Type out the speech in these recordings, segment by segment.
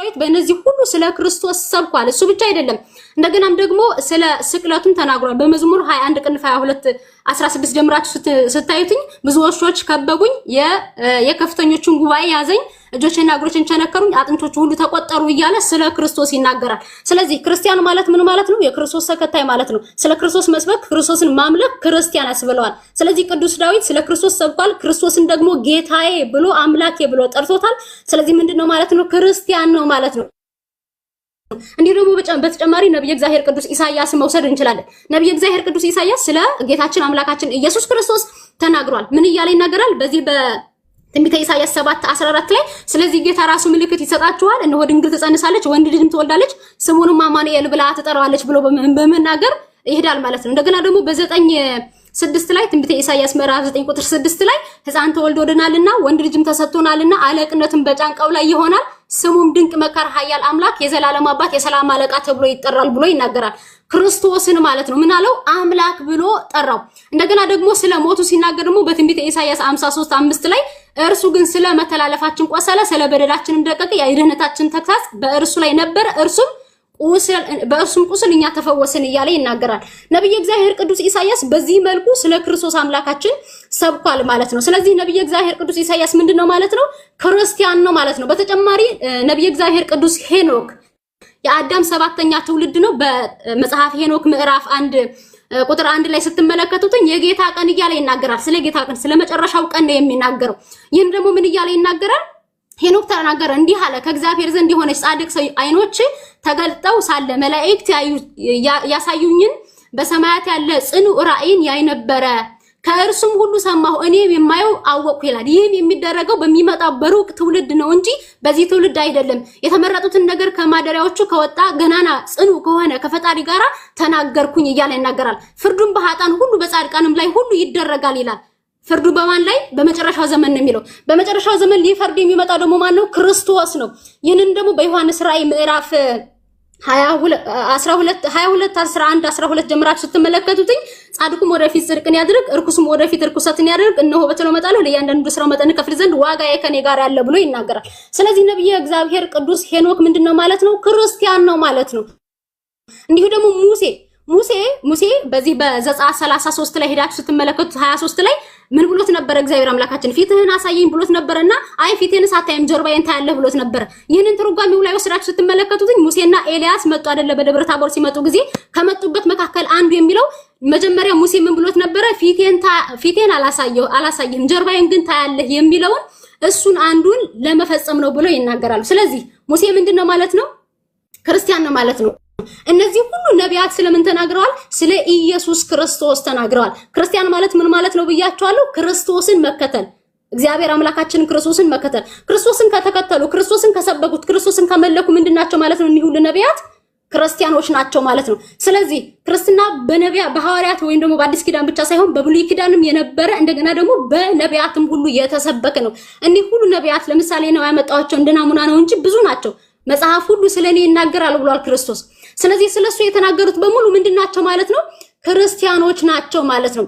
ዳዊት በእነዚህ ሁሉ ስለ ክርስቶስ ሰብኳል። እሱ ብቻ አይደለም፣ እንደገናም ደግሞ ስለ ስቅለቱም ተናግሯል። በመዝሙር 21 ቅንፍ 22 16 ጀምራችሁ ስታዩትኝ ብዙ ወሾች ከበቡኝ፣ የከፍተኞቹን ጉባኤ ያዘኝ፣ እጆቼና እግሮቼን ቸነከሩኝ፣ አጥንቶቹ ሁሉ ተቆጠሩ እያለ ስለ ክርስቶስ ይናገራል። ስለዚህ ክርስቲያን ማለት ምን ማለት ነው? የክርስቶስ ተከታይ ማለት ነው። ስለ ክርስቶስ መስበክ፣ ክርስቶስን ማምለክ ክርስቲያን ያስብለዋል። ስለዚህ ቅዱስ ዳዊት ስለ ክርስቶስ ሰብኳል። ክርስቶስን ደግሞ ጌታዬ ብሎ አምላኬ ብሎ ጠርቶታል። ስለዚህ ምንድነው ማለት ነው? ክርስቲያን ነው ማለት ነው። እንዲሁ ደግሞ በተጨማሪ ነብየ እግዚአብሔር ቅዱስ ኢሳያስን መውሰድ እንችላለን። ነብየ እግዚአብሔር ቅዱስ ኢሳያስ ስለ ጌታችን አምላካችን ኢየሱስ ክርስቶስ ተናግሯል። ምን እያለ ይናገራል? በዚህ በትንቢተ ኢሳያስ 7:14 ላይ ስለዚህ ጌታ ራሱ ምልክት ይሰጣችኋል፣ እነሆ ድንግል ትጸንሳለች፣ ወንድ ልጅም ትወልዳለች፣ ስሙንም አማኑኤል ብላ ትጠራዋለች ብሎ በመናገር ይሄዳል ማለት ነው። እንደገና ደግሞ በ9:6 ላይ ትንቢተ ኢሳያስ ምዕራፍ 9 ቁጥር 6 ላይ ሕፃን ተወልዶልናልና ወንድ ልጅም ተሰጥቶናልና አለቅነትም በጫንቃው ላይ ይሆናል፣ ስሙም ድንቅ መካር፣ ኃያል አምላክ፣ የዘላለም አባት፣ የሰላም አለቃ ተብሎ ይጠራል ብሎ ይናገራል። ክርስቶስን ማለት ነው። ምን አለው? አምላክ ብሎ ጠራው። እንደገና ደግሞ ስለ ሞቱ ሲናገር ደግሞ በትንቢተ ኢሳያስ 53:5 ላይ እርሱ ግን ስለ መተላለፋችን ቆሰለ፣ ስለ በደላችንም ደቀቀ፣ የድህነታችን ተግሣጽ በእርሱ ላይ ነበር፣ እርሱም በእርሱም ቁስል እኛ ተፈወስን እያለ ይናገራል። ነብየ እግዚአብሔር ቅዱስ ኢሳያስ በዚህ መልኩ ስለ ክርስቶስ አምላካችን ሰብኳል ማለት ነው። ስለዚህ ነብየ እግዚአብሔር ቅዱስ ኢሳያስ ምንድነው ማለት ነው? ክርስቲያን ነው ማለት ነው። በተጨማሪ ነብየ እግዚአብሔር ቅዱስ ሄኖክ የአዳም ሰባተኛ ትውልድ ነው። በመጽሐፍ ሄኖክ ምዕራፍ 1 ቁጥር 1 ላይ ስትመለከቱት የጌታ ቀን እያለ ይናገራል። ስለ ጌታ ቀን፣ ስለ መጨረሻው ቀን ነው የሚናገረው። ይህን ደግሞ ምን እያለ ይናገራል? ሄኖክ ተናገረ እንዲህ አለ፣ ከእግዚአብሔር ዘንድ የሆነች ጻድቅ ሰው አይኖች ተገልጠው ሳለ መላእክት ያሳዩኝን በሰማያት ያለ ጽኑ ራእይን ያይ ነበረ። ከእርሱም ሁሉ ሰማሁ፣ እኔም የማየው አወቅኩ ይላል። ይህም የሚደረገው በሚመጣው በሩቅ ትውልድ ነው እንጂ በዚህ ትውልድ አይደለም። የተመረጡትን ነገር ከማደሪያዎቹ ከወጣ ገናና ጽኑ ከሆነ ከፈጣሪ ጋራ ተናገርኩኝ እያለ ይናገራል። ፍርዱም በኃጥአን ሁሉ በጻድቃንም ላይ ሁሉ ይደረጋል ይላል። ፍርዱ በማን ላይ? በመጨረሻው ዘመን ነው የሚለው። በመጨረሻው ዘመን ሊፈርድ የሚመጣው ደግሞ ማን ነው? ክርስቶስ ነው። ይህንን ደግሞ በዮሐንስ ራእይ ምዕራፍ 22 22 11 12 ጀምራችሁ ስትመለከቱትኝ ጻድቁም ወደፊት ጽድቅን ያድርግ፣ እርኩስም ወደፊት እርኩሰትን ያድርግ፣ እነሆ በቶሎ እመጣለሁ፣ ለእያንዳንዱ ስራው መጠን እከፍል ዘንድ ዋጋዬ ከኔ ጋር ያለ ብሎ ይናገራል። ስለዚህ ነብየ እግዚአብሔር ቅዱስ ሄኖክ ምንድነው ማለት ነው? ክርስቲያን ነው ማለት ነው። እንዲሁ ደግሞ ሙሴ ሙሴ ሙሴ በዚህ በዘጸአት 33 ላይ ሄዳችሁ ስትመለከቱት 23 ላይ ምን ብሎት ነበረ? እግዚአብሔር አምላካችን ፊትህን አሳየኝ ብሎት ነበረና አይ ፊቴን ሳታይም ጀርባዬን ታያለህ ብሎት ነበረ። ይህንን ትርጓሜው ላይ ወስዳችሁ ስትመለከቱት ሙሴና ኤልያስ መጡ አይደለ? በደብረ ታቦር ሲመጡ ጊዜ ከመጡበት መካከል አንዱ የሚለው መጀመሪያ ሙሴ ምን ብሎት ነበረ? ፊቴን አላሳየህም ጀርባዬን ግን ታያለህ የሚለውን እሱን አንዱን ለመፈጸም ነው ብሎ ይናገራሉ። ስለዚህ ሙሴ ምንድነው ማለት ነው? ክርስቲያን ነው ማለት ነው። እነዚህ ሁሉ ነቢያት ስለምን ተናግረዋል? ስለ ኢየሱስ ክርስቶስ ተናግረዋል። ክርስቲያን ማለት ምን ማለት ነው ብያቸዋለሁ? ክርስቶስን መከተል፣ እግዚአብሔር አምላካችንን ክርስቶስን መከተል። ክርስቶስን ከተከተሉ፣ ክርስቶስን ከሰበኩት፣ ክርስቶስን ከመለኩ ምንድን ናቸው ማለት ነው? እኒህ ሁሉ ነቢያት ክርስቲያኖች ናቸው ማለት ነው። ስለዚህ ክርስትና በነቢያ በሐዋርያት ወይም ደግሞ በአዲስ ኪዳን ብቻ ሳይሆን በብሉይ ኪዳንም የነበረ እንደገና ደግሞ በነቢያትም ሁሉ የተሰበከ ነው። እኒህ ሁሉ ነቢያት ለምሳሌ ነው ያመጣኋቸው እንደ ናሙና ነው እንጂ ብዙ ናቸው። መጽሐፍ ሁሉ ስለኔ ይናገራል ብሏል ክርስቶስ። ስለዚህ ስለሱ የተናገሩት በሙሉ ምንድን ናቸው ማለት ነው? ክርስቲያኖች ናቸው ማለት ነው።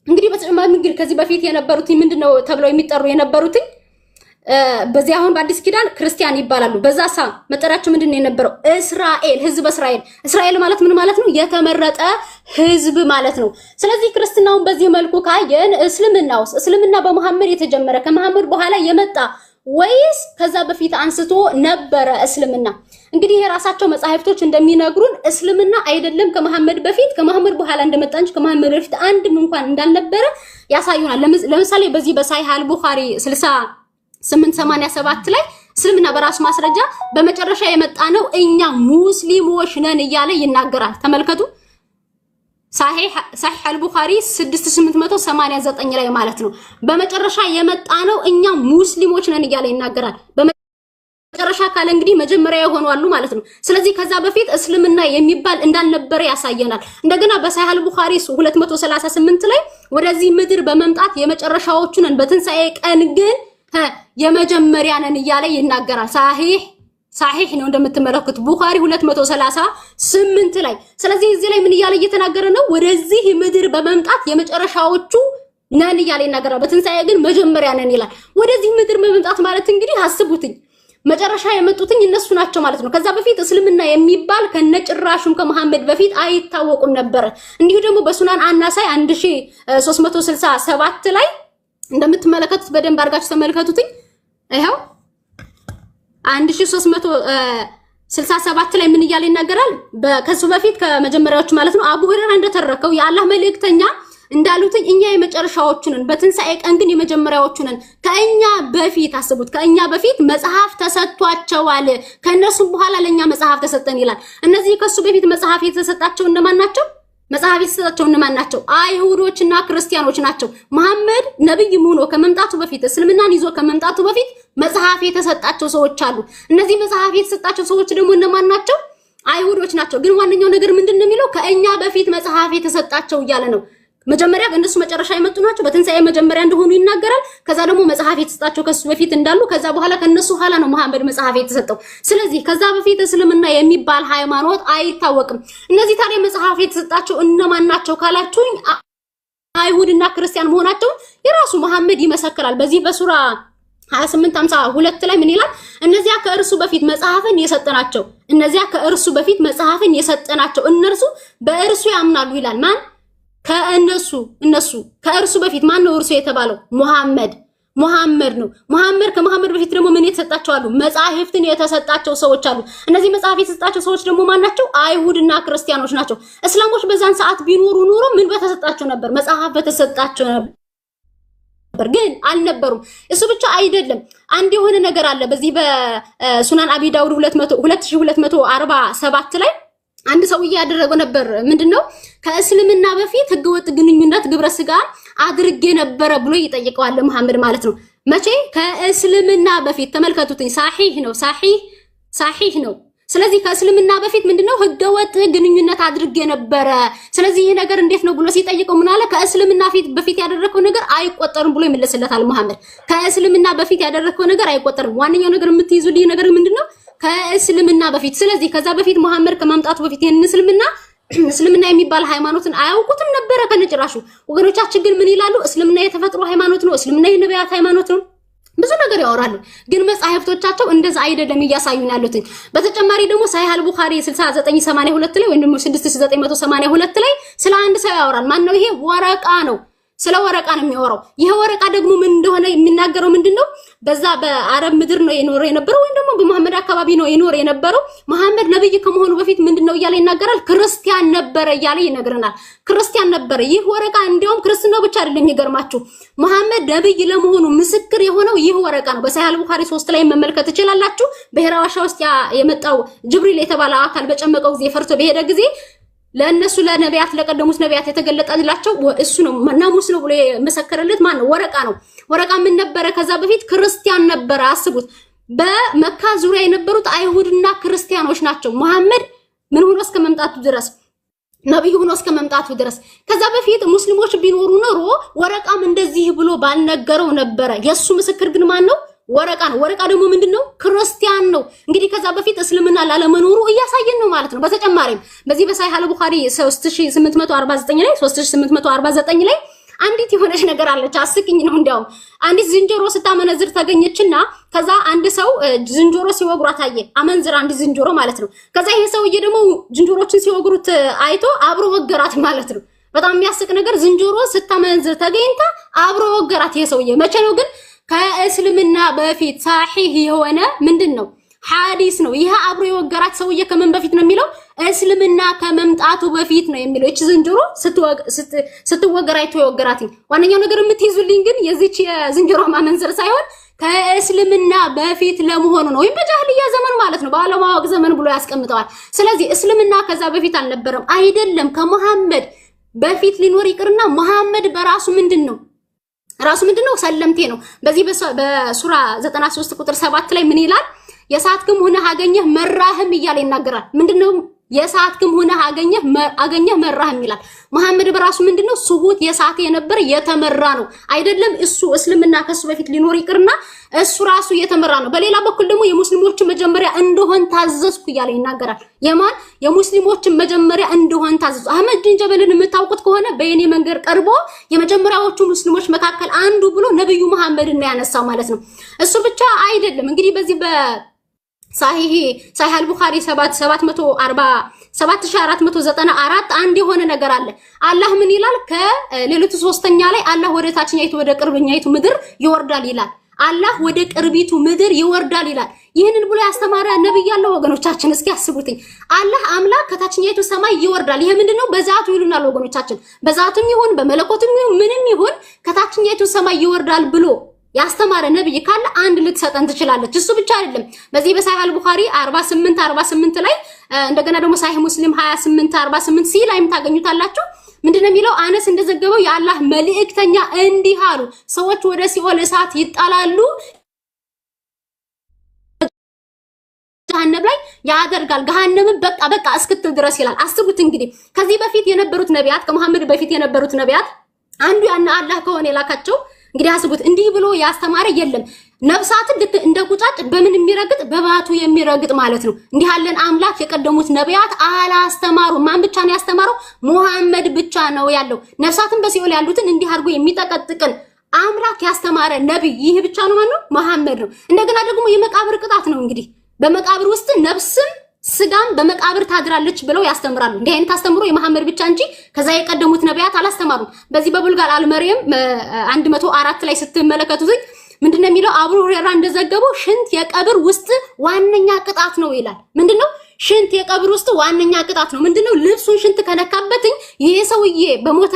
እንግዲህ በተጨማሪ እንግዲህ ከዚህ በፊት የነበሩት ምንድነው ተብለው የሚጠሩ የነበሩት በዚህ አሁን በአዲስ ኪዳን ክርስቲያን ይባላሉ። በዛ ሳ መጠሪያቸው ምንድነው የነበረው? እስራኤል፣ ህዝብ እስራኤል። እስራኤል ማለት ምን ማለት ነው? የተመረጠ ህዝብ ማለት ነው። ስለዚህ ክርስትናውን በዚህ መልኩ ካየን እስልምናውስ እስልምና በመሐመድ የተጀመረ ከመሐመድ በኋላ የመጣ ወይስ ከዛ በፊት አንስቶ ነበረ እስልምና? እንግዲህ የራሳቸው መጻሕፍቶች እንደሚነግሩን እስልምና አይደለም ከመሐመድ በፊት ከመሐመድ በኋላ እንደመጣ እንጂ ከመሐመድ በፊት አንድም እንኳን እንዳልነበረ ያሳዩናል። ለምሳሌ በዚህ በሳሂህ አልቡኻሪ 6887 ላይ እስልምና በራሱ ማስረጃ በመጨረሻ የመጣ ነው እኛ ሙስሊሞች ነን እያለ ይናገራል። ተመልከቱ። ሳሂህ አልቡኻሪ 6889 ላይ ማለት ነው። በመጨረሻ የመጣ ነው እኛ ሙስሊሞች ነን እያለ ይናገራል። በመጨረሻ ካለ እንግዲህ መጀመሪያ የሆኑ አሉ ማለት ነው። ስለዚህ ከዛ በፊት እስልምና የሚባል እንዳልነበረ ያሳየናል። እንደገና በሳሂህ አልቡኻሪ 238 ላይ ወደዚህ ምድር በመምጣት የመጨረሻዎቹ ነን፣ በትንሣኤ ቀን ግን የመጀመሪያ ነን እያለ ይናገራል። ሳሂህ ነው እንደምትመለከቱት ቡኻሪ 238 ላይ። ስለዚህ እዚህ ላይ ምን እያለ እየተናገረ ነው? ወደዚህ ምድር በመምጣት የመጨረሻዎቹ ነን እያለ ይናገራል። በትንሣኤ ግን መጀመሪያ ነን ይላል። ወደዚህ ምድር በመምጣት ማለት እንግዲህ አስቡትኝ መጨረሻ የመጡትኝ እነሱ ናቸው ማለት ነው። ከዛ በፊት እስልምና የሚባል ከነጭራሹም ከመሐመድ በፊት አይታወቁም ነበረ። እንዲሁ ደግሞ በሱናን አናሳይ 1367 ላይ እንደምትመለከቱት በደንብ አድርጋችሁ ተመልከቱትኝ። ይኸው 1367 ላይ ምን እያለ ይናገራል? ከሱ በፊት ከመጀመሪያዎቹ ማለት ነው። አቡ ሁረይራ እንደተረከው የአላህ መልእክተኛ እንዳሉትኝ እኛ የመጨረሻዎቹ ነን፣ በትንሣኤ ቀን ግን የመጀመሪያዎቹ ነን። ከእኛ በፊት አስቡት፣ ከእኛ በፊት መጽሐፍ ተሰጥቷቸዋል፣ ከእነሱም በኋላ ለእኛ መጽሐፍ ተሰጠን ይላል። እነዚህ ከሱ በፊት መጽሐፍ የተሰጣቸው እነማን ናቸው? መጽሐፍ የተሰጣቸው እነማን ናቸው? አይሁዶችና ክርስቲያኖች ናቸው። መሐመድ ነብይ ሆኖ ከመምጣቱ በፊት፣ እስልምናን ይዞ ከመምጣቱ በፊት መጽሐፍ የተሰጣቸው ሰዎች አሉ። እነዚህ መጽሐፍ የተሰጣቸው ሰዎች ደግሞ እነማን ናቸው? አይሁዶች ናቸው። ግን ዋነኛው ነገር ምንድን ነው የሚለው? ከእኛ በፊት መጽሐፍ የተሰጣቸው እያለ ነው። መጀመሪያ እነሱ መጨረሻ የመጡ ናቸው። በትንሣኤ መጀመሪያ እንደሆኑ ይናገራል። ከዛ ደግሞ መጽሐፍ የተሰጣቸው ከሱ በፊት እንዳሉ፣ ከዛ በኋላ ከነሱ ኋላ ነው መሐመድ መጽሐፍ የተሰጠው። ስለዚህ ከዛ በፊት እስልምና የሚባል ሃይማኖት አይታወቅም። እነዚህ ታዲያ መጽሐፍ የተሰጣቸው እነማን ናቸው ካላችሁኝ አይሁድና ክርስቲያን መሆናቸውን የራሱ መሐመድ ይመሰክራል። በዚህ በሱራ 28:52 ላይ ምን ይላል? እነዚያ ከእርሱ በፊት መጽሐፍን የሰጠናቸው፣ እነዚያ ከእርሱ በፊት መጽሐፍን የሰጠናቸው እነርሱ በእርሱ ያምናሉ ይላል። ማን? ከእነሱ እነሱ ከእርሱ በፊት ማን ነው እርሱ የተባለው? ሙሐመድ፣ ሙሐመድ ነው። ሙሐመድ ከመሐመድ በፊት ደግሞ ምን የተሰጣቸው አሉ? መጻሕፍትን የተሰጣቸው ሰዎች አሉ። እነዚህ መጽሐፍ የተሰጣቸው ሰዎች ደግሞ ማን ናቸው? አይሁድና ክርስቲያኖች ናቸው። እስላሞች በዛን ሰዓት ቢኖሩ ኑሮ ምን በተሰጣቸው ነበር? መጽሐፍ በተሰጣቸው ነበር፣ ግን አልነበሩም። እሱ ብቻ አይደለም። አንድ የሆነ ነገር አለ። በዚህ በሱናን አቢ ዳውድ 2247 ላይ አንድ ሰውዬ ያደረገው ነበር። ምንድነው? ከእስልምና በፊት ህገወጥ ግንኙነት፣ ግብረ ስጋ አድርጌ ነበረ ብሎ ይጠይቀዋል መሐመድ ማለት ነው። መቼ? ከእስልምና በፊት። ተመልከቱትኝ፣ ሳሒህ ነው፣ ሳሒህ ሳሒህ ነው። ስለዚህ ከእስልምና በፊት ምንድነው ህገወጥ ግንኙነት አድርጌ ነበረ። ስለዚህ ይህ ነገር እንዴት ነው ብሎ ሲጠይቀው ምን አለ? ከእስልምና በፊት ያደረከው ነገር አይቆጠርም ብሎ ይመለስለታል መሐመድ። ከእስልምና በፊት ያደረከው ነገር አይቆጠርም። ዋነኛው ነገር የምትይዙልኝ ነገር ምንድነው? ከእስልምና በፊት። ስለዚህ ከዛ በፊት መሐመድ ከማምጣቱ በፊት ይህንን እስልምና የሚባል ሃይማኖትን አያውቁትም ነበረ ከነጭራሹ። ወገኖቻችን ግን ምን ይላሉ? እስልምና የተፈጥሮ ሃይማኖት ነው፣ እስልምና የነቢያት ሃይማኖት ነው፣ ብዙ ነገር ያወራሉ። ግን መጻሕፍቶቻቸው እንደዛ አይደለም እያሳዩን ያሉት። በተጨማሪ ደግሞ ሳሂህ አል-ቡኻሪ 6982 ላይ ወይም ደግሞ 6982 ላይ ስለ አንድ ሰው ያወራል። ማን ነው ይሄ? ወረቃ ነው። ስለ ወረቃ ነው የሚያወራው። ይሄ ወረቃ ደግሞ ምን እንደሆነ የሚናገረው ምንድን ነው? በዛ በአረብ ምድር ነው የኖረ የነበረው ወይም ደግሞ በመሐመድ አካባቢ ነው የኖረ የነበረው። መሐመድ ነብይ ከመሆኑ በፊት ምንድን ነው እያለ ይናገራል? ክርስቲያን ነበረ እያለ ይነግረናል። ክርስቲያን ነበረ። ይህ ወረቃ እንዲያውም ክርስትናው ብቻ አይደለም፣ የሚገርማችሁ መሐመድ ነብይ ለመሆኑ ምስክር የሆነው ይህ ወረቃ ነው። በሳሂህ አል-ቡኻሪ 3 ላይ መመልከት ትችላላችሁ። በሂራ ዋሻ ውስጥ የመጣው ጅብሪል የተባለ አካል በጨመቀው ጊዜ ፈርቶ በሄደ ጊዜ ለእነሱ ለነቢያት፣ ለቀደሙት ነቢያት የተገለጠላቸው እሱ ነው፣ ናሙስ ነው ብሎ የመሰከረለት ማን ነው? ወረቃ ነው። ወረቃ ምን ነበረ? ከዛ በፊት ክርስቲያን ነበረ። አስቡት። በመካ ዙሪያ የነበሩት አይሁድና ክርስቲያኖች ናቸው። መሐመድ ምን ሆኖ እስከ መምጣቱ ድረስ፣ ነብይ ሆኖ እስከ መምጣቱ ድረስ። ከዛ በፊት ሙስሊሞች ቢኖሩ ኖሮ ወረቃም እንደዚህ ብሎ ባልነገረው ነበረ። የእሱ ምስክር ግን ማን ነው? ወረቃ ነው። ወረቃ ደግሞ ምንድን ነው? ክርስቲያን ነው። እንግዲህ ከዛ በፊት እስልምና ላለመኖሩ እያሳየን ነው ማለት ነው። በተጨማሪም በዚህ በሳሂህ አል-ቡኻሪ 3849 ላይ፣ 3849 ላይ አንዲት የሆነች ነገር አለች፣ አስቂኝ ነው። እንዲያውም አንዲት ዝንጀሮ ስታመነዝር ተገኘችና ከዛ አንድ ሰው ዝንጀሮ ሲወግሯት አየ። አመንዝር አንዲት ዝንጀሮ ማለት ነው። ከዛ ይሄ ሰውዬ ደግሞ ዝንጀሮችን ሲወግሩት አይቶ አብሮ ወገራት ማለት ነው። በጣም የሚያስቅ ነገር፣ ዝንጀሮ ስታመነዝር ተገኝታ አብሮ ወገራት ይሄ ሰውዬ። መቼ ነው ግን? ከእስልምና በፊት። ሳሒህ የሆነ ምንድን ነው? ሐዲስ ነው። ይህ አብሮ የወገራት ሰውዬ ከምን በፊት ነው የሚለው? እስልምና ከመምጣቱ በፊት ነው የሚለው። እቺ ዝንጀሮ ስትወገር አይቶ የወገራት። ዋነኛው ነገር የምትይዙልኝ ግን የዚች የዝንጀሮ ማመንዘር ሳይሆን ከእስልምና በፊት ለመሆኑ ነው። ወይም በጃህልያ ዘመን ማለት ነው፣ በአለማወቅ ዘመን ብሎ ያስቀምጠዋል። ስለዚህ እስልምና ከዛ በፊት አልነበረም። አይደለም ከመሐመድ በፊት ሊኖር ይቅርና መሐመድ በራሱ ምንድን ነው? ራሱ ምንድን ነው? ሰለምቴ ነው። በዚህ በሱራ 93 ቁጥር 7 ላይ ምን ይላል? የእሳት ግም ሆነህ አገኘህ መራህም እያለ ይናገራል። ምንድነው? የእሳት ግም ሆነህ አገኘህ መራህም ይላል። መሐመድ በራሱ ምንድነው? ስሁት፣ የሳተ የነበረ፣ የተመራ ነው። አይደለም እሱ እስልምና ከሱ በፊት ሊኖር ይቅርና እሱ ራሱ የተመራ ነው። በሌላ በኩል ደግሞ የሙስሊሞችን መጀመሪያ እንደሆን ታዘዝኩ እያለ ይናገራል። የማን? የሙስሊሞችን መጀመሪያ እንደሆን ታዘዝኩ። አህመድ ዲን ጀበልን የምታውቁት ከሆነ በየኔ መንገድ ቀርቦ የመጀመሪያዎቹ ሙስሊሞች መካከል አንዱ ብሎ ነብዩ መሐመድን ነው ያነሳው ማለት ነው። እሱ ብቻ አይደለም፣ እንግዲህ በዚህ ሳሂህ አልቡኻሪ 7494 አንድ የሆነ ነገር አለ። አላህ ምን ይላል? ከሌሊቱ ሶስተኛ ላይ አላህ ወደ ታችኛይቱ ወደ ቅርብኛይቱ ምድር ይወርዳል ይላል። አላህ ወደ ቅርቢቱ ምድር ይወርዳል ይላል። ይህንን ብሎ ያስተማረ ነብይ ያለው ወገኖቻችን እስኪ አስቡትኝ። አላህ አምላክ ከታችኛይቱ ሰማይ ይወርዳል። ይሄ ምንድነው? በዛቱ ይሉናል ወገኖቻችን። በዛቱም ይሁን በመለኮቱም ይሁን ምንም ይሁን ከታችኛይቱ ሰማይ ይወርዳል ብሎ ያስተማረ ነብይ ካለ አንድ ልትሰጠን ትችላለች። እሱ ብቻ አይደለም። በዚህ በሳሂህ አልቡኻሪ 48 48 ላይ እንደገና ደግሞ ሳሂህ ሙስሊም 28 48 ሲ ላይም ታገኙታላችሁ። ምንድነው የሚለው? አነስ እንደዘገበው የአላህ መልእክተኛ እንዲህ አሉ፣ ሰዎች ወደ ሲኦል እሳት ይጣላሉ፣ ገሃነም ላይ ያደርጋል፣ ገሃነምን በቃ በቃ እስክትል ድረስ ይላል። አስቡት እንግዲህ ከዚህ በፊት የነበሩት ነቢያት፣ ከመሐመድ በፊት የነበሩት ነቢያት አንዱ ያን አላህ ከሆነ የላካቸው እንግዲህ አስቡት፣ እንዲህ ብሎ ያስተማረ የለም። ነፍሳትን ልክ እንደ ቁጫጭ በምን የሚረግጥ በባቱ የሚረግጥ ማለት ነው። እንዲህ ያለን አምላክ የቀደሙት ነቢያት አላስተማሩም። ማን ብቻ ነው ያስተማረው? ሙሐመድ ብቻ ነው ያለው። ነፍሳትን በሲኦል ያሉትን እንዲህ አድርጎ የሚጠቀጥቅን አምላክ ያስተማረ ነቢይ ይህ ብቻ ነው። ማነው? መሐመድ ነው። እንደገና ደግሞ የመቃብር ቅጣት ነው። እንግዲህ በመቃብር ውስጥ ነፍስም ስጋም በመቃብር ታድራለች ብለው ያስተምራሉ። እንዲህ አይነት አስተምሮ የመሐመድ ብቻ እንጂ ከዛ የቀደሙት ነቢያት አላስተማሩም። በዚህ በቡልጋል አልመሪም 104 ላይ ስትመለከቱት ምንድነው የሚለው? አቡ ሁረይራ እንደዘገበው ሽንት የቀብር ውስጥ ዋነኛ ቅጣት ነው ይላል። ምንድነው ሽንት የቀብር ውስጥ ዋነኛ ቅጣት ነው? ምንድነው? ልብሱን ሽንት ከነካበትኝ ይሄ ሰውዬ በሞተ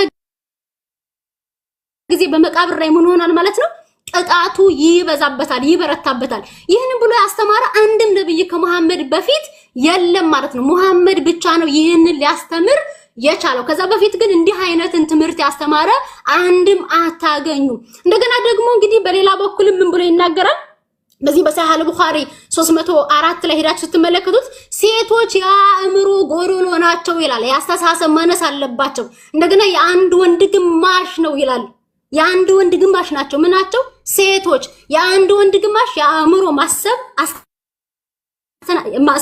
ጊዜ በመቃብር ላይ ምን ሆናል ማለት ነው? ቅጣቱ ይበዛበታል፣ ይበረታበታል። ይህንን ብሎ ያስተማረ አንድም ነብይ ከመሐመድ በፊት የለም ማለት ነው። ሙሐመድ ብቻ ነው ይህንን ሊያስተምር የቻለው። ከዛ በፊት ግን እንዲህ አይነትን ትምህርት ያስተማረ አንድም አታገኙ። እንደገና ደግሞ እንግዲህ በሌላ በኩልም ምን ብሎ ይናገራል? በዚህ በሳሂህ አልቡኻሪ 304 ላይ ሄዳችሁ ስትመለከቱት ሴቶች የአእምሮ ጎዶሎ ናቸው ይላል። የአስተሳሰብ ማነስ አለባቸው። እንደገና የአንድ ወንድ ግማሽ ነው ይላል። የአንድ ወንድ ግማሽ ናቸው። ምን ናቸው? ሴቶች የአንድ ወንድ ግማሽ የአእምሮ ማሰብ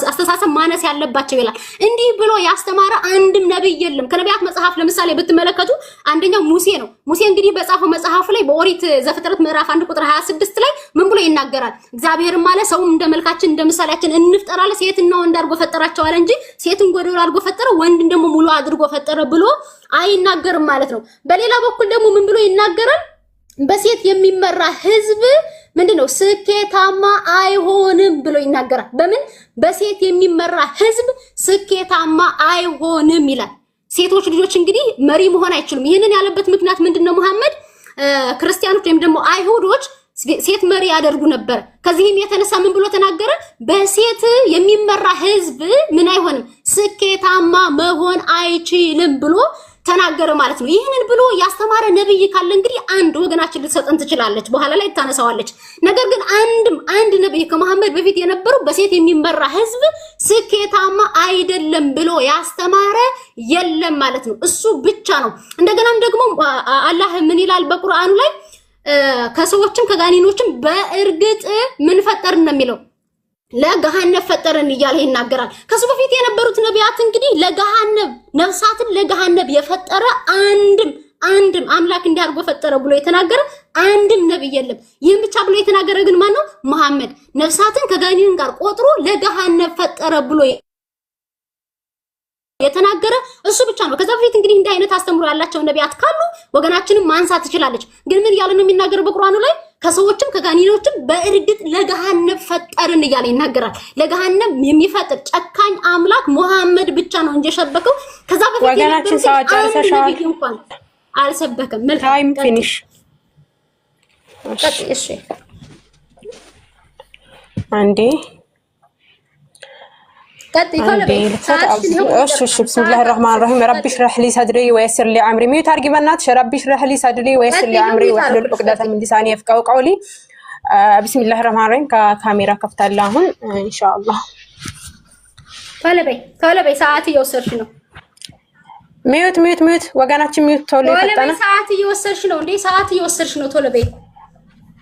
አስተሳሰብ ማነስ ያለባቸው ይላል። እንዲህ ብሎ ያስተማረ አንድም ነብይ የለም። ከነቢያት መጽሐፍ ለምሳሌ ብትመለከቱ አንደኛው ሙሴ ነው። ሙሴ እንግዲህ በጻፈው መጽሐፉ ላይ በኦሪት ዘፍጥረት ምዕራፍ 1 ቁጥር 26 ላይ ምን ብሎ ይናገራል? እግዚአብሔርም አለ ሰውም እንደ መልካችን እንደ ምሳሌያችን እንፍጠር አለ፣ ሴትና ወንድ አድርጎ ፈጠራቸው አለ እንጂ ሴትን ጎዶሎ አድርጎ ፈጠረ፣ ወንድን ደግሞ ሙሉ አድርጎ ፈጠረ ብሎ አይናገርም ማለት ነው። በሌላ በኩል ደግሞ ምን ብሎ ይናገራል? በሴት የሚመራ ህዝብ ምንድነው ስኬታማ አይሆንም ብሎ ይናገራል። በምን በሴት የሚመራ ህዝብ ስኬታማ አይሆንም ይላል። ሴቶች ልጆች እንግዲህ መሪ መሆን አይችሉም። ይህንን ያለበት ምክንያት ምንድነው? መሐመድ ክርስቲያኖች ወይም ደግሞ አይሁዶች ሴት መሪ ያደርጉ ነበር። ከዚህም የተነሳ ምን ብሎ ተናገረ? በሴት የሚመራ ህዝብ ምን አይሆንም፣ ስኬታማ መሆን አይችልም ብሎ ተናገረ ማለት ነው። ይህንን ብሎ ያስተማረ ነብይ ካለ እንግዲህ አንድ ወገናችን ልትሰጠን ትችላለች፣ በኋላ ላይ ታነሳዋለች። ነገር ግን አንድም አንድ ነብይ ከመሐመድ በፊት የነበረው በሴት የሚመራ ህዝብ ስኬታማ አይደለም ብሎ ያስተማረ የለም ማለት ነው። እሱ ብቻ ነው። እንደገናም ደግሞ አላህ ምን ይላል በቁርአኑ ላይ? ከሰዎችም ከጋኒኖችም በእርግጥ ምን ፈጠርን ነው የሚለው፣ ለገሃነብ ፈጠረን እያለ ይናገራል። ከሱ በፊት የነበሩት ነቢያት እንግዲህ ለገሃነብ ነፍሳትን ለገሃነብ የፈጠረ አንድም አንድም አምላክ እንዲህ አድርጎ ፈጠረ ብሎ የተናገረ አንድም ነብይ የለም። ይህን ብቻ ብሎ የተናገረ ግን ማን ነው? መሐመድ ነፍሳትን ከጋኒን ጋር ቆጥሮ ለገሃነብ ፈጠረ ብሎ የተናገረ እሱ ብቻ ነው። ከዛ በፊት እንግዲህ እንዲህ አይነት አስተምሮ ያላቸው ነቢያት ካሉ ወገናችንም ማንሳት ትችላለች። ግን ምን እያለ ነው የሚናገረው በቁርአኑ ላይ? ከሰዎችም ከጋኒኖችም በእርግጥ ለገሃነብ ፈጠርን እያለ ይናገራል። ለገሃነብ የሚፈጥር ጨካኝ አምላክ ሙሐመድ ብቻ ነው እንጂ የሰበከው ከዛ በፊት ወገናችን የነበሩት አንድ ነብይ እንኳን አልሰበከም። Time finish። እሺ አንዴ بسم الله الرحمن الرحيم رب اشرح لي صدري ويسر لي أمري። Mute አድርጊ በእናትሽ። رب اشرح لي صدري ويسر لي أمري واحلل عقدة من لساني يفقهوا قولي። بسم الله الرحمن الرحيم። ከካሜራ ከፍታለሁ አሁን ኢንሻአላህ። ቶሎ በይ ቶሎ በይ፣ ሰዓት እየወሰድሽ ነው። Mute mute mute፣ ወገናችን mute ቶሎ የፈጠነ ሰዓት እየወሰድሽ ነው እንዴ? ሰዓት እየወሰድሽ ነው። ቶሎ በይ።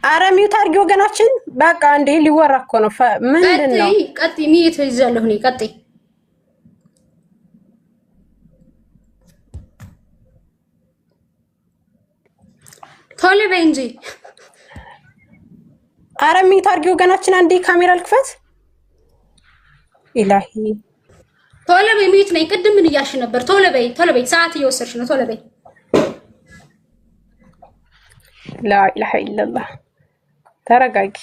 አረ mute አድርጊ ወገናችን። በቃ እንዴ ሊወራ እኮ ነው። ምንድን ነው? ቀጥይ። Mute ይዣለሁ እኔ። ቀጥይ። ቶሎ በይ እንጂ። አረ mute አድርጊ ወገናችን። አንዴ ካሜራ ልክፈት። ኢላሂ። ቶሎ በይ፣ mute ነኝ። ቅድም ምን እያልሽ ነበር? ቶሎ በይ፣ ቶሎ በይ፣ ሰዓት እየወሰድሽ ነው። ቶሎ በይ። ላ ኢላሃ ኢለላህ። ተረጋጊ።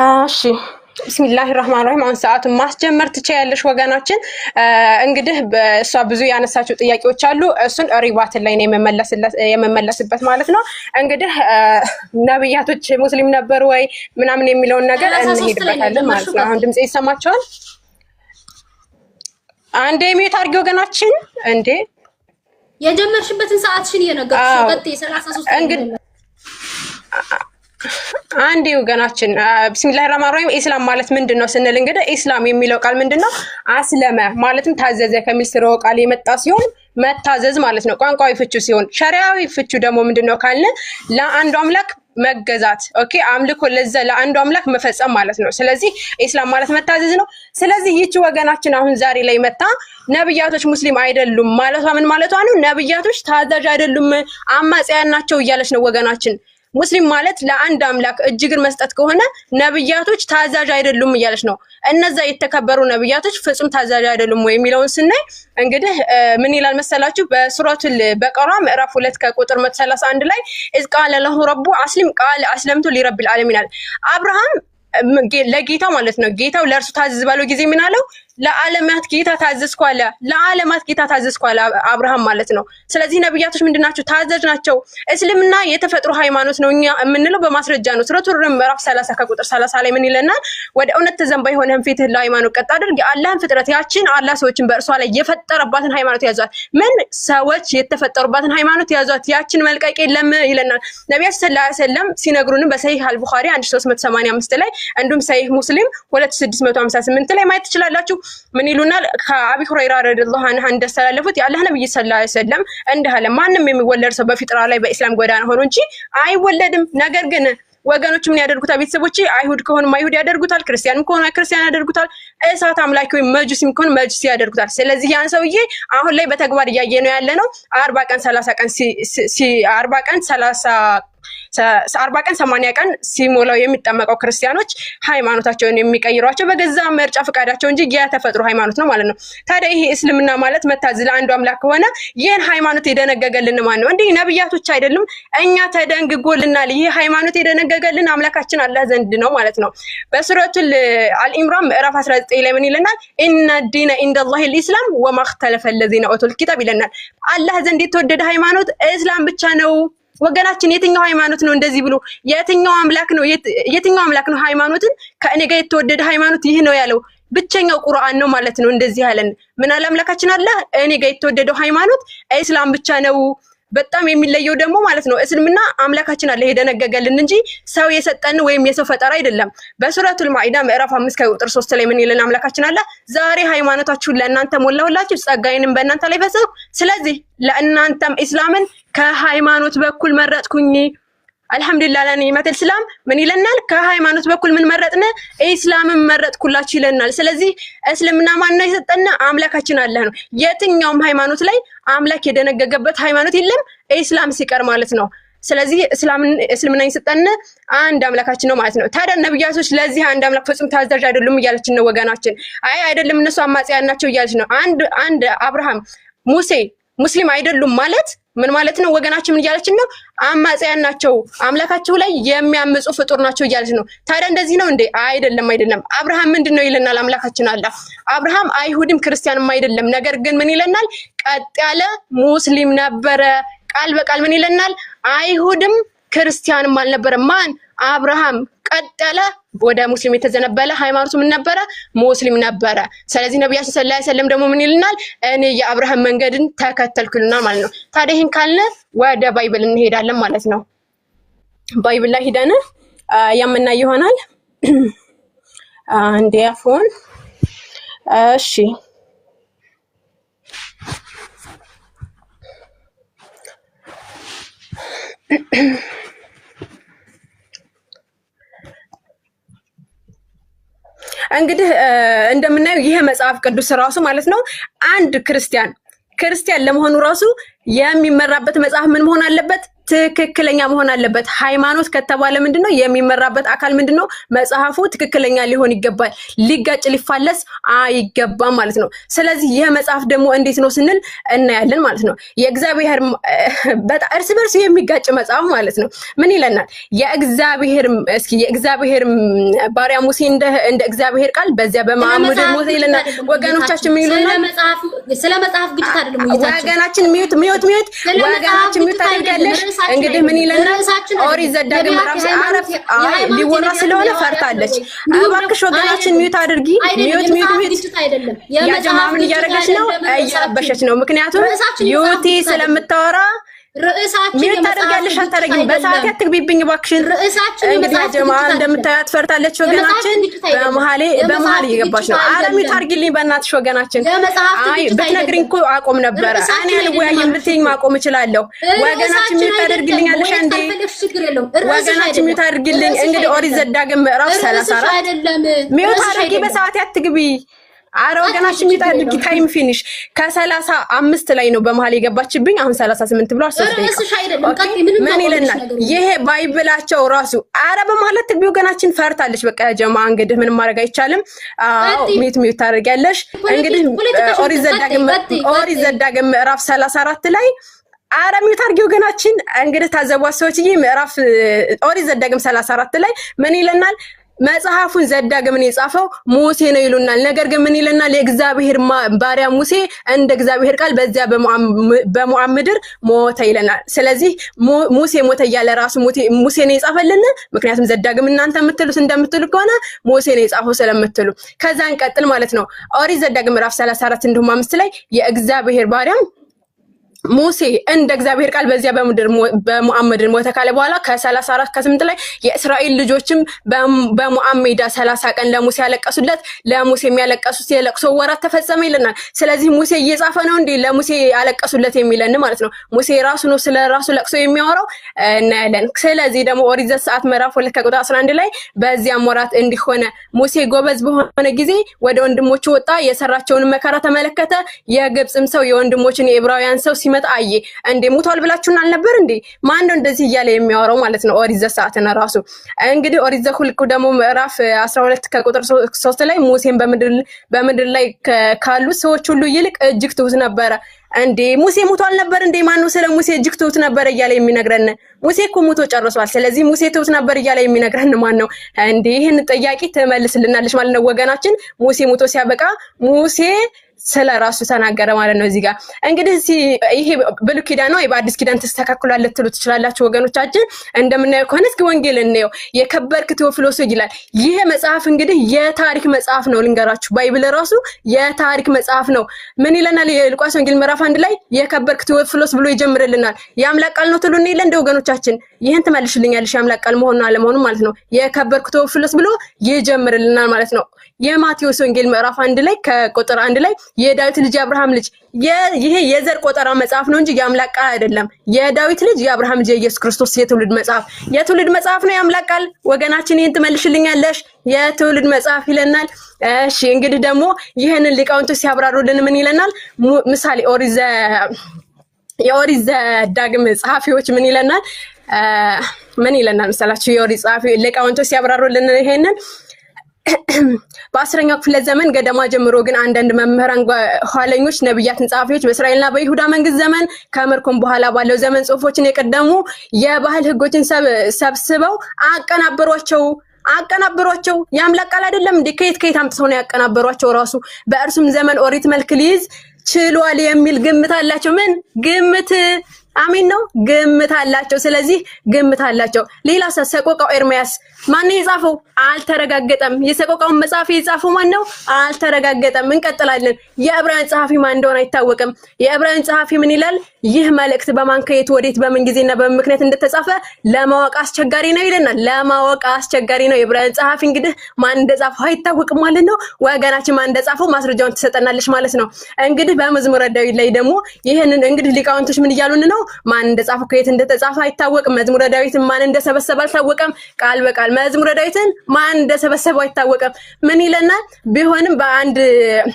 እሺ፣ ቢስሚላህ ራህማን ራሂም። አሁን ሰዓቱን ማስጀመር ትችያለሽ ወገናችን። እንግዲህ እሷ ብዙ ያነሳቸው ጥያቄዎች አሉ። እሱን rebuttal ላይ ነው የምመለስበት ማለት ነው። እንግዲህ ነብያቶች ሙስሊም ነበሩ ወይ ምናምን የሚለውን ነገር 33 ላይ ነው እንሄድበታለን ማለት የጀመርሽው። ነው። አሁን ድምጽ ይሰማቸዋል። አንዴ mute አድርጊ ወገናችን። እንዴ፣ የጀመርሽበትን ሰዓትሽን እየነገርኩሽ ነው። አዎ ቀጥይ። 33 ላይ ነው እንግዲህ የጀመርሽው። አንዴ ወገናችን፣ ቢስሚላህ ራህማን ራሂም። ኢስላም ማለት ምንድን ነው ስንል እንግዲህ ኢስላም የሚለው ቃል ምንድን ነው? አስለመ ማለትም ታዘዘ ከሚል ስርወ ቃል የመጣ ሲሆን መታዘዝ ማለት ነው ቋንቋዊ ፍቹ ሲሆን፣ ሸሪዓዊ ፍቹ ደግሞ ምንድን ነው ካልን ለአንዱ አምላክ መገዛት፣ okay፣ አምልኮ ለዛ ለአንዱ አምላክ መፈጸም ማለት ነው። ስለዚህ ኢስላም ማለት መታዘዝ ነው። ስለዚህ ይህች ወገናችን አሁን ዛሬ ላይ መታ ነብያቶች ሙስሊም አይደሉም ማለቷ ምን ማለቷ ነው? ነብያቶች ታዛዥ አይደሉም፣ አማጽያን ናቸው እያለች ነው ወገናችን። ሙስሊም ማለት ለአንድ አምላክ እጅ እግር መስጠት ከሆነ ነብያቶች ታዛዥ አይደሉም እያለች ነው። እነዛ የተከበሩ ነብያቶች ፍጹም ታዛዥ አይደሉም ወይ የሚለውን ስናይ እንግዲህ ምን ይላል መሰላችሁ? በሱረቱል በቀራ ምዕራፍ 2 ከቁጥር 131 ላይ إذ قال له ربه أسلم قال أسلمت لرب العالمين ይላል። አብርሃም ለጌታው ማለት ነው፣ ጌታው ለእርሱ ታዘዝ ባለው ጊዜ ምን አለው? ለዓለማት ጌታ ታዘዝኩ አለ። ለዓለማት ጌታ ታዘዝኩ አለ አብርሃም ማለት ነው። ስለዚህ ነብያቶች ምንድን ናቸው? ታዛዥ ናቸው። እስልምና የተፈጥሮ ሃይማኖት ነው እኛ የምንለው በማስረጃ ነው። ሱረቱ ሩም ምዕራፍ 30 ከቁጥር 30 ላይ ምን ይለናል? ወደ እውነት ተዘንባይ የሆነህን ፊትህን ለሃይማኖት ቀጥ አድርግ፣ የአላህን ፍጥረት ያችን አላህ ሰዎችን በእርሷ ላይ የፈጠረባትን ሃይማኖት ያዟት። ምን ሰዎች የተፈጠሩባትን ሃይማኖት ያዟት፣ ያችን መልቀቅ የለም ይለናል። ነቢያችን ሰለላሁ ዐለይሂ ወሰለም ሲነግሩንም በሰሂህ አልቡኻሪ 1385 ላይ እንዲሁም ሰሂህ ሙስሊም 2658 ላይ ማየት ትችላላችሁ። ምን ይሉናል? ከአቢ ሁረይራ ረዲየላሁ ዐንሁ እንዳስተላለፉት የአላህ ነብይ ሰለላሁ ዐለይሂ ወሰለም እንዲህ አለ፣ ማንም የሚወለድ ሰው በፊጥራ ላይ በኢስላም ጎዳና ሆኖ እንጂ አይወለድም። ነገር ግን ወገኖች ምን ያደርጉታል? ቤተሰቦች አይሁድ ከሆኑ አይሁድ ያደርጉታል፣ ክርስቲያንም ከሆኑ ክርስቲያን ያደርጉታል፣ እሳት አምላኪ ወይም መጁሲም ከሆኑ መጁሲ ያደርጉታል። ስለዚህ ያን ሰውዬ አሁን ላይ በተግባር እያየ ነው ያለ ነው። 40 ቀን 30 ቀን፣ 40 ቀን 30፣ 40 ቀን 80 ቀን ሲሞላው የሚጠመቀው ክርስቲያኖች ሃይማኖታቸውን የሚቀይሯቸው በገዛ ምርጫ ፈቃዳቸው እንጂ የተፈጥሮ ሃይማኖት ነው ማለት ነው። ታዲያ ይሄ እስልምና ማለት መታዘዝ ለአንዱ አምላክ ከሆነ ይህን ሃይማኖት የደነገገልን ማን ነው? እንዲህ ነብያቶች አይደሉም፣ እኛ ተደንግጎልናል። ይህ ሃይማኖት የደነገገልን አምላካችን አላህ ዘንድ ነው ማለት ነው። በሱረቱል አልኢምራን ምዕራፍ 19 ላይ ምን ይለናል? إن الدين عند الله الإسلام وما اختلف الذين أوتوا الكتاب ይለናል። አላህ ዘንድ የተወደደ ሃይማኖት እስላም ብቻ ነው። ወገናችን፣ የትኛው ሃይማኖት ነው እንደዚህ ብሎ፣ የትኛው አምላክ ነው፣ የትኛው አምላክ ነው ሃይማኖትን ከእኔ ጋር የተወደደ ሃይማኖት ይህ ነው ያለው? ብቸኛው ቁርአን ነው ማለት ነው። እንደዚህ ያለን ምን አለ አምላካችን አላህ? እኔ ጋር የተወደደው ሃይማኖት እስላም ብቻ ነው። በጣም የሚለየው ደግሞ ማለት ነው እስልምና አምላካችን አላህ የደነገገልን እንጂ ሰው የሰጠን ወይም የሰው ፈጠራ አይደለም። በሱረቱል ማኢዳ ምዕራፍ 5 ከቁጥር 3 ላይ ምን ይለን አምላካችን አላህ? ዛሬ ሃይማኖታችሁን ለእናንተ ሞላሁላችሁ፣ ጸጋዬንም በእናንተ ላይ ፈጸምኩ። ስለዚህ ለእናንተም ኢስላምን ከሃይማኖት በኩል መረጥኩኝ። አልሐምዱሊላህ ለኒዕመተል እስላም። ምን ይለናል? ከሃይማኖት በኩል ምን መረጥን? ኢስላምን መረጥኩላችሁ ይለናል። ስለዚህ እስልምና ማን ነው የሰጠን? አምላካችን አላህ ነው። የትኛውም ሃይማኖት ላይ አምላክ የደነገገበት ሃይማኖት የለም ኢስላም ሲቀር ማለት ነው። ስለዚህ እስላምን እስልምና የሰጠን አንድ አምላካችን ነው ማለት ነው። ታዲያ ነብያቶች ለዚህ አንድ አምላክ ፍጹም ታዛዥ አይደሉም እያለችን ነው ወገናችን። አይ አይደለም፣ እነሱ አማጽያን ናቸው እያለች ነው። አንድ አብርሃም፣ ሙሴ ሙስሊም አይደሉም ማለት ምን ማለት ነው ወገናችን? ምን እያለችን ነው? አማጽያን ናቸው፣ አምላካቸው ላይ የሚያምፁ ፍጡር ናቸው እያለች ነው። ታዲያ እንደዚህ ነው እንዴ? አይደለም፣ አይደለም። አብርሃም ምንድን ነው ይለናል አምላካችን አላህ። አብርሃም አይሁድም ክርስቲያንም አይደለም። ነገር ግን ምን ይለናል? ቀጥ ያለ ሙስሊም ነበረ። ቃል በቃል ምን ይለናል? አይሁድም ክርስቲያንም አልነበረም። ማን? አብርሃም ቀጥ ያለ ወደ ሙስሊም የተዘነበለ፣ ሃይማኖቱ ምን ነበረ? ሙስሊም ነበረ። ስለዚህ ነቢያችን ሰለላሁ ዐለይሂ ወሰለም ደግሞ ምን ይልናል? እኔ የአብርሃም መንገድን ተከተልኩ ይሉናል ማለት ነው። ታዲያ ይህን ካልን ወደ Bible እንሄዳለን ማለት ነው። Bible ላይ ሂደን የምናይ ይሆናል። አንዴ አፎን፣ እሺ፣ እንግዲህ እንደምናየው ይህ መጽሐፍ ቅዱስ ራሱ ማለት ነው አንድ ክርስቲያን ክርስቲያን ለመሆኑ ራሱ የሚመራበት መጽሐፍ ምን መሆን አለበት? ትክክለኛ መሆን አለበት። ሃይማኖት ከተባለ ምንድነው የሚመራበት አካል ምንድነው? መጽሐፉ ትክክለኛ ሊሆን ይገባል። ሊጋጭ ሊፋለስ አይገባም ማለት ነው። ስለዚህ ይህ መጽሐፍ ደግሞ እንዴት ነው ስንል እናያለን ማለት ነው። የእግዚአብሔር በጣም እርስ በርሱ የሚጋጭ መጽሐፍ ማለት ነው። ምን ይለናል? የእግዚአብሔር እስኪ የእግዚአብሔር ባሪያ ሙሴ እንደ እግዚአብሔር ቃል በዚያ በሞዓብ ምድር ሞተ ይለናል። ወገኖቻችን ምን ይሉናል? ስለ መጽሐፍ ግጭት አይደለም ውይይታችን። ወገናችን mute mute mute ወገናችን mute ታደርጋለሽ። እንግዲህ ምን ይለናል? ኦሪት ዘዳግም ምዕራፍ 4 ሊወራ ስለሆነ ፈርታለች። እባክሽ ወገናችን mute አድርጊ። mute mute mute። ያ ጀማ ምን እያደረገች ነው? እየረበሸች ነው። ምክንያቱም ዩቲ ስለምታወራ mute ታደርጊያለሽ አታደርጊም? በሰዓት አትግቢብኝ እባክሽን። እንግዲህ ያ ጀማ እንደምታያት ፈርታለች ወገናችን። በመሀል በመሀል እየገባች ነው። ኧረ mute አድርጊልኝ በእናትሽ ወገናችን። አይ ብትነግሪኝ እኮ አቆም ነበረ። እኔ አልወያይም ብትይኝ ማቆም እችላለሁ። ወገናችን mute ታደርጊልኛለሽ እንዴ? ወገናችን mute አድርጊልኝ። እንግዲህ ኦሪት ዘዳግም ምዕራፍ 34 mute አድርጊ፣ በሰዓት አትግቢ። አረ ወገናችን mute አድርጊ። time finish ከ35 ላይ ነው በመሀል የገባችብኝ። አሁን 38 ብሏል። 3 ደቂቃ ምን ይለናል ይሄ Bible ኣቸው ራሱ? አረ በመሀል አትግቢ ወገናችን፣ ፈርታለች። በቃ ጀማ እንግዲህ ምንም ማድረግ አይቻልም። አዎ mute mute ታደርጊያለሽ። እንግዲህ ኦሪት ዘዳግም ምዕራፍ 34 ላይ አረ mute አድርጊ ወገናችን። እንግዲህ ታዘቧት ሰዎችዬ። ምዕራፍ ኦሪት ዘዳግም 34 ላይ ምን ይለናል? መጽሐፉን ዘዳግምን የጻፈው ሙሴ ነው ይሉናል። ነገር ግን ምን ይለናል? የእግዚአብሔር ባሪያ ሙሴ እንደ እግዚአብሔር ቃል በዚያ በሞዓብ ምድር ሞተ ይለናል። ስለዚህ ሙሴ ሞተ እያለ ራሱ ሙሴ ነው የጻፈልን። ምክንያቱም ዘዳግም እናንተ የምትሉት እንደምትሉ ከሆነ ሙሴ ነው የጻፈው ስለምትሉ፣ ከዛ እንቀጥል ማለት ነው። ኦሪት ዘዳግም ምዕራፍ 34 እንዲሁም 5 ላይ የእግዚአብሔር ባሪያም ሙሴ እንደ እግዚአብሔር ቃል በዚያ በሞዓብ ምድር ሞተ ካለ በኋላ ከ34 ከ8 ላይ የእስራኤል ልጆችም በሞዓብ ሜዳ 30 ቀን ለሙሴ ያለቀሱለት፣ ለሙሴ የሚያለቀሱት የለቅሶ ወራት ተፈጸመ ይለናል። ስለዚህ ሙሴ እየጻፈ ነው እንዴ ለሙሴ ያለቀሱለት የሚለን ማለት ነው። ሙሴ ራሱ ነው ስለ ራሱ ለቅሶ የሚያወራው እናያለን። ስለዚህ ደግሞ ኦሪት ዘጸአት ምዕራፍ 2 ከቁጥር 11 ላይ በዚያም ወራት እንዲሆነ ሙሴ ጎበዝ በሆነ ጊዜ ወደ ወንድሞቹ ወጣ፣ የሰራቸውን መከራ ተመለከተ። የግብፅም ሰው የወንድሞችን የዕብራውያን ሰው ሲመጣ አየ። እንዴ ሙቷል ብላችሁን አልነበር እንዴ? ማን ነው እንደዚህ እያለ የሚያወራው ማለት ነው? ኦሪት ዘጸአትን ራሱ እንግዲህ ኦሪት ዘኍልቍ ደግሞ ምዕራፍ 12 ከቁጥር 3 ላይ ሙሴን በምድር ላይ ካሉት ሰዎች ሁሉ ይልቅ እጅግ ትሁት ነበረ። እንዴ ሙሴ ሙቷል ነበር እንዴ? ማን ነው ስለ ሙሴ እጅግ ትሁት ነበር እያለ የሚነግረን? ሙሴ እኮ ሙቶ ጨርሷል። ስለዚህ ሙሴ ትሁት ነበር እያለ የሚነግረን ማን ነው እንዴ? ይህን ጥያቄ ትመልስልናለች ማለት ነው ወገናችን። ሙሴ ሙቶ ሲያበቃ ሙሴ ስለ ራሱ ተናገረ ማለት ነው። እዚህ ጋር እንግዲህ ይሄ ብሉይ ኪዳን ነው በአዲስ ኪዳን ተስተካክሏል ልትሉ ትችላላችሁ ወገኖቻችን። እንደምናየው ከሆነ እስኪ ወንጌል እንየው። የከበርክ ቴዎፍሎስ ይላል። ይሄ መጽሐፍ እንግዲህ የታሪክ መጽሐፍ ነው። ልንገራችሁ፣ Bible ራሱ የታሪክ መጽሐፍ ነው። ምን ይለናል? የሉቃስ ወንጌል ምዕራፍ 1 ላይ የከበርክ ቴዎፍሎስ ብሎ ይጀምርልናል። የአምላክ ቃል ነው ትሉን የለ እንደ ወገኖቻችን? ይህን ትመልሽልኛለሽ የአምላክ ቃል መሆኑን አለመሆኑን ማለት ነው። የከበርክ ቴዎፍሎስ ብሎ ይጀምርልናል ማለት ነው። የማቴዎስ ወንጌል ምዕራፍ 1 ላይ ከቁጥር 1 ላይ የዳዊት ልጅ የአብርሃም ልጅ፣ ይሄ የዘር ቆጠራ መጽሐፍ ነው እንጂ የአምላክ ቃል አይደለም። የዳዊት ልጅ የአብርሃም ልጅ የኢየሱስ ክርስቶስ የትውልድ መጽሐፍ የትውልድ መጽሐፍ ነው የአምላክ ቃል። ወገናችን ይህን ትመልሽልኛለሽ? የትውልድ መጽሐፍ ይለናል። እሺ እንግዲህ ደግሞ ይህንን ሊቃውንቶች ሲያብራሩልን ምን ይለናል? ምሳሌ የኦሪት ዘዳግም ጸሐፊዎች ምን ይለናል? ምን ይለናል መሰላችሁ? የኦሪት ጸሐፊ ሊቃውንቶች ሲያብራሩልን ይሄንን በ10ኛው ክፍለ ዘመን ገደማ ጀምሮ ግን አንዳንድ መምህራን ኋለኞች ነቢያትን ጸሐፊዎች በእስራኤልና በይሁዳ መንግስት ዘመን ከምርኮም በኋላ ባለው ዘመን ጽሑፎችን የቀደሙ የባህል ህጎችን ሰብስበው አቀናበሯቸው። የአምላክ ቃል አይደለም እንዴ? ከየት ከየት አምጥተው ነው ያቀናበሯቸው? ራሱ በእርሱም ዘመን ኦሪት መልክ ሊይዝ ችሏል የሚል ግምት አላቸው። ምን ግምት? አሜን ነው፣ ግምት አላቸው። ስለዚህ ግምት አላቸው። ሌላ ሰቆቃው ኤርሚያስ ማን ነው የጻፈው? አልተረጋገጠም። የሰቆቃውን መጽሐፍ የጻፈው ማን ነው? አልተረጋገጠም። እንቀጥላለን። የዕብራውያን ጸሐፊ ማን እንደሆነ አይታወቅም። የዕብራውያን ጸሐፊ ምን ይላል? ይህ መልእክት በማን ከየት ወዴት በምን ጊዜና በምን ምክንያት እንደተጻፈ ለማወቅ አስቸጋሪ ነው ይለናል። ለማወቅ አስቸጋሪ ነው። የዕብራውያን ጸሐፊ እንግዲህ ማን እንደጻፈው አይታወቅም ማለት ነው። ወገናችን ማን እንደጻፈው ማስረጃውን ትሰጠናለች ማለት ነው። እንግዲህ በመዝሙረ ዳዊት ላይ ደግሞ ይህንን እንግዲህ ሊቃውንቶች ምን እያሉን ነው? ነው። ማን እንደጻፈው ከየት እንደተጻፈ አይታወቅም። መዝሙረ ዳዊትን ማን እንደሰበሰበ አልታወቀም። ቃል በቃል መዝሙረ ዳዊትን ማን እንደሰበሰበው አይታወቅም። ምን ይለናል? ቢሆንም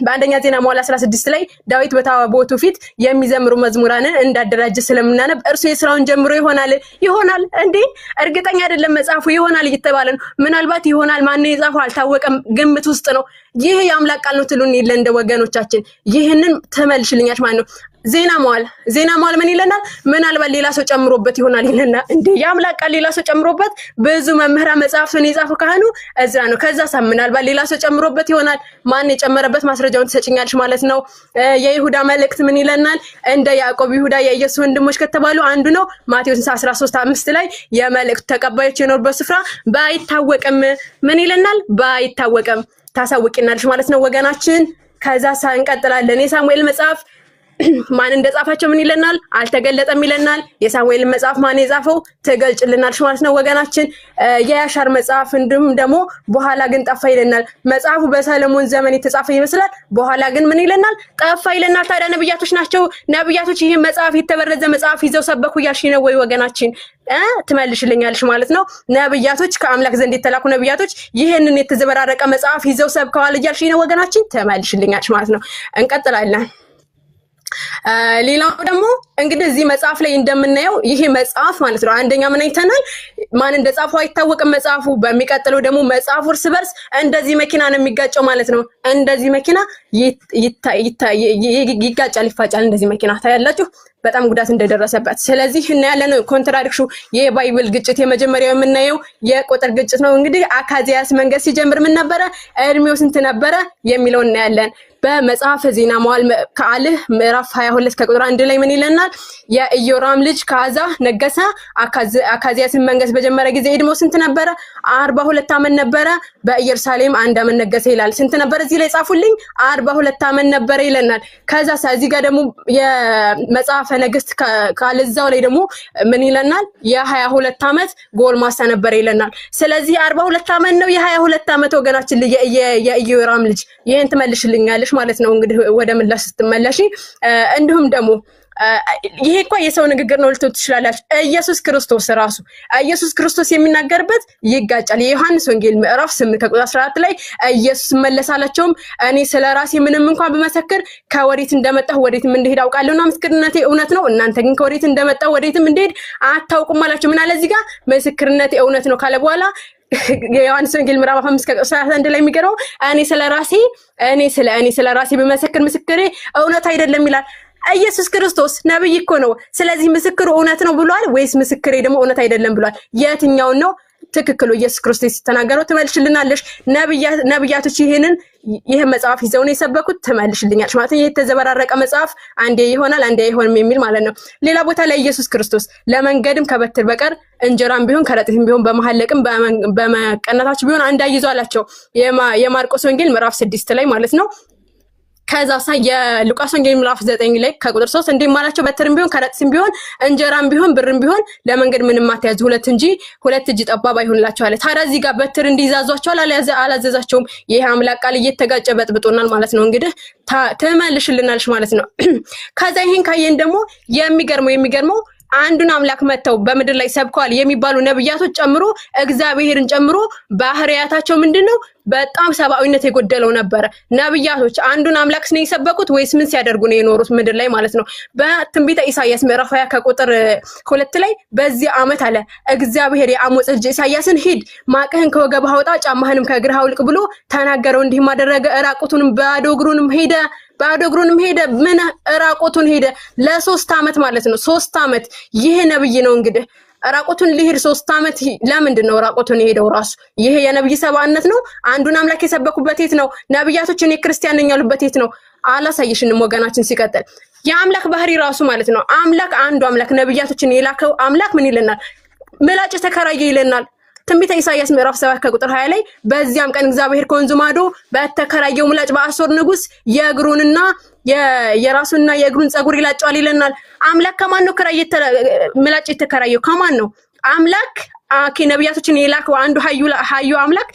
በአንደኛ ዜና መዋዕል 16 ላይ ዳዊት በታቦቱ ፊት የሚዘምሩ መዝሙራንን እንዳደራጀ ስለምናነብ እርሱ የስራውን ጀምሮ ይሆናል ይሆናል እንዴ እርግጠኛ አይደለም መጽሐፉ ይሆናል እየተባለ ነው። ምናልባት ይሆናል ማን የጻፈው አልታወቀም፣ ግምት ውስጥ ነው። ይህ የአምላክ ቃል ነው ትሉን የለ እንደ ወገኖቻችን ይህንን ትመልሽልኛች ማለት ነው። ዜና መዋዕል ዜና መዋዕል ምን ይለናል? ምናልባት ሌላ ሰው ጨምሮበት ይሆናል ይለናል። እንዴ የአምላክ ቃል ሌላ ሰው ጨምሮበት? ብዙ መምህራን መጽሐፍትን የጻፈው ካህኑ እዝራ ነው። ከዛ ምናልባት ሌላ ሰው ጨምሮበት ይሆናል። ማን የጨመረበት ማስረጃውን ትሰጭኛለሽ ማለት ነው። የይሁዳ መልእክት ምን ይለናል? እንደ ያዕቆብ ይሁዳ የኢየሱስ ወንድሞች ከተባሉ አንዱ ነው። ማቴዎስ 13:5 ላይ የመልእክቱ ተቀባዮች የኖሩበት ስፍራ ባይታወቅም ምን ይለናል? ባይታወቅም ታሳውቂናለሽ ማለት ነው ወገናችን። ከዛ እንቀጥላለን። የሳሙኤል መጽሐፍ ማን እንደጻፋቸው ምን ይለናል? አልተገለጠም ይለናል። የሳሙኤልን መጽሐፍ ማን የጻፈው ትገልጭልናለሽ ማለት ነው ወገናችን። የያሻር መጽሐፍ እንዲሁም ደግሞ በኋላ ግን ጠፋ ይለናል። መጽሐፉ በሰለሞን ዘመን የተጻፈ ይመስላል። በኋላ ግን ምን ይለናል? ጠፋ ይለናል። ታዲያ ነብያቶች ናቸው። ነብያቶች ይህን መጽሐፍ የተበረዘ መጽሐፍ ይዘው ሰበኩ እያልሽ ነው ወይ ወገናችን? ትመልሽልኛለሽ ማለት ነው። ነብያቶች ከአምላክ ዘንድ የተላኩ ነብያቶች ይህንን የተዘበራረቀ መጽሐፍ ይዘው ሰብከዋል እያልሽ ነው ወገናችን? ትመልሽልኛለሽ ማለት ነው። እንቀጥላለን። ሌላው ደግሞ እንግዲህ እዚህ መጽሐፍ ላይ እንደምናየው ይሄ መጽሐፍ ማለት ነው አንደኛ ምን አይተናል? ማን እንደጻፈው አይታወቅም መጽሐፉ። በሚቀጥለው ደግሞ መጽሐፉ እርስ በርስ እንደዚህ መኪና ነው የሚጋጨው ማለት ነው። እንደዚህ መኪና ይጋጫል፣ ይፋጫል። እንደዚህ መኪና ታያላችሁ በጣም ጉዳት እንደደረሰበት። ስለዚህ እናያለን contradiction ኡ የ Bible ግጭት። የመጀመሪያው የምናየው የቁጥር ግጭት ነው። እንግዲህ አካዚያስ መንገስ ሲጀምር ምን ነበረ? እድሜው ስንት ነበረ የሚለው እናያለን። በመጽሐፈ ዜና መዋዕል ካልዕ ምዕራፍ 22 ከቁጥር 1 ላይ ምን ይለናል? የኢዮራም ልጅ ካዛ ነገሰ። አካዚያስን መንገስ በጀመረ ጊዜ እድሜው ስንት ነበረ? 42 ዓመት ነበረ። በኢየሩሳሌም 1 ዓመት ነገሰ ይላል። ስንት ነበረ? እዚህ ላይ ጻፉልኝ። 42 ዓመት ነበረ ይለናል። ከዛ እዚህ ጋር ደግሞ የመጽሐፈ ነገስት ካልዛው ላይ ደግሞ ምን ይለናል? የ22 ዓመት ጎልማሳ ነበረ ይለናል። ስለዚህ 42 ዓመት ነው የ22 ዓመት ወገናችን የኢዮራም ልጅ። ይሄን ትመልሽልኛለሽ ማለት ነው እንግዲህ ወደ ምላሽ ስትመለሺ። እንዲሁም ደግሞ ይሄ እኮ የሰው ንግግር ነው ልትሉ ትችላላችሁ። ኢየሱስ ክርስቶስ ራሱ ኢየሱስ ክርስቶስ የሚናገርበት ይጋጫል። የዮሐንስ ወንጌል ምዕራፍ 8 ከቁጥር 14 ላይ ኢየሱስ መለሳላቸውም እኔ ስለ ራሴ ምንም እንኳን ብመሰክር ከወዴት እንደመጣሁ ወዴትም እንደሄድ አውቃለሁና ምስክርነቴ እውነት ነው። እናንተ ግን ከወዴት እንደመጣሁ ወዴትም እንደሄድ አታውቁም አላቸው። ምን አለ እዚህ ጋር? ምስክርነቴ እውነት ነው ካለ በኋላ የዮሐንስ ወንጌል ምዕራፍ 5 ከቁጥር 31 ላይ የሚገርመው እኔ ስለ ራሴ ብመሰክር ምስክሬ እውነት አይደለም ይላል። ኢየሱስ ክርስቶስ ነብይ እኮ ነው። ስለዚህ ምስክሩ እውነት ነው ብሏል ወይስ ምስክሬ ደግሞ እውነት አይደለም ብሏል? የትኛውን ነው ትክክሉ? ኢየሱስ ክርስቶስ የተናገረው ትመልሽልናለሽ። ነብያቶች ይህን መጽሐፍ ይዘው ነው የሰበኩት ትመልሽልኛለሽ ማለት ነው። የተዘበራረቀ መጽሐፍ አንዴ ይሆናል አንዴ አይሆንም የሚል ማለት ነው። ሌላ ቦታ ላይ ኢየሱስ ክርስቶስ ለመንገድም ከበትር በቀር እንጀራም ቢሆን ከረጢትም ቢሆን በመሐለቅም በመቀነታችሁ ቢሆን አንድ አይዞ አላቸው። የማርቆስ ወንጌል ምዕራፍ 6 ላይ ማለት ነው። ከዛ የሉቃስ ወንጌል ምዕራፍ 9 ላይ ከቁጥር 3 እንዲህ ማላቸው በትርም ቢሆን ከረጢትም ቢሆን እንጀራም ቢሆን ብርም ቢሆን ለመንገድ ምንም አትያዙ፣ ሁለት እንጂ ሁለት እጅ ጠባብ አይሁንላቸው አለ። ታዲያ እዚህ ጋር በትር እንዲይዛዟቸዋል አላዘዛቸውም? ይሄ አምላክ ቃል እየተጋጨ በጥብጦናል ማለት ነው። እንግዲህ ትመልሽልናለሽ ማለት ነው። ከዛ ይሄን ካየን ደግሞ የሚገርመው አንዱን አምላክ መተው በምድር ላይ ሰብከዋል የሚባሉ ነብያቶች ጨምሮ እግዚአብሔርን ጨምሮ ባህሪያታቸው ምንድነው? በጣም ሰብአዊነት የጎደለው ነበረ። ነብያቶች አንዱን አምላክ ነው የሰበኩት ወይስ ምን ሲያደርጉ ነው የኖሩት ምድር ላይ ማለት ነው? በትንቢተ ኢሳይያስ ምዕራፍ 20 ከቁጥር 2 ላይ በዚህ ዓመት አለ እግዚአብሔር የአሞጽ ልጅ ኢሳይያስን ሂድ ማቅህን ከወገብህ አውጣ ጫማህንም ከእግርህ አውልቅ ብሎ ተናገረው። እንዲህም አደረገ። ራቁቱንም ባዶ እግሩንም ሄደ። ምን ራቁቱን ሄደ ለ3 ዓመት ማለት ነው። 3 ዓመት ይሄ ነብይ ነው እንግዲህ ራቁቱን ሊሄድ 3 ዓመት። ለምንድን ነው ራቁቱን የሄደው ራሱ? ይሄ የነብይ ሰብአዊነት ነው። አንዱን አምላክ የሰበኩበት የት ነው? ነብያቶች እኔ ክርስቲያን ነኝ ያሉበት የት ነው? አላሳየሽንም ወገናችን። ሲቀጥል የአምላክ ባህሪ ራሱ ማለት ነው። አምላክ አንዱ አምላክ ነብያቶችን የላከው አምላክ ምን ይለናል? ምላጭ ተከራየ ይለናል። ትንቢተ ኢሳይያስ ምዕራፍ 7 ከቁጥር 20 ላይ በዚያም ቀን እግዚአብሔር ከወንዙ ማዶ በተከራየው ምላጭ በአሦር ንጉስ የእግሩንና የራሱንና የእግሩን ፀጉር ይላጨዋል ይለናል። አምላክ ከማን ነው ምላጭ የተከራየው? ከማን ነው? አምላክ ነቢያቶችን የላከው አንዱ ሀዩ አምላክ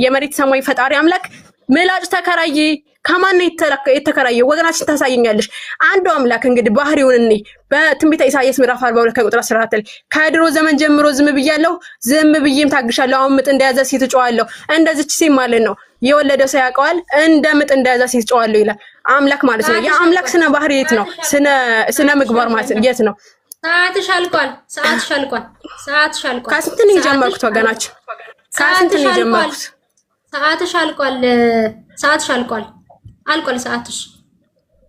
የመሬት ሰማይ ፈጣሪ አምላክ ምላጭ ተከራየ። ከማን ነው የተከራየው? ወገናችን ታሳየኛለሽ። አንዱ አምላክ እንግዲህ ባህሪውን እኔ በትንቢተ ኢሳይያስ ምዕራፍ 42 ከቁጥር 14 ላይ ከድሮ ዘመን ጀምሮ ዝም ብያለሁ፣ ዝም ብዬም ታግሻለሁ። አሁን ምጥ እንደያዘ ሴት እጮኻለሁ። እንደዚች ሴት ማለት ነው የወለደ ሰው ያውቀዋል። እንደ ምጥ እንደያዘ ሴት እጮኻለሁ ይላል አምላክ ማለት ነው። የአምላክ ስነ ባህሪ የት ነው? ስነ ምግባር ማለት የት ነው? ሰዓትሽ አልቋል። ሰዓትሽ አልቋል። ሰዓትሽ አልቋል። ከስንት ነው የጀመርኩት ወገናችን? ከስንት ነው የጀመርኩት? ሰዓትሽ አልቋል። ሰዓትሽ አልቋል። አልቋል።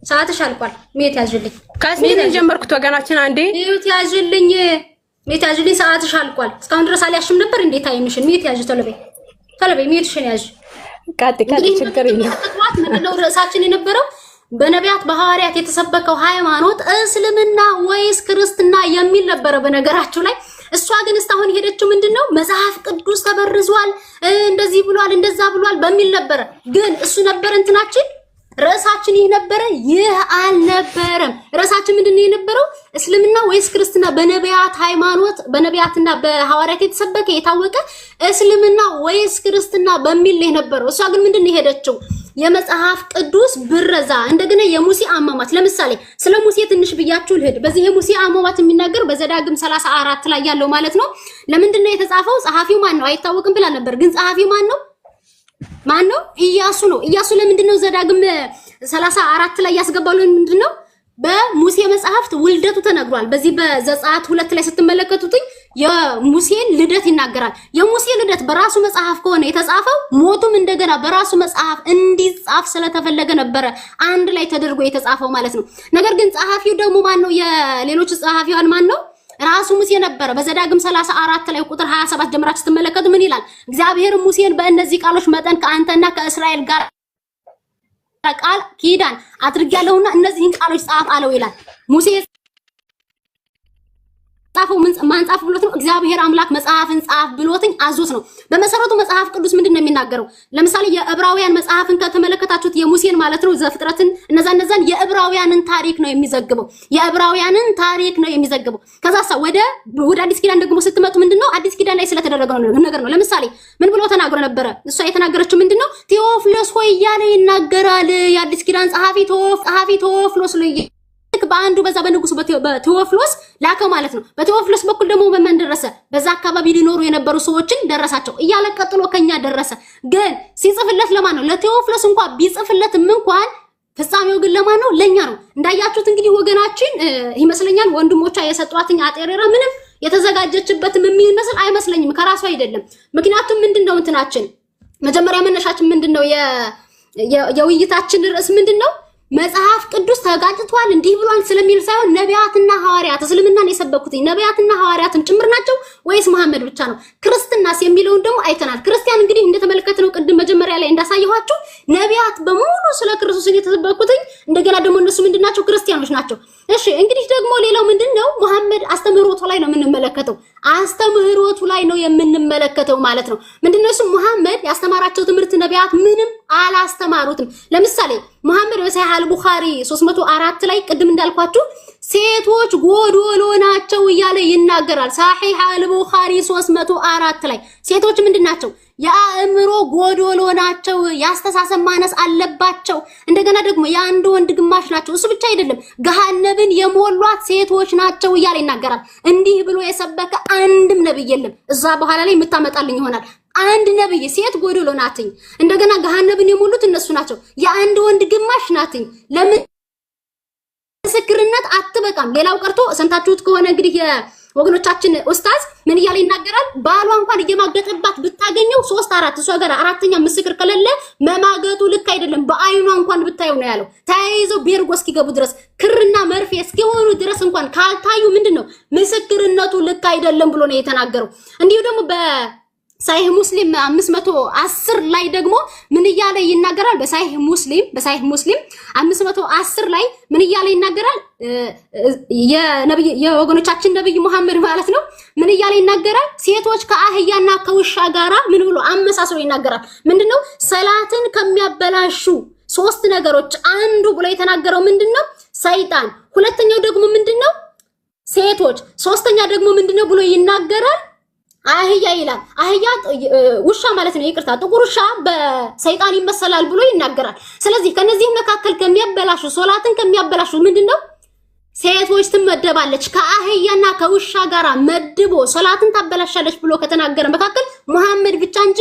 ሰዓትሽ አልቋል። mute ያዥልኝ። ከስንት ነው የጀመርኩት ወገናችን? አንዴ mute ያዥልኝ። mute ያዥልኝ። ሰዓትሽ አልቋል። እስካሁን ድረስ አልያሽም ነበር እንዴ? time ሽን mute ያዥ። ቶሎ በይ፣ ቶሎ በይ። mute ሽን ያዥ። ቀጥ ቀጥ፣ ችግር የለም። ምንድነው ርዕሳችን የነበረው? በነቢያት በሐዋርያት የተሰበከው ሃይማኖት እስልምና ወይስ ክርስትና የሚል ነበረ። በነገራችሁ ላይ እሷ ግን እስካሁን የሄደችው ምንድነው መጽሐፍ ቅዱስ ተበርዟል፣ እንደዚህ ብሏል፣ እንደዛ ብሏል በሚል ነበረ። ግን እሱ ነበር እንትናችን ርዕሳችን ይህ ነበረ? ይህ አልነበረም። ርዕሳችን ምንድነው የነበረው? እስልምና ወይስ ክርስትና? በነቢያት ሃይማኖት በነቢያትና በሐዋርያት የተሰበከ የታወቀ እስልምና ወይስ ክርስትና በሚል ነው የነበረው። እሷ ግን ምንድነው የሄደችው? የመጽሐፍ ቅዱስ ብረዛ፣ እንደገና የሙሴ አሟሟት። ለምሳሌ ስለ ሙሴ ትንሽ ብያችሁ ልሂድ። በዚህ የሙሴ አሟሟት የሚናገር በዘዳግም 34 ላይ ያለው ማለት ነው። ለምንድን ነው የተጻፈው? ጸሐፊው ማን ነው አይታወቅም ብላ ነበር። ግን ጸሐፊው ማን ነው? ማን ነው? ኢያሱ ነው። ኢያሱ ለምንድን ነው ዘዳግም 34 ላይ ያስገባው? ለምንድን ነው? በሙሴ መጽሐፍት ውልደቱ ተነግሯል። በዚህ በዘጸአት 2 ላይ ስትመለከቱትኝ የሙሴን ልደት ይናገራል። የሙሴ ልደት በራሱ መጽሐፍ ከሆነ የተጻፈው ሞቱም እንደገና በራሱ መጽሐፍ እንዲጻፍ ስለተፈለገ ነበረ አንድ ላይ ተደርጎ የተጻፈው ማለት ነው። ነገር ግን ጸሐፊው ደግሞ ማን ነው? የሌሎች ጸሐፊዋን ማን ነው? ራሱ ሙሴ ነበረ። በዘዳግም 34 ላይ ቁጥር 27 ጀምራችሁ ስትመለከቱ ምን ይላል? እግዚአብሔር ሙሴን በእነዚህ ቃሎች መጠን ከአንተና ከእስራኤል ጋር ቃል ኪዳን አድርጌያለሁና እነዚህን ቃሎች ጻፍ አለው ይላል። ሙሴ ጻፈው ማን ጻፍ ብሎት ነው? እግዚአብሔር አምላክ መጽሐፍን ጻፍ ብሎትኝ አዞት ነው። በመሰረቱ መጽሐፍ ቅዱስ ምንድን ነው የሚናገረው? ለምሳሌ የዕብራውያን መጽሐፍን ከተመለከታችሁት የሙሴን ማለት ነው ዘፍጥረትን፣ እነዛን የዕብራውያንን ታሪክ ነው የሚዘግበው። የዕብራውያንን ታሪክ ነው የሚዘግበው። ከዛሳ ወደ አዲስ ኪዳን ደግሞ ስትመጡ ምንድነው አዲስ ኪዳን ላይ ስለተደረገው ነገር ነው። ለምሳሌ ምን ብሎ ተናግሮ ነበረ? እሷ የተናገረችው ምንድነው? ቴዎፍሎስ ሆይ እያለ ይናገራል። የአዲስ ኪዳን ጸሐፊ ቴዎፍሎስ ነው። በአንዱ በዛ በንጉሱ በቴዎፍሎስ ላከው ማለት ነው። በቴዎፍሎስ በኩል ደግሞ በማን ደረሰ? በዛ አካባቢ ሊኖሩ የነበሩ ሰዎችን ደረሳቸው እያለ ቀጥሎ ከኛ ደረሰ። ግን ሲጽፍለት ለማን ነው? ለቴዎፍሎስ እንኳን ቢጽፍለትም እንኳን ፍጻሜው ግን ለማን ነው? ለኛ ነው። እንዳያችሁት እንግዲህ ወገናችን ይመስለኛል ወንድሞቿ የሰጧትኝ አጤሬራ ምንም የተዘጋጀችበትም የሚመስል አይመስለኝም፣ ከራሱ አይደለም። ምክንያቱም ምንድነው እንትናችን መጀመሪያ መነሻችን ምንድነው? የውይይታችን ርዕስ ምንድነው? መጽሐፍ ቅዱስ ተጋጭቷል እንዲህ ብሏል ስለሚል ሳይሆን ነቢያትና ሐዋርያት እስልምናን የሰበኩት ነቢያትና ሐዋርያትም ጭምር ናቸው ወይስ መሐመድ ብቻ ነው? ክርስትናስ የሚለውን ደግሞ አይተናል። ክርስቲያን እንግዲህ እንደተመለከትነው ቅድም መጀመሪያ ላይ እንዳሳየኋችሁ ነቢያት በሙሉ ስለ ክርስቶስ የተሰበኩት እንደገና ደግሞ እነሱ ምንድናቸው? ክርስቲያኖች ናቸው። እሺ እንግዲህ ደግሞ ሌላው ምንድነው? መሐመድ አስተምህሮቱ ላይ ነው የምንመለከተው። አስተምህሮቱ ላይ ነው የምንመለከተው ማለት ነው። ምንድነው እሱ መሐመድ ያስተማራቸው ትምህርት ነቢያት ምንም አላስተማሩትም። ለምሳሌ መሐመድ በሰሂህ አልቡኻሪ 304 ላይ ቅድም እንዳልኳችሁ ሴቶች ጎዶሎ ናቸው እያለ ይናገራል። ሳሂህ አልቡኻሪ 304 ላይ ሴቶች ምንድን ናቸው? የአእምሮ ጎዶሎ ናቸው፣ የአስተሳሰብ ማነስ አለባቸው። እንደገና ደግሞ የአንድ ወንድ ግማሽ ናቸው። እሱ ብቻ አይደለም፣ ገሃነብን የሞሏት ሴቶች ናቸው እያለ ይናገራል። እንዲህ ብሎ የሰበከ አንድም ነብይ የለም። እዛ በኋላ ላይ የምታመጣልኝ ይሆናል። አንድ ነብይ ሴት ጎዶሎ ናትኝ፣ እንደገና ገሃነብን የሞሉት እነሱ ናቸው፣ የአንድ ወንድ ግማሽ ናትኝ፣ ለምን ምስክርነት አትበቃም። ሌላው ቀርቶ ሰምታችሁት ከሆነ እንግዲህ የወገኖቻችን ኡስታዝ ምን እያለ ይናገራል? ባሏ እንኳን እየማገጠባት ብታገኘው 3 4 እሷ ጋር አራተኛ ምስክር ከሌለ መማገጡ ልክ አይደለም፣ በአይኗ እንኳን ብታየው ነው ያለው። ተያይዘው ቤርጎ እስኪገቡ ድረስ ክርና መርፌ እስኪሆኑ ድረስ እንኳን ካልታዩ ምንድነው ምስክርነቱ ልክ አይደለም ብሎ ነው የተናገረው። እንዲሁ ደግሞ በሳሂህ ሙስሊም 510 ላይ ደግሞ ምን እያለ ይናገራል? በሳሂህ ሙስሊም 510 ላይ ምን እያለ ይናገራል? የነብይ የወገኖቻችን ነብይ መሐመድ ማለት ነው። ምን እያለ ይናገራል? ሴቶች ከአህያና ከውሻ ጋራ ምን ብሎ አመሳስሎ ይናገራል። ምንድነው ሰላትን ከሚያበላሹ 3 ነገሮች አንዱ ብሎ የተናገረው ምንድነው? ሰይጣን። ሁለተኛው ደግሞ ምንድነው? ሴቶች። ሶስተኛ ደግሞ ምንድነው ብሎ ይናገራል? አህያ አህያ ይላል። አህያ ውሻ ማለት ነው፣ ይቅርታ፣ ጥቁር ውሻ በሰይጣን ይመሰላል ብሎ ይናገራል። ስለዚህ ከነዚህ መካከል ከሚያበላሹ፣ ሶላትን ከሚያበላሹ ምንድነው ሴቶች ትመደባለች። ከአህያና ከውሻ ጋር መድቦ ሶላትን ታበላሻለች ብሎ ከተናገረ መካከል ሙሐመድ ብቻ እንጂ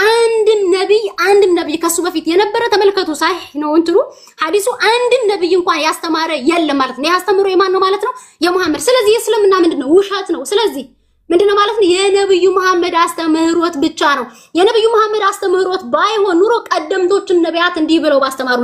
አንድም ነቢይ፣ አንድም ነቢይ ከሱ በፊት የነበረ፣ ተመልከቱ፣ ሳሂህ ነው እንትኑ ሐዲሱ፣ አንድም ነቢይ እንኳን ያስተማረ የለም ማለት ነው። ያስተምሮ የማን ነው ማለት ነው? የሙሐመድ። ስለዚህ እስልምና ምንድን ነው? ውሸት ነው። ስለዚህ ምንድነው ማለት ነው? የነብዩ መሐመድ አስተምህሮት ብቻ ነው። የነብዩ መሐመድ አስተምህሮት ባይሆን ኑሮ ቀደምቶችም ነቢያት እንዲህ ብለው ባስተማሩ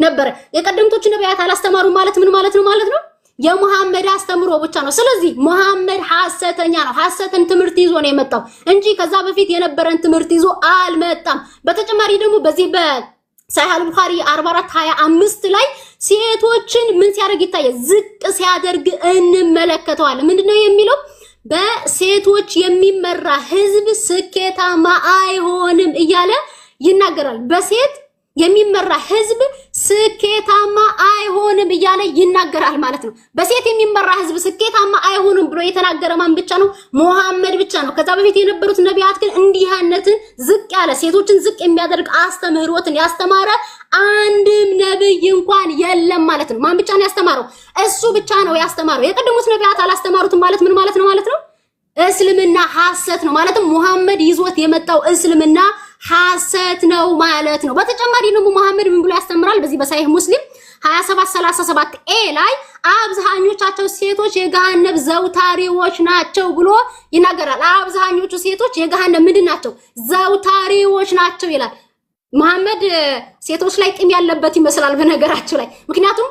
ነበረ። የቀደምቶች ነቢያት አላስተማሩ ማለት ምን ማለት ነው ማለት ነው? የሙሐመድ አስተምሮ ብቻ ነው። ስለዚህ ሙሐመድ ሐሰተኛ ነው። ሐሰትን ትምህርት ይዞ ነው የመጣው እንጂ ከዛ በፊት የነበረን ትምህርት ይዞ አልመጣም። በተጨማሪ ደግሞ በዚህ በሳሂህ አል-ቡኻሪ 4425 ላይ ሴቶችን ምን ሲያደርግ ይታያል? ዝቅ ሲያደርግ እንመለከተዋለን። ምንድነው የሚለው? በሴቶች የሚመራ ህዝብ ስኬታማ አይሆንም እያለ ይናገራል። በሴት የሚመራ ህዝብ ስኬታማ አይሆንም እያለ ይናገራል ማለት ነው። በሴት የሚመራ ህዝብ ስኬታማ አይሆንም ብሎ የተናገረ ማን ብቻ ነው? ሙሐመድ ብቻ ነው። ከዛ በፊት የነበሩት ነቢያት ግን እንዲህ አይነትን ዝቅ ያለ፣ ሴቶችን ዝቅ የሚያደርግ አስተምህሮትን ያስተማረ አንድም ነብይ እንኳን የለም ማለት ነው። ማን ብቻ ነው ያስተማረው? እሱ ብቻ ነው ያስተማረው። የቀደሙት ነቢያት አላስተማሩትም ማለት ምን ማለት ነው ማለት ነው? እስልምና ሐሰት ነው ማለትም ሙሐመድ ይዞት የመጣው እስልምና ሐሰት ነው ማለት ነው። በተጨማሪ ደግሞ ሙሐመድ ምን ብሎ ያስተምራል? በዚህ በሳሂህ ሙስሊም 2737 A ላይ አብዛኞቻቸው ሴቶች የገሃነብ ዘውታሪዎች ናቸው ብሎ ይናገራል። አብዛኞቹ ሴቶች የገሃነብ ምንድን ናቸው? ዘውታሪዎች ናቸው ይላል። መሐመድ ሴቶች ላይ ቂም ያለበት ይመስላል በነገራቸው ላይ። ምክንያቱም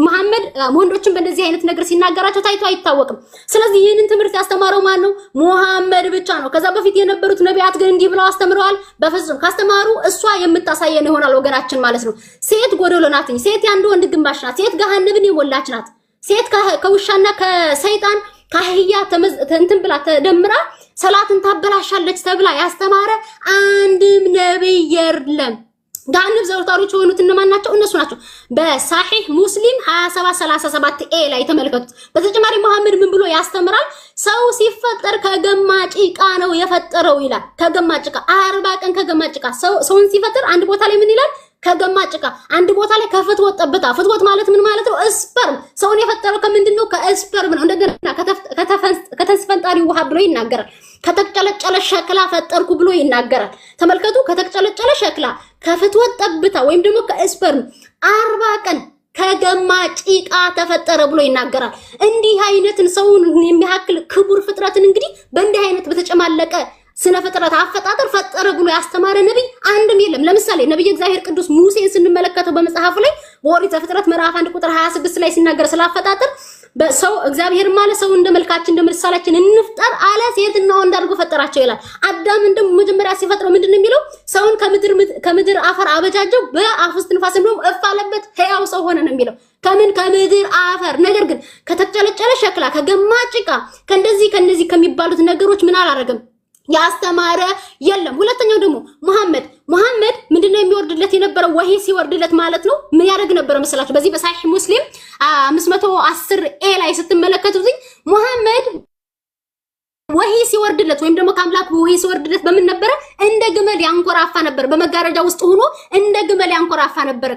መሐመድ ወንዶችን በእንደዚህ አይነት ነገር ሲናገራቸው ታይቶ አይታወቅም። ስለዚህ ይህንን ትምህርት ያስተማረው ማን ነው? ሙሐመድ ብቻ ነው። ከዛ በፊት የነበሩት ነቢያት ግን እንዲህ ብለው አስተምረዋል? በፍጹም። ካስተማሩ እሷ የምታሳየን ይሆናል ወገናችን ማለት ነው። ሴት ጎደሎ ናት። ሴት የአንድ ወንድ ግማሽ ናት። ሴት ገሃነብን የሞላች ናት። ሴት ከውሻና ከሰይጣን ከአህያ እንትን ብላ ተደምራ ሰላትን ታበላሻለች ተብላ ያስተማረ አንድም ነብይ የለም። ገሃነም ዘውታሪዎች የሆኑት እነማን ናቸው? እነሱ ናቸው። በሳሒህ ሙስሊም 2737 A ላይ ተመልከቱት። በተጨማሪ መሐመድ ምን ብሎ ያስተምራል? ሰው ሲፈጠር ከገማ ጭቃ ነው የፈጠረው ይላል። ከገማ ጭቃ፣ 40 ቀን ከገማ ጭቃ ሰውን ሲፈጥር አንድ ቦታ ላይ ምን ይላል? ከገማ ጭቃ፣ አንድ ቦታ ላይ ከፍትወት ጠብታ። ፍትወት ማለት ምን ማለት ነው? Sperm። ሰውን የፈጠረው ከምንድን ነው? ከ sperm ነው። እንደገና ከተስፈንጣሪ ውሃ ብሎ ይናገራል። ከተቅጨለጨለ ሸክላ ፈጠርኩ ብሎ ይናገራል። ተመልከቱ፣ ከተቅጨለጨለ ሸክላ፣ ከፍትወት ጠብታ ወይም ደግሞ ከ sperm፣ 40 ቀን ከገማ ጭቃ ተፈጠረ ብሎ ይናገራል። እንዲህ አይነትን ሰውን የሚያክል ክቡር ፍጥረትን እንግዲህ በእንዲህ አይነት በተጨማለቀ ስነ ፍጥረት አፈጣጠር ፈጠረ ብሎ ያስተማረ ነቢይ አንድም የለም። ለምሳሌ ነቢይ እግዚአብሔር ቅዱስ ሙሴን ስንመለከተው በመጽሐፉ ላይ በኦሪት ዘፍጥረት ምዕራፍ 1 ቁጥር 26 ላይ ሲናገር ስለ አፈጣጠር በሰው እግዚአብሔር ማለት ሰው እንደ መልካችን እንደ ምሳሌያችን እንፍጠር አለ፣ ሴትና ወንድ አድርጎ ፈጠራቸው ይላል። አዳምን ደግሞ መጀመሪያ ሲፈጥረው ምንድን ነው የሚለው? ሰውን ከምድር አፈር አበጃጀው፣ በአፍ ውስጥ ንፋስን ደግሞ እፍ አለበት፣ ሕያው ሰው ሆነ ነው የሚለው። ከምን? ከምድር አፈር። ነገር ግን ከተጨለጨለ ሸክላ፣ ከገማ ጭቃ፣ ከእንደዚህ ከእነዚህ ከሚባሉት ነገሮች ምን አላረገም፣ ያስተማረ የለም። ሁለተኛው ደግሞ ሙሐመድ ምንድነው የሚወርድለት የነበረው? ወሂ ሲወርድለት ማለት ነው ምን ያደርግ ነበረ መሰላችሁ? በዚህ በሳሒህ ሙስሊም 510 A ላይ ስትመለከቱት ሙሐመድ ወሂ ሲወርድለት ወይም ደግሞ ከአምላክ ወሂ ሲወርድለት በምን ነበረ? እንደ ግመል ያንኮራፋ ነበር። በመጋረጃ ውስጥ ሆኖ እንደ ግመል ያንኮራፋ ነበረ።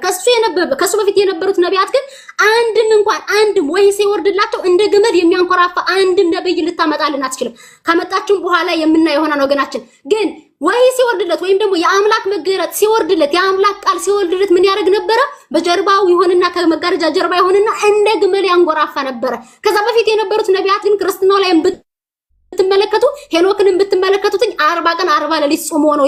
ከሱ በፊት የነበሩት ነቢያት ግን አንድም እንኳን አንድም ወሂ ሲወርድላቸው እንደ ግመል የሚያንኮራፋ አንድም ነብይ ልታመጣልን አትችልም። ካመጣችሁም በኋላ የምናየው ይሆናል ወገናችን። ግን ወሂ ሲወርድለት ወይም ደግሞ የአምላክ መገለጥ ሲወርድለት፣ የአምላክ ቃል ሲወርድለት ምን ያደርግ ነበረ? በጀርባው ይሆንና ከመጋረጃ ጀርባ ይሆንና እንደ ግመል ያንጎራፋ ነበረ። ከዛ በፊት የነበሩት ነቢያት ግን ክርስትናው ላይ ብትመለከቱ፣ ሄኖክንም ብትመለከቱት 40 ቀን 40 ሌሊት ጾሞ ነው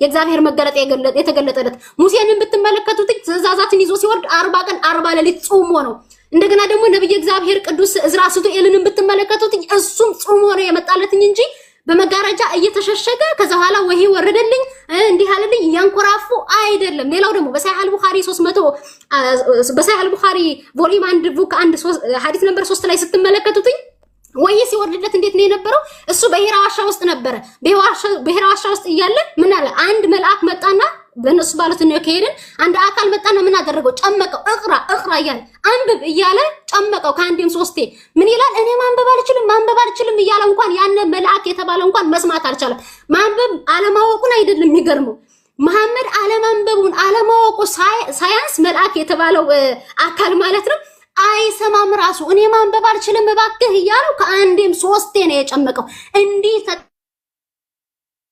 የእግዚአብሔር መገለጥ የተገለጠለት። ሙሴንም ብትመለከቱት ትእዛዛትን ይዞ ሲወርድ 40 ቀን 40 ሌሊት ጾሞ ነው። እንደገና ደግሞ ነብየ እግዚአብሔር ቅዱስ እዝራ ሱቱኤልንም ብትመለከቱት እሱም ጾሞ ነው የመጣለትኝ እንጂ በመጋረጃ እየተሸሸገ ከዛ በኋላ ወሂ ወረደልኝ እንዲህ አለልኝ እያንኮራፉ አይደለም። ሌላው ደግሞ በሳሂህ አልቡኻሪ 300፣ በሳሂህ አልቡኻሪ volume 1 book 1 ሐዲስ number 3 ላይ ስትመለከቱትኝ ወሂ ሲወርድለት እንዴት ነው የነበረው? እሱ በሂራ ዋሻ ውስጥ ነበረ። በሂራ ዋሻ ውስጥ እያለ ምን አለ? አንድ መልአክ መጣና በእነሱ ባሉት ነው ከሄድን፣ አንድ አካል መጣና ምን አደረገው? ጨመቀው። اقرأ اقرأ እያለ፣ አንብብ እያለ ጨመቀው ከአንዴም ሶስቴ። ምን ይላል? እኔ ማንበብ አልችልም፣ ማንበብ አልችልም እያለ እንኳን ያን መልአክ የተባለ እንኳን መስማት አልቻለም። ማንበብ አለማወቁን አይደለም የሚገርመው፣ መሐመድ አለማንበቡን አለማወቁ ሳያንስ መልአክ የተባለው አካል ማለት ነው አይሰማም ራሱ። እኔ ማንበብ አልችልም እባክህ እያለው ከአንዴም ሶስቴ ነው የጨመቀው። እንዲህ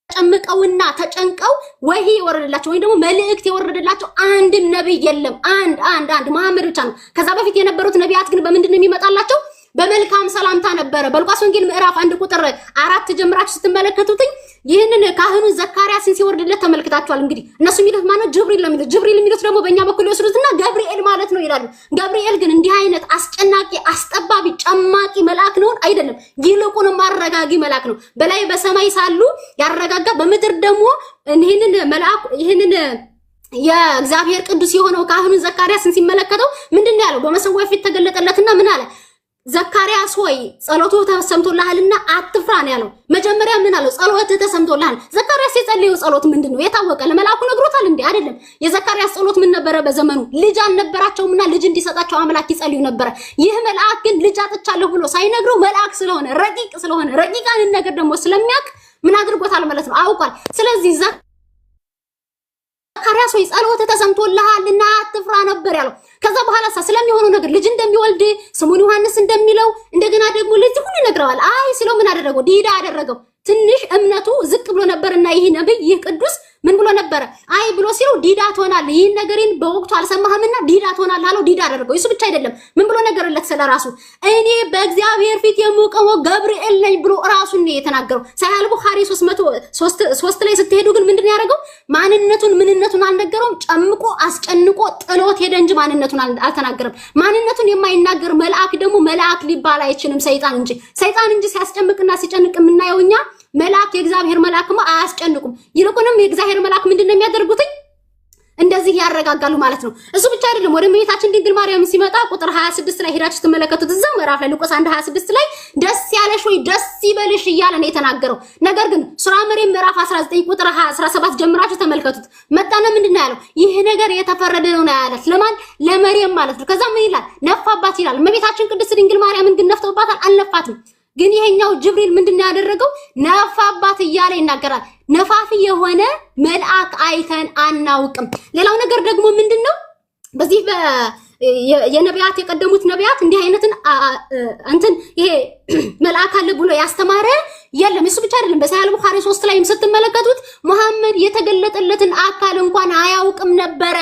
ተጨምቀውና ተጨንቀው ወሂ የወረደላቸው ወይም ደግሞ መልእክት የወረደላቸው አንድም ነብይ የለም። አንድ አንድ አንድ መሐመድ ብቻ ነው። ከዛ በፊት የነበሩት ነቢያት ግን በምንድን ነው የሚመጣላቸው? በመልካም ሰላምታ ነበረ። በሉቃስ ወንጌል ምዕራፍ 1 ቁጥር 4 ጀምራችሁ ስትመለከቱትኝ ይህንን ካህኑን ዘካርያስን ሲወርድለት ተመልክታችኋል። እንግዲህ እነሱ የሚሉት ማነው? ጅብሪል ነው የሚሉት። ጅብሪል የሚሉት ደግሞ በእኛ በኩል ይወስዱትና ገብርኤል ማለት ነው ይላሉ። ገብርኤል ግን እንዲህ አይነት አስጨናቂ፣ አስጠባቢ፣ ጨማቂ መልአክ ነውን? አይደለም። ይልቁንም አረጋጊ መልአክ ነው። በላይ በሰማይ ሳሉ ያረጋጋ፣ በምድር ደግሞ ይህንን መልአክ፣ ይህንን የእግዚአብሔር ቅዱስ የሆነው ካህኑን ዘካርያስን ሲመለከተው ምንድን ነው ያለው? በመሰዊያው ፊት ተገለጠለትና ምን አለ? ዘካርያስ ሆይ፣ ጸሎቱ ተሰምቶልሃልና አትፍራ ነው ያለው። መጀመሪያ ምን አለው? ጸሎትህ ተሰምቶልሃል። ዘካርያስ የጸለየው ጸሎት ምንድን ነው? የታወቀ ለመልአኩ ነግሮታል እንዴ? አይደለም። የዘካርያስ ጸሎት ምን ነበረ? በዘመኑ ልጅ አልነበራቸውምና ልጅ እንዲሰጣቸው አምላክ ይጸልዩ ነበረ። ይህ መልአክ ግን ልጅ አጥቻለሁ ብሎ ሳይነግረው መልአክ ስለሆነ፣ ረቂቅ ስለሆነ፣ ረቂቃንን ነገር ደግሞ ስለሚያውቅ ምን አድርጎታል ማለት ነው? አውቋል። ስለዚህ ዘካርያስ ሆይ፣ ጸሎትህ ተሰምቶልሃልና አትፍራ ነበር ያለው። ከዛ በኋላ ስለሚሆነው ነገር፣ ልጅ እንደሚወልድ፣ ስሙን ዮሐንስ እንደሚለው፣ እንደገና ደግሞ ለዚህ ሁሉ ይነግረዋል። አይ ሲለው ምን አደረገው? ዲዳ አደረገው። ትንሽ እምነቱ ዝቅ ብሎ ነበርና ይህ ነብይ፣ ይህ ቅዱስ ምን ብሎ ነበረ? አይ ብሎ ሲለው ዲዳ ትሆናለህ፣ ይህን ነገሬን በወቅቱ አልሰማህምና ዲዳ ትሆናለህ አለው። ዲዳ አደረገው። እሱ ብቻ አይደለም፣ ምን ብሎ ነገረለት ስለ ራሱ? እኔ በእግዚአብሔር ፊት የምቆመው ገብርኤል ነኝ ብሎ ራሱን ነው የተናገረው። ሳሂህ አል ቡኻሪ 303 ላይ ስትሄዱ ግን ምንድን ነው ያደረገው? ማንነቱን ምንነቱን አልነገረውም። ጨምቆ አስጨንቆ ጥሎት ሄደ እንጂ ማንነቱን አልተናገረም። ማንነቱን የማይናገር መልአክ ደግሞ መልአክ ሊባል አይችልም፣ ሰይጣን እንጂ፣ ሰይጣን እንጂ ሲያስጨምቅና ሲጨንቅ የምናየው እኛ። መልአክ፣ የእግዚአብሔር መልአክማ አያስጨንቁም። ይልቁንም የእግዚአብሔር መልአክ ምንድን ነው የሚያደርጉትኝ? እንደዚህ ያረጋጋሉ ማለት ነው። እሱ ብቻ አይደለም። ወደ እመቤታችን ድንግል ማርያም ሲመጣ ቁጥር 26 ላይ ሄዳችሁ ስትመለከቱት እዛው ምዕራፍ ላይ ሉቃስ 1 26 ላይ ደስ ያለሽ ወይ ደስ ይበልሽ እያለ ነው የተናገረው። ነገር ግን ሱራ መርየም ምዕራፍ 19 ቁጥር 17 ጀምራችሁ ተመልከቱት። መጣና ምንድን ነው ያለው? ይህ ነገር የተፈረደ ነው ነው ያላት። ለማን? ለመርየም ማለት ነው። ከዛ ምን ይላል? ነፋባት ይላል። እመቤታችን ቅድስት ድንግል ማርያምን ግን ነፍተውባታል? አልነፋትም። ግን ይሄኛው ጅብሪል ምንድን ነው ያደረገው? ነፋባት እያለ ይናገራል። ነፋፊ የሆነ መልአክ አይተን አናውቅም። ሌላው ነገር ደግሞ ምንድን ነው? በዚህ የነቢያት፣ የቀደሙት ነቢያት እንዲህ አይነትን እንትን ይሄ መልአክ አለ ብሎ ያስተማረ የለም። እሱ ብቻ አይደለም። በሳሂህ ቡኻሪ 3 ላይም ስትመለከቱት መሐመድ የተገለጠለትን አካል እንኳን አያውቅም ነበረ።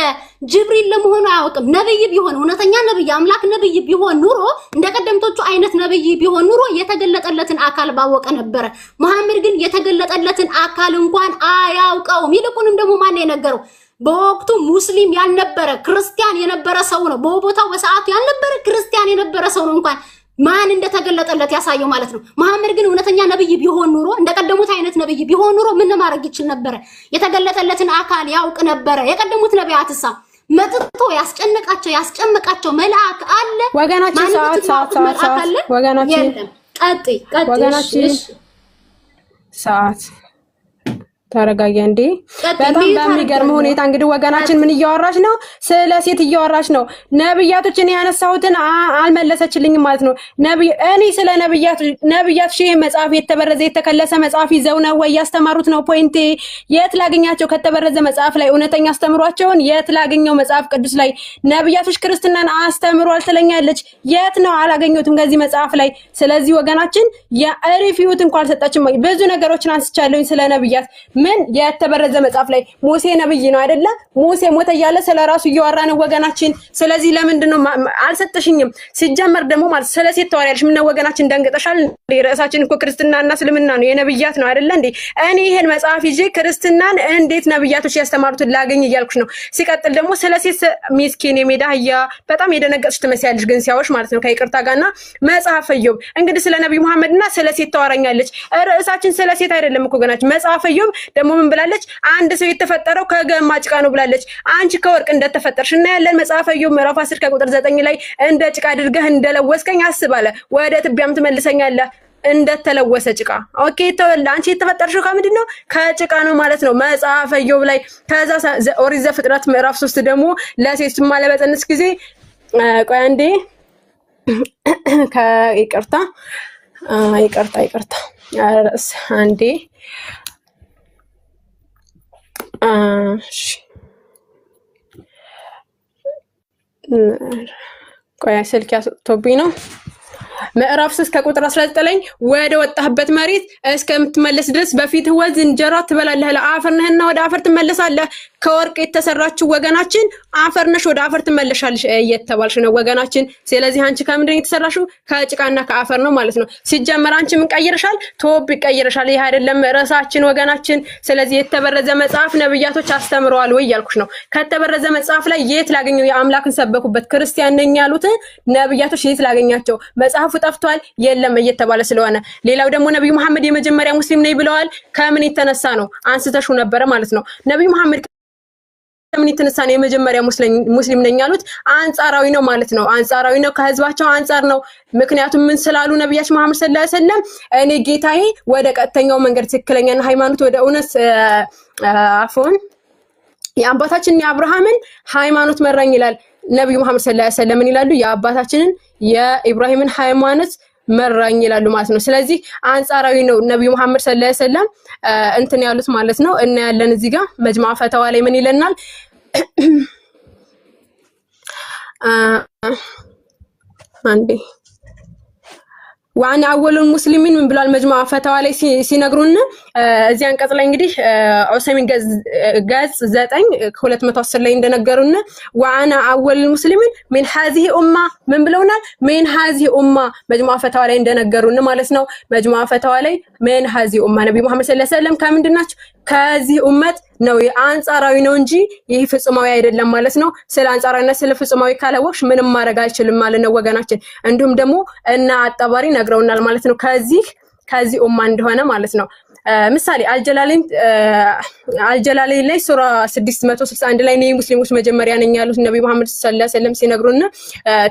ጅብሪል ለመሆኑ አያውቅም። ነብይ ቢሆን፣ እውነተኛ ነብይ፣ አምላክ ነብይ ቢሆን ኑሮ፣ እንደ ቀደምቶቹ አይነት ነብይ ቢሆን ኑሮ የተገለጠለትን አካል ባወቀ ነበረ። መሐመድ ግን የተገለጠለትን አካል እንኳን አያውቀውም። ይልቁንም ደግሞ ማን የነገረው? በወቅቱ ሙስሊም ያልነበረ፣ ክርስቲያን የነበረ ሰው ነው። በቦታው በሰዓቱ ያልነበረ፣ ክርስቲያን የነበረ ሰው ነው እንኳን ማን እንደተገለጠለት ያሳየው ማለት ነው። መሐመድ ግን እውነተኛ ነብይ ቢሆን ኑሮ፣ እንደቀደሙት አይነት ነብይ ቢሆን ኑሮ ምን ማድረግ ይችል ነበረ? የተገለጠለትን አካል ያውቅ ነበረ። የቀደሙት ነቢያትሳ መጥቶ ያስጨነቃቸው ያስጨመቃቸው መልአክ አለ? ወገናችን ሰዓት ሰዓት ሰዓት ሰዓት ወገናችን። የለም። ቀጥይ ቀጥይ። ወገናችን ሰዓት፣ ተረጋጊ እንዴ። በጣም በሚገርም ሁኔታ እንግዲህ ወገናችን ምን እያወራች ነው? ስለ ሴት እያወራች ነው። ነብያቶችን ያነሳሁትን አልመለሰችልኝም ማለት ነው። ነብይ እኔ ስለ ነብያቶች ይሄ መጽሐፍ የተበረዘ የተከለሰ መጽሐፍ ይዘው ነው ወይ ያስተማሩት ነው point ኤ። የት ላገኛቸው? ከተበረዘ መጽሐፍ ላይ እውነተኛ አስተምሯቸውን የት ላገኘው? መጽሐፍ ቅዱስ ላይ ነብያቶች ክርስትናን አስተምሯል ትለኛለች። የት ነው? አላገኘሁትም ከዚህ መጽሐፍ ላይ። ስለዚህ ወገናችን የ refute እንኳን አልሰጠችም። ብዙ ነገሮችን አንስቻለሁኝ ስለ ነብያት። ምን የተበረዘ መጽሐፍ ላይ ሙሴ ነብይ ነው አይደለ? ሙሴ ሞተ እያለ ስለ ራሱ እያወራ ነው ወገናችን። ስለዚህ ለምንድን ነው አልሰጠሽኝም? ሲጀመር ደግሞ ማለት ስለ ሴት ታወሪያለሽ። ምነው ወገናችን ደንግጠሻል እንዴ? ርዕሳችን እኮ ክርስትናና እስልምና ነው፣ የነብያት ነው አይደለ እንዴ? እኔ ይሄን መጽሐፍ ይዤ ክርስትናን እንዴት ነብያቶች ያስተማሩትን ላገኝ እያልኩሽ ነው። ሲቀጥል ደግሞ ስለ ሴት፣ ሚስኪን የሜዳ አህያ፣ በጣም የደነገጥሽ ትመስያለሽ ግን ሲያወሽ ማለት ነው ከይቅርታ ጋርና መጽሐፈ ኢዮብ እንግዲህ ስለ ነብዩ መሐመድና ስለ ሴት ታወራኛለች። ርዕሳችን ስለ ሴት አይደለም እኮ ገናችን። መጽሐፈ ኢዮብ ደግሞ ምን ብላለች? አንድ ሰው የተፈጠረው ከገማ ጭቃ ነው ብላለች። አንቺ ከወርቅ እንደተፈጠርሽ እናያለን። መጽሐፈ ኢዮብ ምዕራፍ 10 ከቁጥር 9 ላይ እንደ ጭቃ አድርገህ እንደለወስከኝ አስብ አለ። ወደ ትቢያም ትመልሰኛለህ። እንደተለወሰ ጭቃ። Okay አንቺ የተፈጠርሽው ከምንድን ነው? ከጭቃ ነው ማለት ነው። መጽሐፈ ኢዮብ ላይ ከዛ ኦሪት ዘፍጥረት ምዕራፍ 3 ደግሞ ለሴቱማ ለበፀነስ ጊዜ ቆይ አንዴ ይቅርታ ይቅርታ ይቅርታ አንዴ ቆይ ስልክ ያስወጥቶብኝ ነው። ምዕራፍ 3 ከቁጥር 19 ወደ ወጣህበት መሬት እስከምትመለስ ድረስ በፊትህ ወዝ እንጀራ ትበላለህ፣ ለአፈር ነህና ወደ አፈር ትመለሳለህ። ከወርቅ የተሰራችው ወገናችን አፈር ነሽ፣ ወደ አፈር ትመለሻለሽ እየተባልሽ ነው ወገናችን። ስለዚህ አንቺ ከምንድን ነው የተሰራሽው? ከጭቃና ከአፈር ነው ማለት ነው። ሲጀመር አንቺ ምን ቀይረሻል? ቶብ ይቀይረሻል። ይህ አይደለም ርዕሳችን ወገናችን። ስለዚህ የተበረዘ መጽሐፍ ነብያቶች አስተምረዋል ወይ እያልኩሽ ነው። ከተበረዘ መጽሐፍ ላይ የት ላገኘው? የአምላክን ሰበኩበት ክርስቲያን ነኝ ያሉት ነብያቶች የት ላገኛቸው? መጽሐፉ ጠፍቷል የለም እየተባለ ስለሆነ። ሌላው ደግሞ ነብዩ መሐመድ የመጀመሪያ ሙስሊም ነኝ ብለዋል። ከምን የተነሳ ነው? አንስተሽው ነበረ ማለት ነው። ነብዩ መሐመድ ከምን የተነሳ ነው የመጀመሪያ ሙስሊም ነኝ ያሉት? አንጻራዊ ነው ማለት ነው። አንጻራዊ ነው፣ ከህዝባቸው አንጻር ነው። ምክንያቱም ምን ስላሉ ነብያችን መሐመድ ሰለላሁ ዐለይሂ ወሰለም እኔ ጌታዬ ወደ ቀጥተኛው መንገድ ትክክለኛና ሃይማኖት ወደ እውነት አፎን የአባታችንን የአብርሃምን ሃይማኖት መራኝ ይላል። ነብዩ መሐመድ ሰለላሁ ዐለይሂ ወሰለም ይላሉ የአባታችንን የኢብራሂምን ሃይማኖት መራኝ ይላሉ ማለት ነው። ስለዚህ አንጻራዊ ነው ነብዩ መሐመድ ሰለላሁ ዐለይሂ ወሰለም እንትን ያሉት ማለት ነው። እና ያለን እዚህ ጋር መጅማዕ ፈተዋ ላይ ምን ይለናል? አንዴ وأنا أول المسلمين ምን ብሏል? መጅሙዓ ፈተዋ ላይ ሲነግሩን እዚህ አንቀጽ ላይ እንግዲህ ዑሰይሚን ገጽ 9 210 ላይ እንደነገሩን وأنا أول المسلمين من هذه الأمة ምን ብለውናል? من هذه الأمة መጅሙዓ ፈተዋ ላይ እንደነገሩን ማለት ነው። መጅሙዓ ፈተዋ ላይ من هذه الأمة ነብዩ መሐመድ ሰለላሁ ዐለይሂ ወሰለም ከምንድን ናቸው? ከዚህ ኡመት ነው። አንጻራዊ ነው እንጂ ይህ ፍጹማዊ አይደለም ማለት ነው። ስለ አንጻራዊና ስለ ፍጹማዊ ካላወቅሽ ምንም ማድረግ አይችልም ማለት ነው ወገናችን። እንዲሁም ደግሞ እና አጣባሪ ነግረውናል ማለት ነው ከዚህ ኡማ እንደሆነ ማለት ነው። ምሳሌ አልጀላሊን ላይ ሱራ 661 ላይ እኔ ሙስሊሞች መጀመሪያ ነኝ ያሉት ነብዩ መሐመድ ሰለላሁ ዐለይሂ ወሰለም ሲነግሩን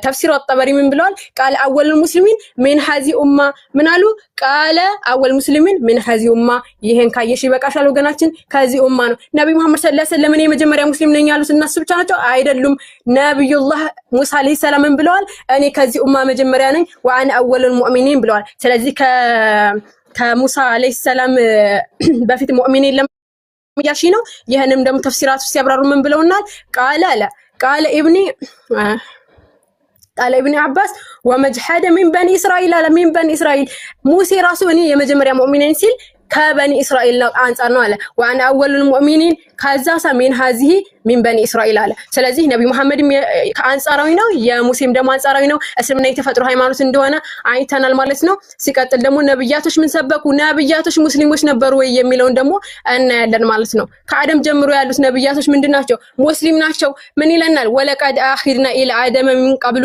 ተፍሲሩ አጠበሪ ምን ብለዋል? قال أول المسلمين من هذه الأمة ምን አሉ? قال أول المسلمين من هذه الأمة። ይሄን ካየሽ ይበቃሻል ወገናችን፣ ከዚህ ኡማ ነው። ነብዩ መሐመድ ሰለላሁ ዐለይሂ ወሰለም እኔ የመጀመሪያ ሙስሊም ነኝ ያሉት እነሱ ብቻ ናቸው? አይደሉም። ነብዩላህ ሙሳ ዐለይሂ ሰላም ምን ብለዋል? እኔ ከዚህ ኡማ መጀመሪያ ነኝ وأنا أول المؤمنين ብለዋል። ስለዚህ ከሙሳ ዐለይሂ ሰላም በፊት ሙእሚን የለም እያልሽ ነው። ይህንም ደግሞ ተፍሲራቱ ሲያብራሩ ምን ብለውናል? قال አለ قال ابن قال ابن عباس ومجحد من بني إسرائيل አለ من بني إسرائيل ሙሴ ራሱ እኔ የመጀመሪያ ሙእሚን ሲል ከበኒ እስራኤል ነው አንጻር ነው አለ። وأنا أول المؤمنين ከዛ من هذه من بني إسرائيل አለ። ስለዚህ ነቢ መሐመድም አንጻራዊ ነው፣ የሙሴም ደግሞ አንጻራዊ ነው። እስልምና የተፈጥሮ ሃይማኖት እንደሆነ አይተናል ማለት ነው። ሲቀጥል ደግሞ ነብያቶች ምን ሰበኩ፣ ነብያቶች ሙስሊሞች ነበሩ ወይ የሚለውን ደግሞ እናያለን ማለት ነው። ከአደም ጀምሮ ያሉት ነብያቶች ምንድን ናቸው? ሙስሊም ናቸው። ምን ይለናል? ولقد عهدنا إلى آدم من قبل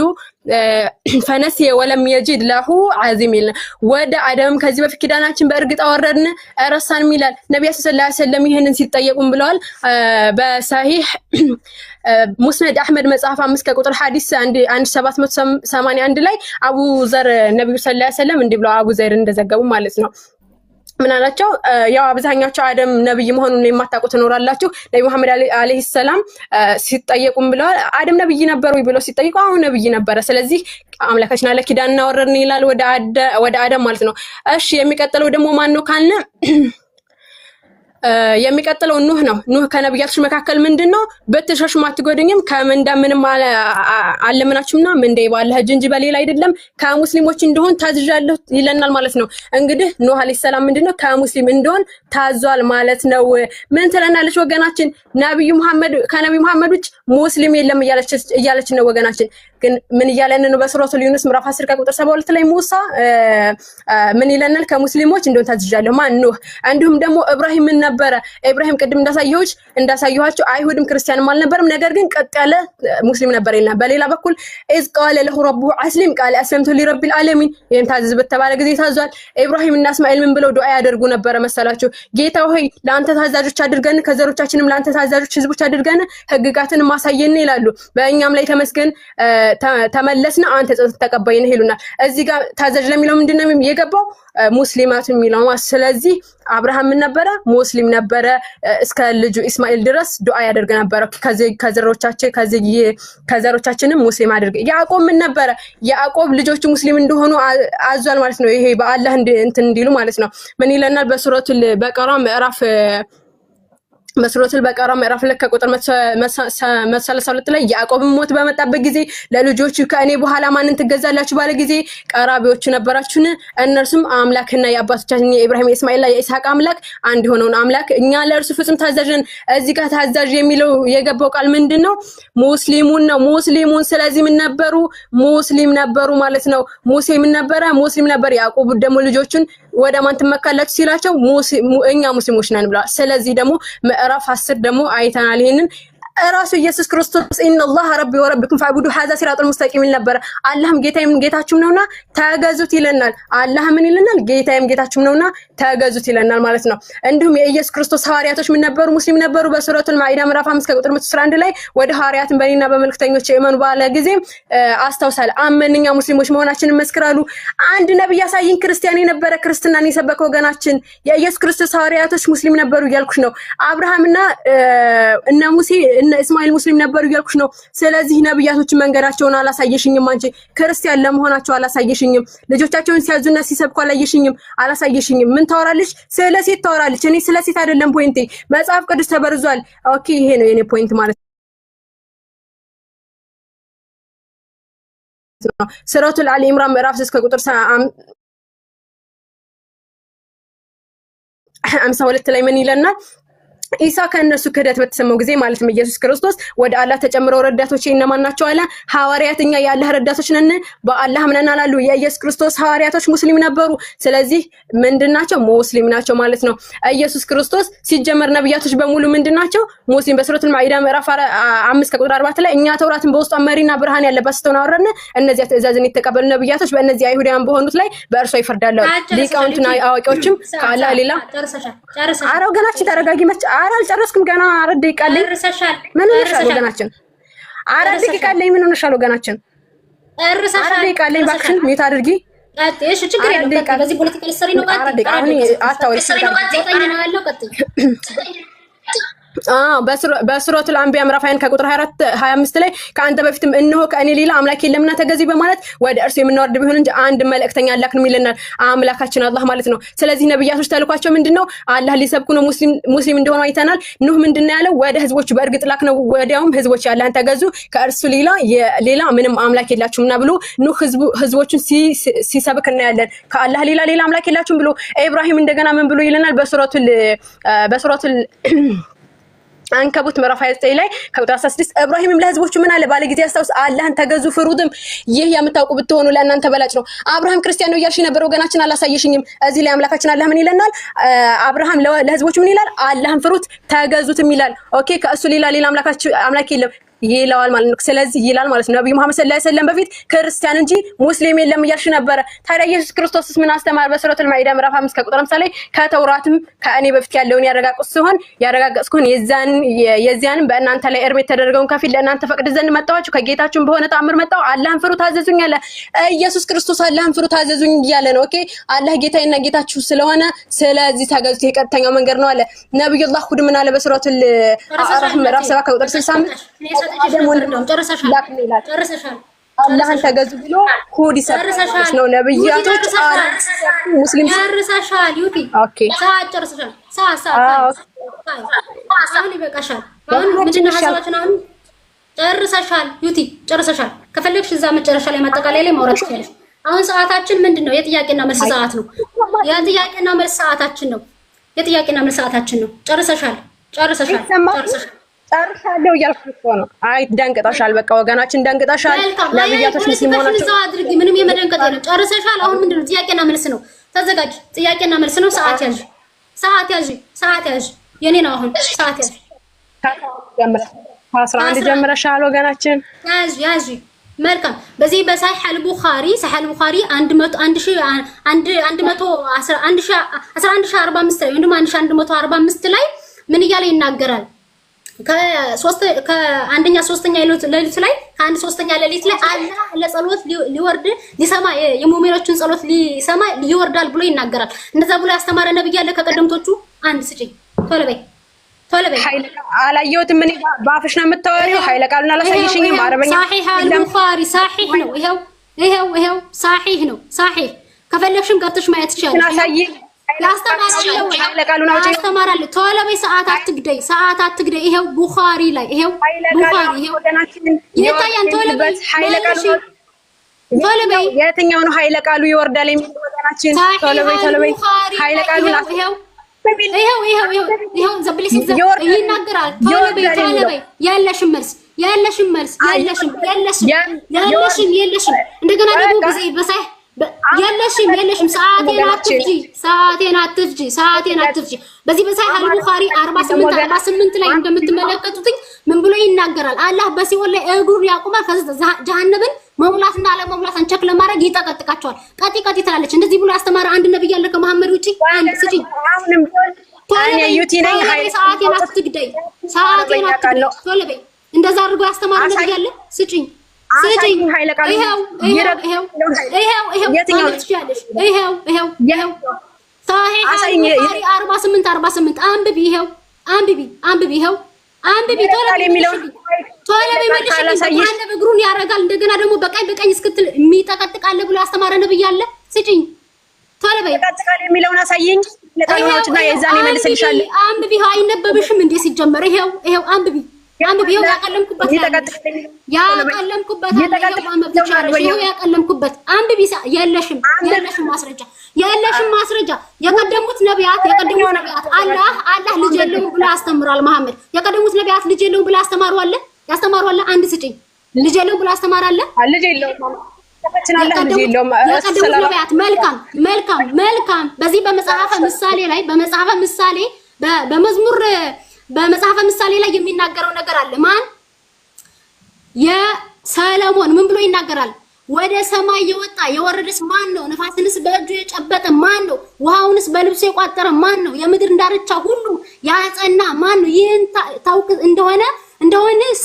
فنسي ولم نجد له عزما ይላል። ወደ አደምም ከዚህ በፊት ኪዳናችን በእርግጥ አወረድን ረሳንም ይላል። ነቢያችን ሰለላሁ ዐለይሂ ወሰለም ይህንን ሲጠየቁም ብለዋል። በሳሂህ ሙስነድ አህመድ መጽሐፍ 5 ከቁጥር ሐዲስ 1781 ላይ አቡ ዘር ነብዩ ሰለላሁ ዐለይሂ ወሰለም እንዲህ ብለው አቡ ዘር እንደዘገቡ ማለት ነው። ምን አላቸው? ያው አብዛኛቸው አደም ነብይ መሆኑን የማታውቁ ትኖራላችሁ። ነቢ መሐመድ አለይሂ ሰላም ሲጠየቁም ብለዋል። አደም ነብይ ነበር ወይ ብለው ሲጠይቁ አሁን ነብይ ነበረ። ስለዚህ አምላካችን አለ ኪዳን እናወረድን ይላል ወደ አደም ማለት ነው። እሺ የሚቀጥለው ደግሞ ማን ነው ካልን የሚቀጥለው ኑህ ነው። ኑህ ከነብያቶች መካከል ምንድን ነው? ብትሸሹም አትጎዱኝም፣ ከምንዳ ምንም አልለምናችሁምና ምንዳዬ በአላህ እጅ እንጂ በሌላ አይደለም፣ ከሙስሊሞች እንደሆን ታዝዣለሁ ይለናል ማለት ነው። እንግዲህ ኑህ አለይሂ ሰላም ምንድነው? ከሙስሊም እንደሆን ታዟል ማለት ነው። ምን ትለናለች ወገናችን? ነብዩ መሐመድ ከነብዩ መሐመድ ውጭ ሙስሊም የለም እያለች ነው ወገናችን። ግን ምን እያለን ነው? በሱረቱል ዩኑስ ምዕራፍ 10 ከቁጥር 72 ላይ ሙሳ ምን ይለናል? ከሙስሊሞች እንደሆን ታዝዣለሁ። ማን? ኑህ። እንዲሁም ደግሞ ኢብራሂም ምን ነበረ? ኢብራሂም ቅድም እንዳሳየኋቸው አይሁድም ክርስቲያንም አልነበረም፣ ነገር ግን ቀጥ ያለ ሙስሊም ነበር ይለናል። በሌላ በኩል إذ قال له ربه أسلم قال أسلمت لرب العالمين፣ ይሄን ታዘዝ በተባለ ጊዜ ታዟል። ኢብራሂም እና እስማኤል ምን ብለው ዱዓ ያደርጉ ነበረ መሰላችሁ? ጌታ ሆይ ለአንተ ታዛዦች አድርገን ከዘሮቻችንም ለአንተ ታዛዦች ህዝቦች አድርገን ህግጋትን ማሳየን ይላሉ። በእኛም ላይ ተመስገን ተመለስን፣ አንተ ጸሎት ተቀባይ ነህ ይሉናል። እዚህ ጋር ታዛዥ ለሚለው ምንድነው የገባው? ሙስሊማት የሚለው። ስለዚህ አብርሃም ምን ነበረ? ሙስሊም ነበረ። እስከ ልጁ ኢስማኤል ድረስ ዱዓ ያደርግ ነበረ። ከዘሮቻችን ከዚህ ከዘሮቻችንም ሙስሊም አድርግ። ያዕቆብ ምን ነበረ? ያዕቆብ ልጆቹ ሙስሊም እንደሆኑ አዟል ማለት ነው። ይሄ በአላህ እንትን እንዲሉ ማለት ነው። ምን ይለናል? በሱረቱል በቀራ ምዕራፍ 2 ከቁጥር 132 ላይ፣ ያዕቆብም ሞት በመጣበት ጊዜ ለልጆቹ ከእኔ በኋላ ማንን ትገዛላችሁ ባለ ጊዜ ቀራቢዎቹ ነበራችሁን? እነርሱም አምላክና የአባቶቻችን የኢብራሂም፣ የእስማኤልና የኢስሐቅ አምላክ አንድ የሆነውን አምላክ እኛ ለእርሱ ፍጹም ታዛዥ ነን። እዚህ ጋር ታዛዥ የሚለው የገባው ቃል ምንድን ነው? ሙስሊሙን ነው። ሙስሊሙን። ስለዚህ ምን ነበሩ? ሙስሊም ነበሩ ማለት ነው። ሙሴ ምን ነበረ? ሙስሊም ነበር። ያዕቆብ ደግሞ ልጆቹን ወደ ማን ትመካላችሁ ሲላቸው እኛ ሙስሊሞች ነን ብለዋል። ስለዚህ ደግሞ ምዕራፍ 10 ደግሞ አይተናል ይሄንን። እራሱ ኢየሱስ ክርስቶስ إن الله ربي وربكم فاعبدوه هذا صراط مستقيم ይል ነበረ። አላህም ጌታዬም ጌታችሁም ነውና ተገዙት ይለናል። አላህ ምን ይለናል? ጌታዬም ጌታችሁም ነውና ተገዙት ይለናል ማለት ነው። እንዲሁም የኢየሱስ ክርስቶስ ሐዋርያቶች ምን ነበሩ? ሙስሊም ነበሩ። በሱረቱል ማኢዳ ምዕራፍ 5 ከቁጥር 111 ላይ ወደ ሐዋርያትን በእኔና በመልእክተኞች እመኑ ባለ ጊዜ አስታውሳል። አመን፣ እኛ ሙስሊሞች መሆናችንን መስክራሉ። አንድ ነብይ ያሳይን ክርስቲያን የነበረ፣ ክርስትናን የሰበከ ወገናችን። የኢየሱስ ክርስቶስ ሐዋርያቶች ሙስሊም ነበሩ እያልኩሽ ነው። አብርሃምና እነ ሙሴ እነ እስማኤል ሙስሊም ነበሩ እያልኩሽ ነው። ስለዚህ ነብያቶችን መንገዳቸውን አላሳየሽኝም። አንቺ ክርስቲያን ለመሆናቸው አላሳየሽኝም። ልጆቻቸውን ሲያዙና ሲሰብኩ አላየሽኝም፣ አላሳየሽኝም። ምን ታወራለች? ስለ ሴት ታወራለች። እኔ ስለ ሴት አይደለም point ኤ። መጽሐፍ ቅዱስ ተበርዟል። Okay፣ ይሄ ነው የኔ point ማለት ነው። ሱረቱል አሊ ኢምራን ምዕራፍ 6 ከቁጥር 52 ላይ ምን ይለናል? ኢሳ ከእነርሱ ክህደት በተሰማው ጊዜ፣ ማለትም ኢየሱስ ክርስቶስ፣ ወደ አላህ ተጨምረው ረዳቶች እነማን ናቸው አለ። ሐዋርያት እኛ የአላህ ረዳቶች ነን፣ በአላህ አምነናል አሉ። የኢየሱስ ክርስቶስ ሐዋርያቶች ሙስሊም ነበሩ። ስለዚህ ምንድን ናቸው? ሙስሊም ናቸው ማለት ነው። ኢየሱስ ክርስቶስ ሲጀመር ነብያቶች በሙሉ ምንድን ናቸው? ሙስሊም። በሱረቱል ማኢዳ ምዕራፍ 5 ከቁጥር 4 ላይ እኛ ተውራትን በውስጧ መሪና ብርሃን ያለባት ስትሆን አወረድን። እነዚያ ትእዛዝን የተቀበሉ ነብያቶች በእነዚህ አይሁዳውያን በሆኑት ላይ በእርሷ ይፈርዳሉ። ሊቃውንትና አዋቂዎችም ከአላህ ሌላ። አረ ወገናችን ተረጋጊ። መች አረ አልጨረስኩም ገና 4 ደቂቃ አለኝ። ምን ሆነሻል ወገናችን? 4 ደቂቃ አለኝ። ምን ሆነሻል ወገናችን? 4 ደቂቃ አለኝ። እባክሽን mute አድርጊ። እሺ፣ ችግር የለውም። በዚህ ፖለቲካ ልትሰሪ ነው። 4 ደቂቃ አሁን አታወሪ። 9 ነው ያለው። ቀጥይ። በሱረቱል አንቢያ ምዕራፍ 21 ከቁጥር 24 25 ላይ ከአንተ በፊትም እነሆ ከእኔ ሌላ አምላክ የለምና ተገዙ በማለት ወደ እርሱ የምናወርድ ቢሆን እንጂ አንድ መልእክተኛ አላክንም ይለናል አምላካችን አላህ ማለት ነው። ስለዚህ ነብያቶች ተልኳቸው ምንድነው? አላህ ሊሰብኩ ነው። ሙስሊም እንደሆኑ አይተናል። ኑህ ምንድነው ያለው? ወደ ህዝቦቹ በእርግጥ ላክ ነው። ወዲያውም ህዝቦች አላህን ተገዙ፣ ከእርሱ ሌላ ምንም አምላክ የላችሁምና ብሎ ኑህ ህዝቦቹን ሲሰብክ እናያለን። ከአላህ ሌላ ሌላ አምላክ የላችሁም ብሎ። ኢብራሂም እንደገና ምን ብሎ ይለናል? በሱረቱል አንከቡት ምዕራፍ 29 ላይ ከቁጥር 16 እብራሂምም ለህዝቦቹ ምን አለ ባለ ጊዜ አስታውስ፣ አላህን ተገዙ ፍሩትም፣ ይህ የምታውቁ ብትሆኑ ለእናንተ በላጭ ነው። አብርሃም ክርስቲያን ነው እያልሽ ነበር ወገናችን፣ አላሳየሽኝም። እዚህ ላይ አምላካችን አላህ ምን ይለናል? አብርሃም ለህዝቦቹ ምን ይላል? አላህን ፍሩት ተገዙትም ይላል። Okay፣ ከእሱ ሌላ ሌላ አምላክ የለም ይለዋል ማለት ነው። ስለዚህ ይላል ማለት ነው። ነብዩ መሐመድ ሰለላሁ ዐለይሂ ወሰለም በፊት ክርስቲያን እንጂ ሙስሊም የለም እያልሽ ነበረ። ታዲያ ኢየሱስ ክርስቶስስ ምን አስተማረ? በሱረቱል ማኢዳ ምዕራፍ 5 ከቁጥር 50 ላይ ከተውራትም ከእኔ በፊት ያለውን ያረጋግጥ ሲሆን ያረጋገጥኩን የዚያንም በእናንተ ላይ እርም የተደረገውን ከፊል ለእናንተ ፈቅድ ዘንድ መጣኋችሁ፣ ከጌታችሁም በሆነ ተአምር መጣሁ። አላህን ፍሩ ታዘዙኝ አለ። ኢየሱስ ክርስቶስ አላህን ፍሩ ታዘዙኝ እያለ ነው። Okay፣ አላህ ጌታዬና ጌታችሁ ስለሆነ ስለዚህ ተገዙት፣ የቀጥተኛው መንገድ ነው አለ። ነብዩላህ ሁድ ምን አለ? በሱረቱል አዕራፍ ምዕራፍ 7 ከቁጥር 65 አላህን ተገዙ ብሎ ሁድ ይሰብካል ማለት ነው። ነብያቶች ሙስሊም ጨርሰሻል። ዩቲ ሰዓት ጨርሰሻል። ሰዓት ሰዓት አሁን ይበቃሻል። አሁን ምንድን ነው ሀሳባችን? አሁን ጨርሰሻል ዩቲ፣ ጨርሰሻል። ከፈለግሽ እዛ መጨረሻ ላይ ማጠቃለያ ላይ ማውራት ትችያለሽ። አሁን ሰዓታችን ምንድን ነው? የጥያቄና መልስ ሰዓት ነው። የጥያቄና መልስ ሰዓታችን ነው። የጥያቄና መልስ ሰዓታችን ነው። ጨርሰሻል፣ ጨርሰሻል፣ ጨርሰሻል። ጨርሻለሁ እያልኩ እኮ ነው። አይ ደንቅጠሻል፣ በቃ ወገናችን ደንቅጠሻል። ነብያቶች ሙስሊም ሆናቸው እዛው አድርጊ። ምንም የመደንቀጥ የለም። ጨርሰሻል። አሁን ምንድን ነው? ጥያቄና መልስ ነው። ተዘጋጅ። ጥያቄና መልስ ነው። ሰዓት ያዥ፣ ሰዓት ያዥ፣ ሰዓት ያዥ። የኔ ነው አሁን። ሰዓት ያዥ። ከ11 ጀምረሻል ወገናችን። ያዥ፣ ያዥ። መልካም። በዚህ በሳሂህ አልቡኻሪ፣ ሳሂህ አልቡኻሪ 1 1 1 1 11 11045 ላይ ወይም ደግሞ 1145 ላይ ምን እያለ ይናገራል? ከአንደኛ ሶስተኛ ሌሊት ላይ፣ ከአንድ ሶስተኛ ሌሊት ላይ አላህ ለጸሎት ሊወርድ፣ ሊሰማ፣ የሙእሚኖችን ጸሎት ሊሰማ ይወርዳል ብሎ ይናገራል። እንደዛ ብሎ ያስተማረ ነብይ አለ ከቀደምቶቹ? አንድ ስጭኝ፣ ቶሎ በይ፣ ቶሎ በይ። አላየሁትም። እኔ በአፍሽ ነው የምታወሪው። ኃይለ ቃሉን አላሳየሽኝም። አረበኛ ሳሒህ አልቡኻሪ ሳሒህ ነው። ይኸው ይኸው ይኸው ሳሒህ ነው። ሳሒህ ከፈለግሽም ገብተሽ ማየት ትችያለሽ። ያስተማራል። ቶሎ በይ፣ ሰዓት አትግደይ፣ ሰዓት አትግደይ። ይኸው ቡኻሪ ላይ፣ ይኸው ቡኻሪ፣ ይኸው ይታያል። ቶሎ በይ፣ ቶሎ በይ። የትኛው ነው ኃይለ ቃሉ ይወርዳል የሚል ወገናችን? ቶሎ በይ፣ ቶሎ በይ። ኃይለ ቃሉን ይኸው ይኸው ይኸው ይኸው ይኸው ዘብሊስ ይናገራል። ቶሎ በይ፣ ቶሎ በይ። ያለሽም መልስ፣ ያለሽም መልስ፣ የለሽም፣ የለሽም፣ የለሽም፣ የለሽም። እንደገና ደግሞ ጊዜ በሳይ የለሽም፣ የለሽም። ሰዓቴን አትፍጂ፣ ሰዓቴን አትፍጂ፣ ሰዓቴን አትፍጂ። በዚህ በሳሂህ አልቡኻሪ 48 48 ላይ እንደምትመለከቱትኝ ምን ብሎ ይናገራል? አላህ በሲኦል ላይ እግሩን ያቆማል። ከዛ ጀሃነምን መሙላትና አለመሙላትን check ለማድረግ ይጠቀጥቃቸዋል። ቀጢ ቀጢ ትላለች። እንደዚህ ብሎ ያስተማረ አንድ ነብይ አለ ከመሐመድ ውጪ? አንድ ስጪኝ። ሰዓቴን አትግደይ፣ ሰዓቴን አትግደይ። ቶሎ በይ። እንደዛ አድርጎ ያስተማረ ነብይ አለ? ስጪኝ፣ ስጪኝ። ይኸው ይኸው ይኸው ይኸው ይኸው ትችያለሽ። ይኸው ይኸው ይኸው ሳሂህ አልቡኻሪ 48 48 አንብቢ። ይኸው አንብቢ፣ አንብቢ፣ ይኸው አንብቢ። ቶሎ በይ፣ ቶሎ በይ፣ መልሽልኝ። በጀሃነም እግሩን ያደርጋል። እንደገና ደግሞ በቀኝ በቀኝ እስክትል የሚጠቀጥቃለ ብሎ ያስተማረ ነብይ አለ? ስጪኝ፣ ቶሎ በይ። ይጠቀጥቃል የሚለውን አሳየኝ። ለቃሉና የዛን ይመልስልሻል። አንብቢ። ይኸው አይነበብሽም እንዴ ሲጀመር? ይኸው ይኸው አንብቢ፣ አንብቢ። ይኸው ያቀለምኩበት፣ ያቀለምኩበት አለ። ይኸው ማንበብ ትችያለሽ። ይኸው ያቀለምኩበት አንብቢ። የለሽም፣ የለሽም ማስረጃ፣ የለሽም ማስረጃ። የቀደሙት ነቢያት፣ የቀደሙት ነቢያት አላህ ልጅ የለውም ብሎ ያስተምራል መሐመድ። የቀደሙት ነቢያት ልጅ የለውም ብሎ ያስተማሩ አለ? ያስተማሩ አለ? አንድ ስጭኝ። ልጅ የለውም ብሎ ያስተማረ አለ? ልጅ የለውም። የቀደሙት ነቢያት። መልካም፣ መልካም፣ መልካም። በዚህ በመጽሐፈ ምሳሌ ላይ፣ በመጽሐፈ ምሳሌ፣ በመዝሙር፣ በመጽሐፈ ምሳሌ ላይ የሚናገረው ነገር አለ። ማን? የሰለሞን ምን ብሎ ይናገራል? ወደ ሰማይ የወጣ የወረደስ ማን ነው? ነፋስንስ በእጁ የጨበጠ ማን ነው? ውሃውንስ በልብሱ የቋጠረ ማን ነው? የምድርን ዳርቻ ሁሉ ያጸና ማን ነው? ይህን ታውቅ እንደሆነ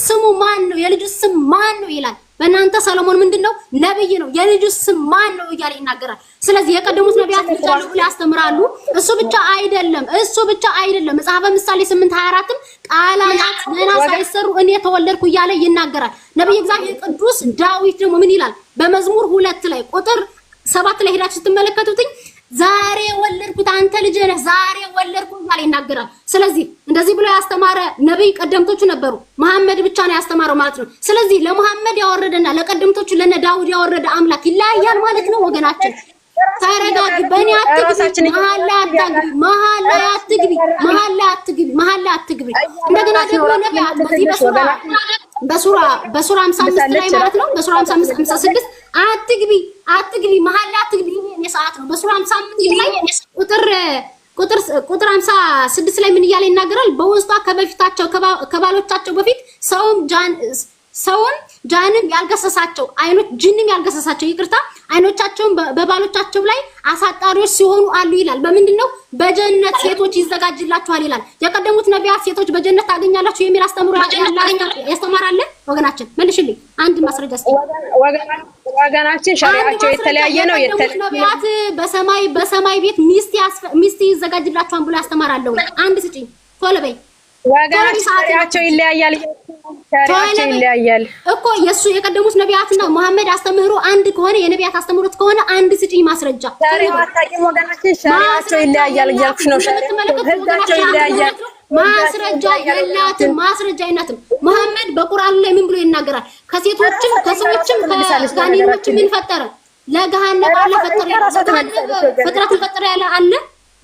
ስሙ ማን ነው? የልጁ ስም ማን ነው ይላል። በእናንተ ሰለሞን ምንድን ነው? ነብይ ነው። የልጁ ስም ማን ነው እያለ ይናገራል። ስለዚህ የቀደሙት ነቢያት ልጅ አለው ብለው ያስተምራሉ። እሱ ብቻ አይደለም፣ እሱ ብቻ አይደለም። መጽሐፈ ምሳሌ 8 24ም ቃላት ገና ሳይሰሩ እኔ ተወለድኩ እያለ ይናገራል። ነብይ እግዚአብሔር ቅዱስ ዳዊት ደግሞ ምን ይላል? በመዝሙር 2 ላይ ቁጥር 7 ላይ ሄዳችሁ ስትመለከቱትኝ ዛሬ ወለድኩት፣ አንተ ልጅ ነህ፣ ዛሬ ወለድኩ እያለ ይናገራል። ስለዚህ እንደዚህ ብሎ ያስተማረ ነብይ ቀደምቶቹ ነበሩ። መሐመድ ብቻ ነው ያስተማረው ማለት ነው። ስለዚህ ለመሐመድ ያወረደና ለቀደምቶቹ ለነ ዳውድ ያወረደ አምላክ ይለያያል ማለት ነው። ወገናችን ተረጋጊ። በእኔ አትግቢ፣ መሀል ላይ አታግቢ፣ መሀል ላይ አትግቢ፣ መሀል ላይ አትግቢ፣ መሀል ላይ አትግቢ። እንደገና ደግሞ ነቢያት በዚህ በሱራ 55 ላይ ማለት ነው፣ በሱራ 55 56 አትግቢ፣ አትግቢ፣ መሀል ላይ አትግቢ። ይሄ ሰዓት ነው። በሱራ 55 ላይ ቁጥር 56 ላይ ምን እያለ ይናገራል? በውስጧ ከበፊታቸው ከባሎቻቸው በፊት ሰውም ጃንም ያልገሰሳቸው አይኖች፣ ጅንም ያልገሰሳቸው፣ ይቅርታ፣ አይኖቻቸውን በባሎቻቸው ላይ አሳጣሪዎች ሲሆኑ አሉ ይላል። በምንድን ነው? በጀነት ሴቶች ይዘጋጅላችኋል ይላል። የቀደሙት ነቢያት ሴቶች በጀነት ታገኛላችሁ የሚል አስተምሮ ያስተማራል። ወገናችን መልሽልኝ፣ አንድ ማስረጃ እስኪ። ወገናችን ሸሪዓቸው የተለያየ ነው። የቀደሙት ነቢያት በሰማይ ቤት ሚስት ይዘጋጅላችኋል ብሎ ያስተማራለሁ። አንድ ስጭኝ፣ ቶሎ በይ። ወገናችን ሸሪዓቸው ይለያያል። ሸሪዓቸው ይለያያል እኮ። የሱ የቀደሙት ነቢያትና መሐመድ አስተምህሮ አንድ ከሆነ፣ የነቢያት አስተምህሮት ከሆነ አንድ ስጭኝ ማስረጃ። ወገናችን ሸሪዓቸው ይለያያል እያልኩሽ ነው። ህጋቸው ይለያያል። ማስረጃ የላትም፣ ማስረጃ የላትም። መሐመድ በቁርአኑ ላይ ምን ብሎ ይናገራል? ከሴቶችም ከሰዎችም ከጋኔኖችም ምን ፈጠረ? ለገሃነም አላህ ፈጠረ። ፍጥረትን ፈጠረ ያለ አለ?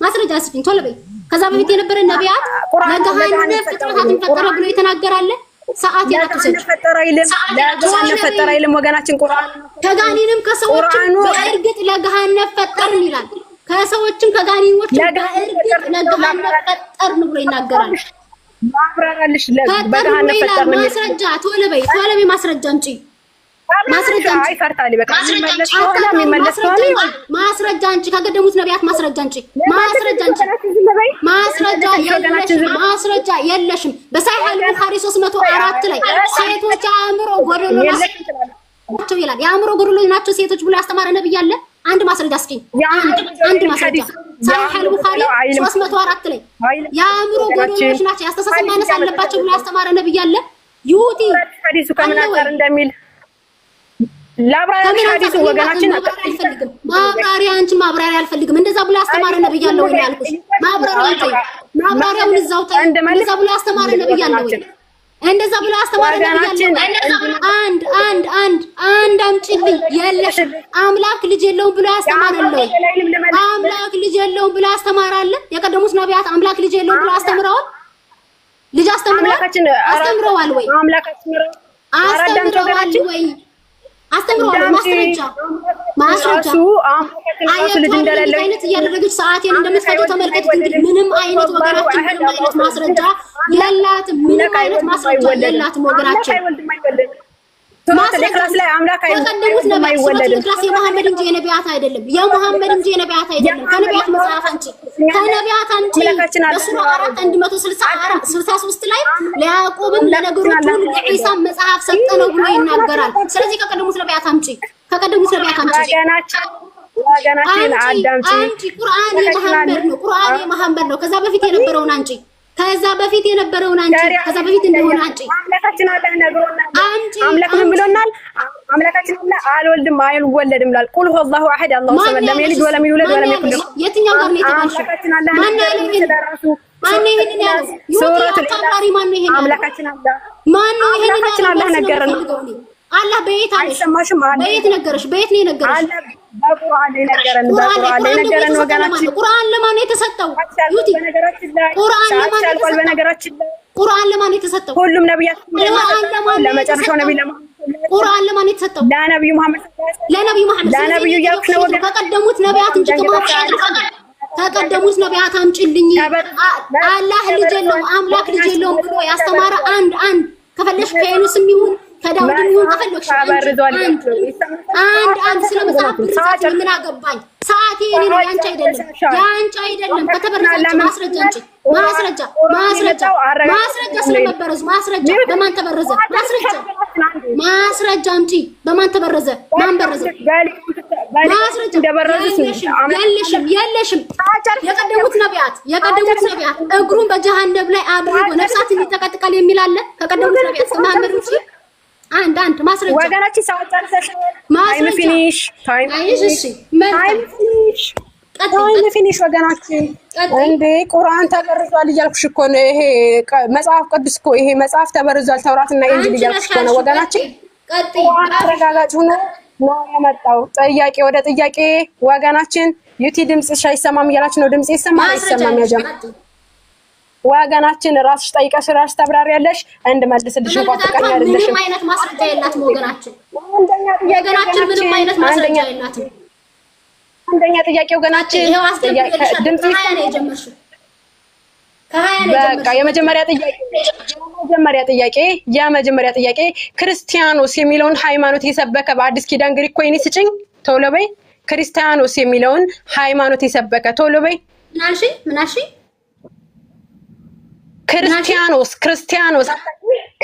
ማስረጃ ስጭኝ ቶሎ በይ። ከዛ በፊት የነበረ ነቢያት ለገሃነም ፍጥረታትን ፈጠረ ብሎ የተናገረ አለ? ሰዓት ለገሃነም ፈጠረ አይልም ወገናችን። ቁርአን ከጋኔንም ከሰዎችም በእርግጥ ለገሃነም ፈጠርን ይላል። ከሰዎችም ከጋኔኖችም በእርግጥ ለገሃነም ፈጠርን ብሎ ይናገራል። ማብራራልሽ ፈጠርን ይላል። ማስረጃ ቶሎ በይ፣ ቶሎ በይ፣ ማስረጃ አምጪ። ማስረጃ አንቺ። አይ ፈርታለች። በቃ የሚመለስ ከሆነ የሚመለስ ከሆነ ማስረጃ አንቺ፣ ከቀደሙት ነቢያት ማስረጃ አንቺ፣ ማስረጃ አንቺ፣ ማስረጃ የለሽም። ማስረጃ የለሽም። በሳሂህ አልቡኻሪ 304 ላይ ሴቶች የአእምሮ ጎደሎ ናቸው ይላል። የአእምሮ ጎደሎ ናቸው ሴቶች ብሎ ያስተማረ ነብይ አለ? አንድ ማስረጃ ስጪኝ። አንድ ማስረጃ ሳሂህ አልቡኻሪ 304 ላይ የአእምሮ ጎደሎች ናቸው፣ የአስተሳሰብ ማነስ አለባቸው ብሎ ያስተማረ ነብይ አለ? ዩቲ ሐዲሱ ከምን አንፃር እንደሚል ላብራሪያ ሐዲሱ ወገናችን አልፈልግም። ማብራሪያ አንቺን ማብራሪያ አልፈልግም። እንደዛ ብሎ ያስተማረ ነብይ አለ ወይ ያልኩሽ? ማብራሪያውን ተይ፣ ማብራሪያውን እዛው ተይ። እንደዛ ብሎ ያስተማረ ነብይ አለ ወይ? እንደዛ ብሎ ያስተማረ ነብይ አለ ወይ? አንድ አንድ አንድ አንድ አምጪልኝ። የለሽም። አምላክ ልጅ የለውም ብሎ ያስተማረ አለ ወይ? አምላክ ልጅ የለውም ብሎ ያስተማረ አለ? የቀደሙት ነቢያት አምላክ ልጅ የለውም ብሎ አስተምረዋል? ልጅ አስተምረዋል? አስተምረዋል ወይ? አስተምረዋል ወይ? አስተምረዋል። ማስረጃ ማስረጃ። አያችሁ አይነት እያደረገች ሰዓቴን እንደምትፈጀው ተመልከት። እንግዲህ ምንም አይነት ወገናችን ምንም አይነት ማስረጃ የላትም። ምንም አይነት ማስረጃ የላትም ወገናችን። ከቀደሙት ነቢያት ሱረቱል ኢኽላስ የመሐመድ እንጂ የነቢያት አይደለም። የመሐመድ እንጂ የነቢያት አይደለም። ከነቢያት መጽሐፍ አንቺ፣ ከነቢያት አንቺ። በሱራ 4 164 63 ላይ ለያዕቆብም ለነገሮች ሁሉ ለዒሳም መጽሐፍ ሰጠነው ብሎ ይናገራል። ስለዚህ ከቀደሙት ነቢያት አምጪ፣ ከቀደሙት ነቢያት አምጪ። ወገናችን አዳምጪ። አንቺ ቁርአን የመሐመድ ነው። ቁርአን የመሐመድ ነው። ከዛ በፊት የነበረውን አንቺ፣ ከዛ በፊት የነበረውን አንቺ፣ ከዛ በፊት እንደሆነ አንቺ። አምላካችን አላህ ነግሮናል። አምላክ ምን ብሎናል? አምላካችን አላህ አልወልድም አይወለድም ብሏል። ቁል ሁወ አላሁ አሐድ አላሁ ሰመድ ለም የሊድ ወለም ይውለድ ወለም የኩን ለሁ። የትኛው ጋር ነው የተባልሽው? አምላካችን አላህ ማን ያለው ይሄን? ማን ነው ይሄንን ያለው? ሱረቱል አብራሪ ማን ነው ይሄን ያለው? አምላካችን አላህ ማን ነው ይሄንን ያለው? አምላካችን አላህ ነገረን። አላህ በየት አለሽ? አይሰማሽም? አለ በየት ነገረሽ? በየት ነው የነገረሽ? አላህ በቁርአን ላይ ነገረን። በቁርአን ላይ ነገረን ወገናችን። ቁርአን ለማን ነው የተሰጠው? ዩቲ በነገራችን ላይ ቁርአን ለማን ነው አልቋል። የተሰጠው? በነገራችን ላይ ቁርአን ለማን ነው የተሰጠው? ሁሉም ነቢያት ቁርአን ለማን ነው ለመጨረሻው ነቢይ የተሰጠው? ለመሐመድ ቁርአን ለማን ነው የተሰጠው? ለነቢዩ መሐመድ ለነቢዩ መሐመድ። ለነቢዩ እያልኩሽ ነው ወገን። ከቀደሙት ነቢያት እንጂ ከመሐመድ ከቀደሙት ነቢያት አምጪልኝ። አላህ ልጅ የለውም አምላክ ልጅ የለውም ብሎ ያስተማረ አንድ አንድ ከፈለሽ ከዩኑስም ይሁን ከዳውድም ይሁን ከፈለግሽ አንድ አንድ አንድ። ስለ መጽሐፍ ብርዛት ምን አገባኝ? ሰዓቴ የኔ ነው ያንቺ አይደለም፣ ያንቺ አይደለም። ከተበረዛች ማስረጃ እንጂ ማስረጃ ማስረጃ ማስረጃ ስለመበረዙ ማስረጃ። በማን ተበረዘ? ማስረጃ ማስረጃ አምጪ። በማን ተበረዘ? ማን በረዘ? ማስረጃ የለሽም፣ የለሽም። የቀደሙት ነቢያት የቀደሙት ነቢያት እግሩን በጀሃነም ላይ አድርጎ ነፍሳትን ይጠቀጥቃል የሚል አለ? ከቀደሙት ነቢያት ከመሐመድ ውጪ አንድ አንድ ማስረጃ ወገናችን። ሰዓት ጨርሰሻል። Time finish፣ time አይሽ። እሺ Time finish፣ time finish። ወገናችን እንዴ ቁርአን ተበርዟል እያልኩሽ እኮ ነው። ይሄ መጽሐፍ ቅዱስ እኮ ይሄ መጽሐፍ ተበርዟል፣ ተውራትና ኢንጂል እያልኩሽ እኮ ነው ወገናችን። ቁርአን አረጋጋጭ ሆኖ ነው የመጣው። ጥያቄ ወደ ጥያቄ ወገናችን። ዩቲ ድምፅሽ አይሰማም እያላችሁ ነው። ድምጽ ይሰማል አይሰማም? ያጀማ ወገናችን ራስሽ ጠይቀሽ ራስሽ ታብራሪያለሽ። እንድመልስልሽ እንኳን ፈቃደኛ አይደለሽም። ምንም አይነት ማስረጃ የላትም ወገናችን። ወገናችን ምንም አይነት ማስረጃ የላትም። አንደኛ ጥያቄ ወገናችን ድምጽ ነው የጀመርሽው። በቃ የመጀመሪያ ጥያቄ የመጀመሪያ ጥያቄ የመጀመሪያ ጥያቄ ክርስቲያኖስ የሚለውን ሃይማኖት የሰበከ በአዲስ ኪዳን ግሪክ ኮይኔ ስጭኝ ቶሎ በይ። ክርስቲያኖስ የሚለውን ሃይማኖት የሰበከ ቶሎ በይ። ምን አልሽኝ? ምን አልሽኝ? ክርስቲያኖስ ክርስቲያኖስ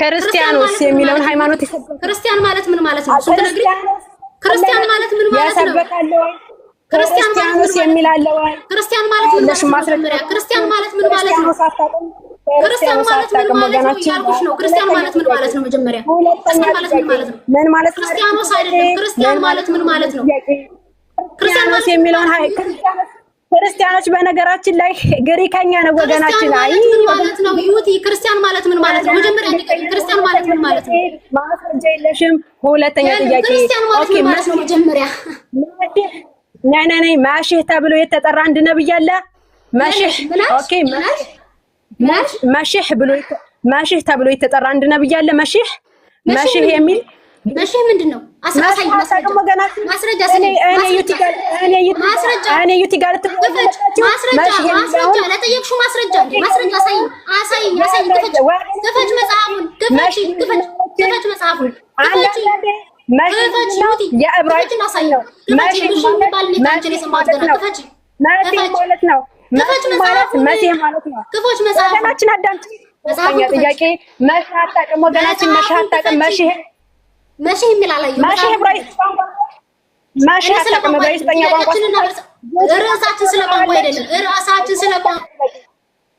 ክርስቲያኖስ የሚለውን ሃይማኖት የሰበከ ክርስቲያን ማለት ምን ማለት ነው? እሱን ትነግሪኝ። ክርስቲያን ማለት ምን ማለት ነው? ክርስቲያኖስ የሚል አለ ወይ? ክርስቲያን ማለት ምን ማለት ነው? መጀመሪያ ክርስቲያን ማለት ምን ማለት ነው? ክርስቲያን ማለት ምን ማለት ነው እያልኩሽ ነው። ክርስቲያን ማለት ምን ማለት ነው? መጀመሪያ ክርስቲያን ማለት ምን ማለት ነው? ምን ማለት ነው? ክርስቲያኖስ አይደለም። ክርስቲያን ማለት ምን ማለት ነው? ክርስቲያኖስ የሚለውን ክርስቲያኖች በነገራችን ላይ ግሪከኛ ነው ወገናችን። ክርስቲያን ማለት ምን ማለት ነው? ዩቲ ክርስቲያን ማለት ምን ማለት ነው? መጀመሪያ ንገሪኝ። ክርስቲያን ማለት ምን ማለት ነው? ማስረጃ የለሽም። ሁለተኛ ጥያቄ ክርስቲያን ማለት ምን ማለት ነው? መጀመሪያ ነይ ነይ ነይ ማሺህ ተብሎ የተጠራ አንድ ነብይ አለ። መሺህ okay፣ መሺህ ብሎ መሺህ ተብሎ የተጠራ አንድ ነብይ አለ። መሺህ መሺህ የሚል መሺህ ምንድን ነው? አሳይ ማስረጃ ማስረጃ ማስረጃ ማስረጃ ማስረጃ ለጠየቅሽው ማስረጃ ማስረጃ አሳይ አሳይ አሳይ። ክፈች ክፈች መጽሐፉን ክፈች ክፈች ክፈች መጽሐፉን ክፈች። መሲህ ክፈች ምንድን ነው? ዩቲ የዕብራይስጥ ክፈችና አሳይ። ነው። ክፈች መሲህ ምሽ ማለት የሚባል እኔ ከአንቺ ነው መሲህ የሰማሁት ማለት ገና። ነው። ክፈች መሲህ ክፈች ማለት ነው። ክፈች መሲህ ማለት መጽሐፉን መሲህ ማለት ነው። ክፈች መጽሐፉን ወገናችን አዳምጪ። መጽሐፉን ሶስተኛ ክፈች ጥያቄ መሲህ አታውቅም። ወገናችን መሲህ መጽሐፉን አታውቅም። ክፈች። መሲህ መሲህ የሚል አላየሁም። መሲህ መጽሐፉን ዕብራይስጥ ክፈች። ቋንቋ መሲህ እኔ ስለ አታውቅም። ቋንቋ አይደለም ዕብራይስጥኛ ቋንቋ ጥያቄያችንና ርዕሳችን ስለ ቋንቋ አይደለም። ርዕሳችን ስለ ቋንቋ